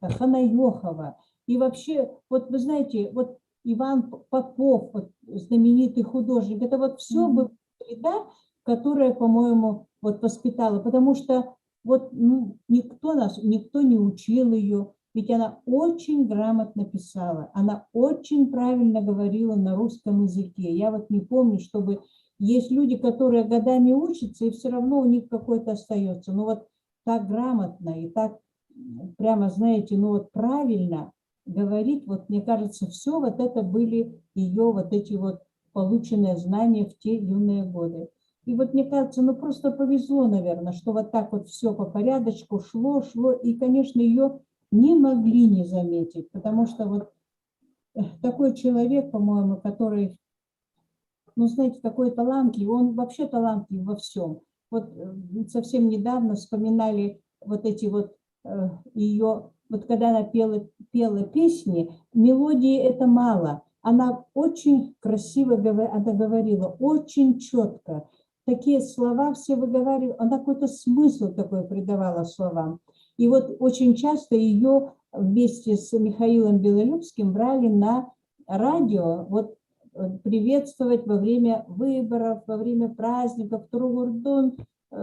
Ханаехова. И вообще, вот вы знаете, вот Иван Попов, вот знаменитый художник, это вот все было среда, которая, по-моему, вот воспитала, потому что вот, ну, никто нас, никто не учил ее, ведь она очень грамотно писала, она очень правильно говорила на русском языке. Я вот не помню, чтобы... Есть люди, которые годами учатся, и все равно у них какой-то остается. Но вот так грамотно и так прямо, знаете, ну вот правильно, говорит, вот мне кажется, все вот это были ее вот эти вот полученные знания в те юные годы. И вот мне кажется, ну просто повезло, наверное, что вот так вот все по порядочку шло, шло, и, конечно, ее не могли не заметить, потому что вот такой человек, по-моему, который, ну, знаете, такой талантливый, он вообще талантлив во всем. Вот совсем недавно вспоминали вот эти вот ее, вот когда она пела песни, мелодии это мало. Она очень красиво она говорила, очень четко. Такие слова все выговаривала, она какой-то смысл такой придавала словам. И вот очень часто ее вместе с Михаилом Белолюбским брали на радио, вот приветствовать во время выборов, во время праздников, Туругурдун,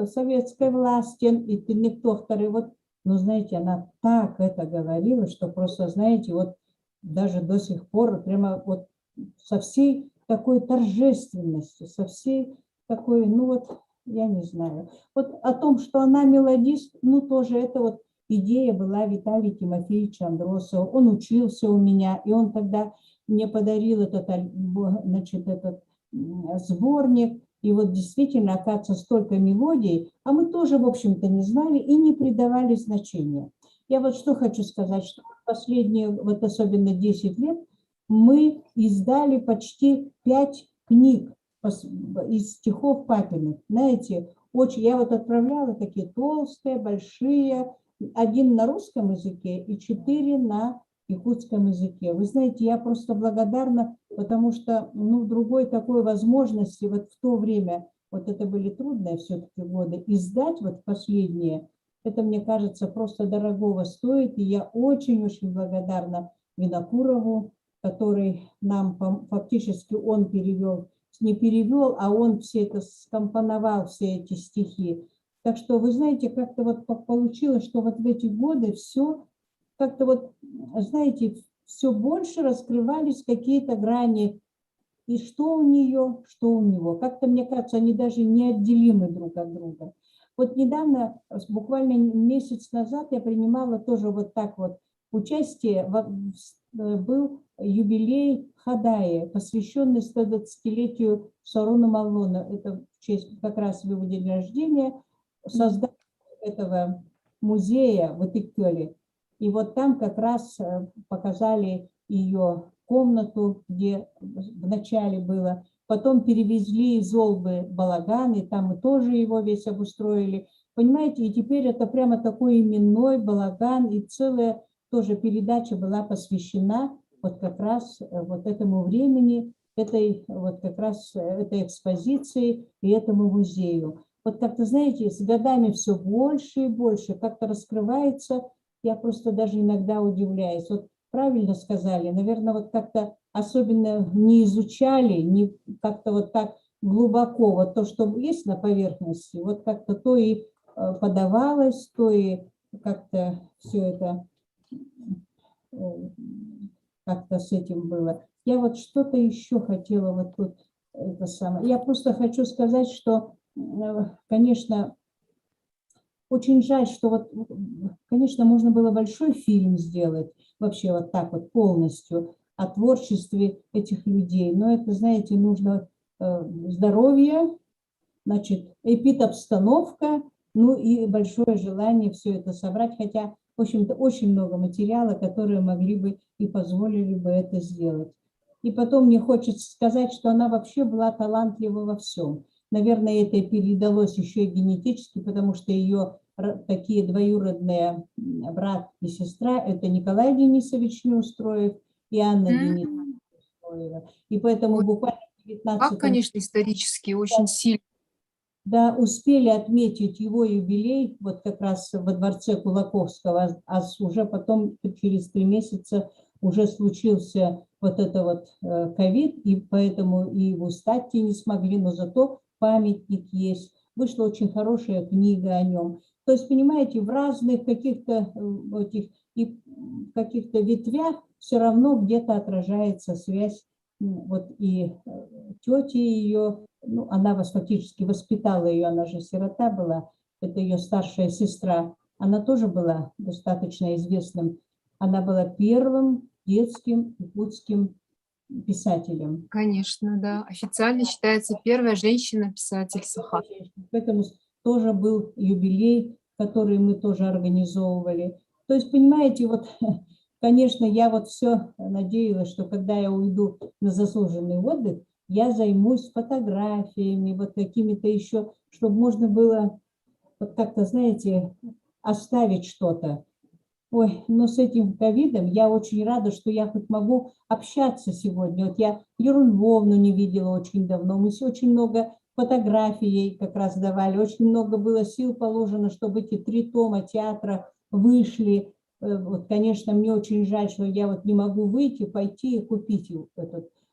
советской власти, и тохторы. Вот, ну, знаете, она так это говорила, что просто, знаете, вот даже до сих пор прямо вот со всей такой торжественностью, со всей такой, ну вот, я не знаю. Вот о том, что она мелодист, ну тоже это вот идея была Виталия Тимофеевича Андросова. Он учился у меня, и он тогда мне подарил этот, значит, этот сборник. И вот действительно, оказывается, столько мелодий, а мы тоже, в общем-то, не знали и не придавали значения. Я вот что хочу сказать, что последние, вот особенно 10 лет, мы издали почти 5 книг из стихов папиных. Знаете, очень, я вот отправляла такие толстые, большие, один на русском языке и 4 на якутском языке. Вы знаете, я просто благодарна, потому что, ну, другой такой возможности вот в то время, вот это были трудные все-таки годы, издать вот последние, это, мне кажется, просто дорогого стоит. И я очень-очень благодарна Винокурову, который нам фактически он перевел, не перевел, а он все это скомпоновал, все эти стихи. Так что, вы знаете, как-то вот получилось, что вот в эти годы все как-то вот, знаете, все больше раскрывались какие-то грани, и что у нее, что у него. Как-то, мне кажется, они даже неотделимы друг от друга. Вот недавно, буквально месяц назад, я принимала тоже вот так вот участие, был юбилей Хадаи, посвященный 120-летию Саруна Маллона. Это в честь как раз его день рождения, создания этого музея в Итыккёле. И вот там как раз показали ее комнату, где вначале было. Потом перевезли из Олбы балаган, и там мы тоже его весь обустроили. Понимаете, и теперь это прямо такой именной балаган, и целая тоже передача была посвящена вот как раз вот этому времени, этой вот как раз этой экспозиции и этому музею. Вот как-то, знаете, с годами все больше и больше как-то раскрывается, я просто даже иногда удивляюсь. Вот правильно сказали, наверное, вот как-то особенно не изучали, не как-то вот так глубоко, вот то, что есть на поверхности, вот как-то то и подавалось, то и как-то все это как-то с этим было. Я вот что-то еще хотела вот тут это самое. Я просто хочу сказать, что, конечно, очень жаль, что вот, конечно, можно было большой фильм сделать, вообще вот так вот полностью, о творчестве этих людей. Но это, знаете, нужно здоровье, значит, эпидобстановка, ну и большое желание все это собрать, хотя, в общем-то, очень много материала, которые могли бы и позволили бы это сделать. И потом мне хочется сказать, что она вообще была талантлива во всем. Наверное, это передалось еще и генетически, потому что ее такие двоюродные брат и сестра – это Николай Денисович Неустроев и Анна Денисовна Неустроева. И поэтому буквально в 19 Как, конечно, исторически очень сильно. Да, успели отметить его юбилей, вот как раз во дворце Кулаковского, а уже потом, через 3 месяца, уже случился вот это вот ковид, и поэтому и в Устатте не смогли, но зато памятник есть. Вышла очень хорошая книга о нем. То есть, понимаете, в разных каких-то этих и каких-то ветвях все равно где-то отражается связь вот и тети ее, ну, она вас фактически воспитала ее, она же сирота была, это ее старшая сестра, она тоже была достаточно известным, она была первым детским якутским писателем. Конечно, да. Официально считается первая женщина-писатель Саха. Поэтому тоже был юбилей, который мы тоже организовывали. То есть, понимаете, вот, конечно, я вот все надеялась, что когда я уйду на заслуженный отдых, я займусь фотографиями, вот какими-то еще, чтобы можно было вот как-то, знаете, оставить что-то. Ой, но с этим ковидом я очень рада, что я хоть могу общаться сегодня. Вот я Юру Львовну не видела очень давно. Мы очень много фотографий ей как раз давали. Очень много было сил положено, чтобы эти три тома театра вышли. Вот, конечно, мне очень жаль, что я вот не могу выйти, пойти и купить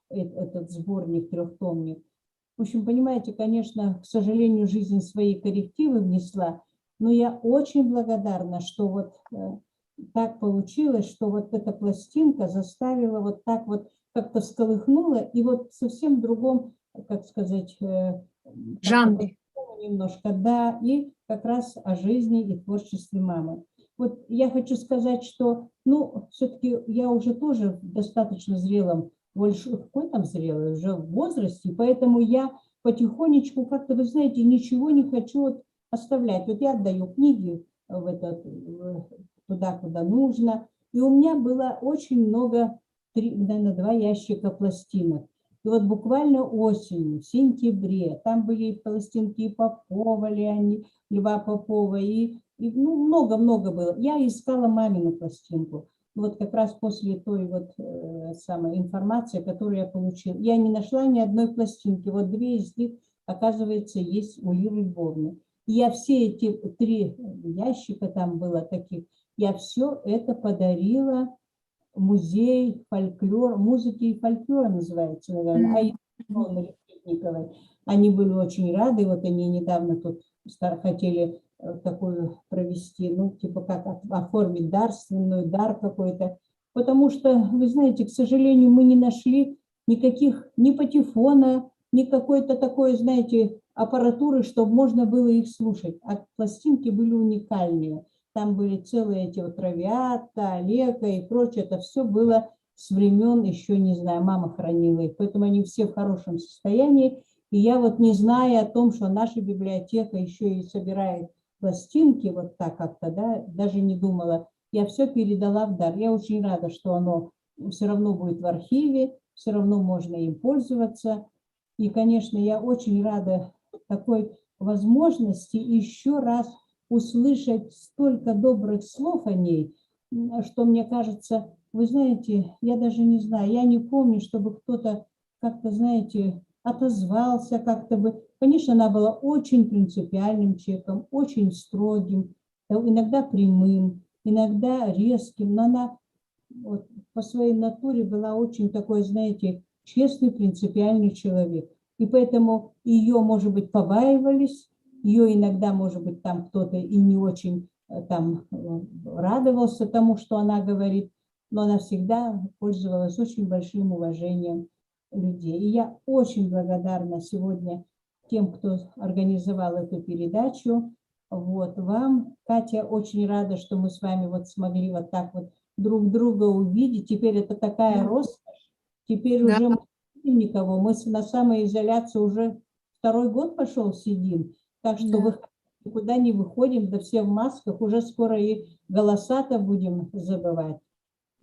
этот сборник трехтомник. В общем, понимаете, конечно, к сожалению, жизнь свои коррективы внесла, но я очень благодарна, что вот так получилось, что вот эта пластинка заставила вот так вот как-то всколыхнула, и вот совсем в другом, как сказать, жанре немножко, да, и как раз о жизни и творчестве мамы. Вот я хочу сказать, что, ну, все-таки я уже тоже в достаточно зрелом, больше, какой там зрелый, уже в возрасте, поэтому я потихонечку как-то, вы знаете, ничего не хочу вот оставлять. Вот я отдаю книги в этот, туда, куда нужно. И у меня было очень много, три, наверное, 2 ящика пластинок. И вот буквально осенью, в сентябре, там были и пластинки и Попова, Леони, Льва Попова, и ну, много-много было. Я искала мамину пластинку. Вот как раз после той вот самой информации, которую я получила. Я не нашла ни одной пластинки. Вот 2 из них, оказывается, есть у Лиры Львовны. И я все эти 3 ящика там было таких, я все это подарила музей фольклор, музыки и фольклора называется, наверное, а Решетниковой. Они были очень рады, вот они недавно тут хотели такую провести, ну, типа как оформить дарственную, дар какой-то, потому что, вы знаете, к сожалению, мы не нашли никаких, ни патефона, ни какой-то такой, знаете, аппаратуры, чтобы можно было их слушать. А пластинки были уникальные. Там были целые эти вот Травиата, Олега и прочее. Это все было с времен еще, не знаю, мама хранила их. Поэтому они все в хорошем состоянии. И я вот не зная о том, что наша библиотека еще и собирает пластинки, вот так как-то, да, даже не думала. Я все передала в дар. Я очень рада, что оно все равно будет в архиве, все равно можно им пользоваться. И, конечно, я очень рада такой возможности еще раз услышать столько добрых слов о ней, что мне кажется, вы знаете, я даже не знаю, я не помню, чтобы кто-то как-то, знаете, отозвался как-то бы. Конечно, она была очень принципиальным человеком, очень строгим, иногда прямым, иногда резким, но она вот по своей натуре была очень такой, знаете, честный, принципиальный человек. И поэтому ее, может быть, побаивались, ее иногда, может быть, там кто-то и не очень там радовался тому, что она говорит, но она всегда пользовалась очень большим уважением людей. И я очень благодарна сегодня тем, кто организовал эту передачу. Вот вам, Катя, очень рада, что мы с вами вот смогли вот так вот друг друга увидеть. Теперь это такая роскошь. Теперь уже мы не видим никого. Мы на самоизоляции уже второй год пошел, сидим. Так что никуда не выходим, да все в масках. Уже скоро и голоса-то будем забывать.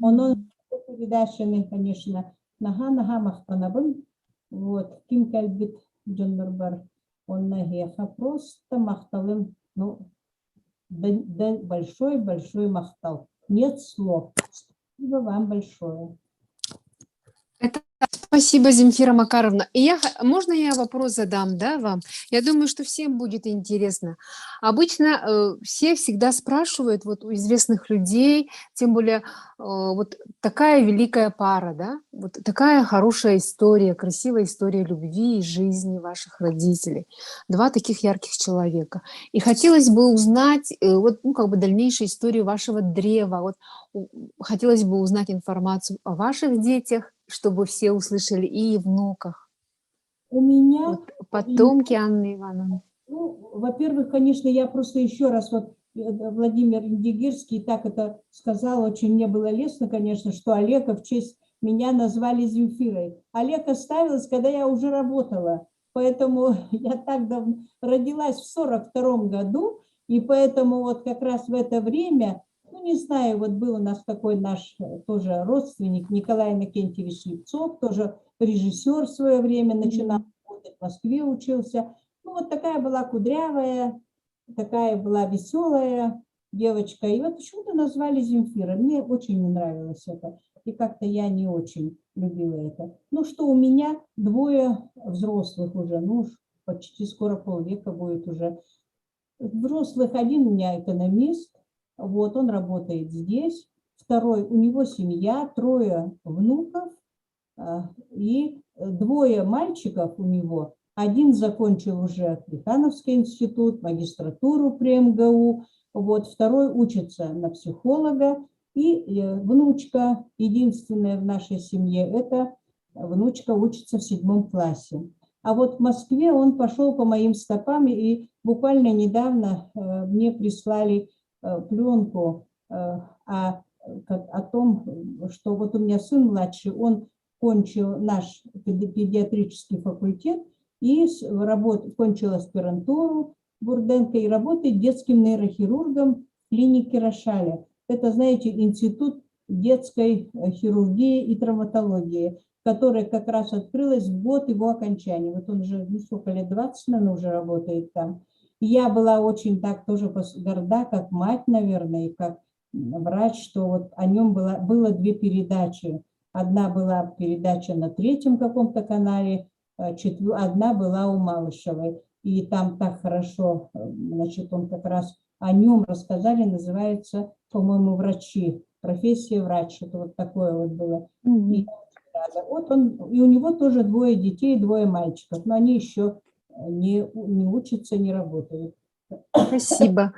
Онон передачаны, конечно, наһаа-наһаа махтанабын. Вот, ким кэлбит дьоннорбор онно эһиэхэ просто махталым, ну, да, да, большой-большой махтал. Нет слов. Спасибо вам большое. Это спасибо, Земфира Макаровна. И можно я вопрос задам, да, вам? Я думаю, что всем будет интересно. Обычно все всегда спрашивают вот у известных людей, тем более вот такая великая пара, да, вот такая хорошая история, красивая история любви и жизни ваших родителей. Два таких ярких человека. И хотелось бы узнать вот, ну, как бы дальнейшую историю вашего древа. Вот, хотелось бы узнать информацию о ваших детях, чтобы все услышали, и внуках. У меня вот, потомки Анны Ивановны. Ну, во-первых, конечно, я просто еще раз вот Владимир Индигирский так это сказал, очень мне было лестно, конечно, что Олега в честь меня назвали Земфирой. Олег оставилась, когда я уже работала, поэтому я так давно родилась в 42 году, и поэтому вот как раз в это время, ну не знаю, вот был у нас такой наш тоже родственник Николай Иннокентьевич Слепцов, тоже режиссер в свое время начинал работать, в Москве учился. Ну вот такая была кудрявая, такая была веселая девочка. И вот почему-то назвали Земфира. Мне очень не нравилось это. И как-то я не очень любила это. Ну что, у меня двое взрослых уже, ну уж почти скоро полвека будет уже. Взрослых один у меня экономист, вот он работает здесь. Второй, у него семья, трое внуков и двое мальчиков у него. Один закончил уже Плехановский институт, магистратуру при МГУ, вот, второй учится на психолога, и внучка, единственная в нашей семье, это внучка учится в 7 классе. А вот в Москве он пошел по моим стопам, и буквально недавно мне прислали пленку о том, что вот у меня сын младший, он кончил наш педиатрический факультет и кончил аспирантуру Бурденко и работает детским нейрохирургом в клинике Рошаля. Это, знаете, институт детской хирургии и травматологии, которая как раз открылась в год его окончания. Вот он уже, ну, сколько лет, 20, наверное, уже работает там. И я была очень так тоже горда, как мать, наверное, и как врач, что вот о нем было две передачи. Одна была передача на третьем каком-то канале, одна была у Малышевой. И там так хорошо, значит, он как раз о нем рассказали, называется, по-моему, «Врачи», профессия врач, что-то вот такое вот было. И я очень рада. Вот он, и у него тоже двое детей, двое мальчиков, но они еще не учатся, не работают. Спасибо.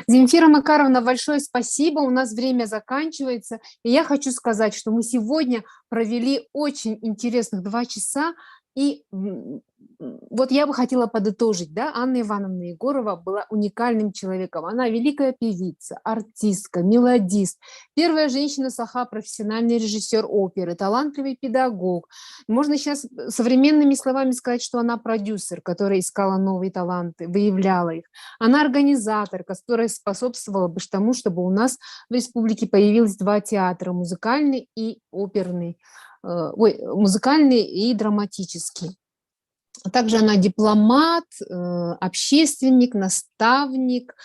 Земфира Макаровна, большое спасибо. У нас время заканчивается. И я хочу сказать, что мы сегодня провели очень интересных 2 часа. И вот я бы хотела подытожить, да, Анна Ивановна Егорова была уникальным человеком. Она великая певица, артистка, мелодист, первая женщина саха, профессиональный режиссер оперы, талантливый педагог. Можно сейчас современными словами сказать, что она продюсер, которая искала новые таланты, выявляла их. Она организатор, которая способствовала бы тому, чтобы у нас в республике появилось 2 театра, музыкальный и оперный, ой, музыкальный и драматический. Также она дипломат, общественник, наставник,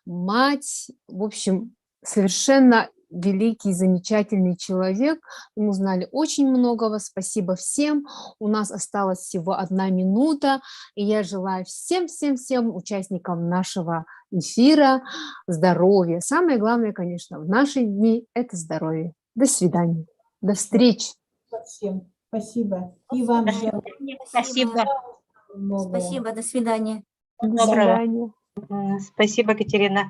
мать, в общем, совершенно великий, замечательный человек. Мы узнали очень многого. Спасибо всем. У нас осталась всего 1 минута. И я желаю всем-всем-всем участникам нашего эфира здоровья. Самое главное, конечно, в наши дни – это здоровье. До свидания. До встречи. Всем спасибо. И вам До свидания. Спасибо. Многое. Спасибо, до свидания. До Доброго. свидания. Спасибо, Катерина.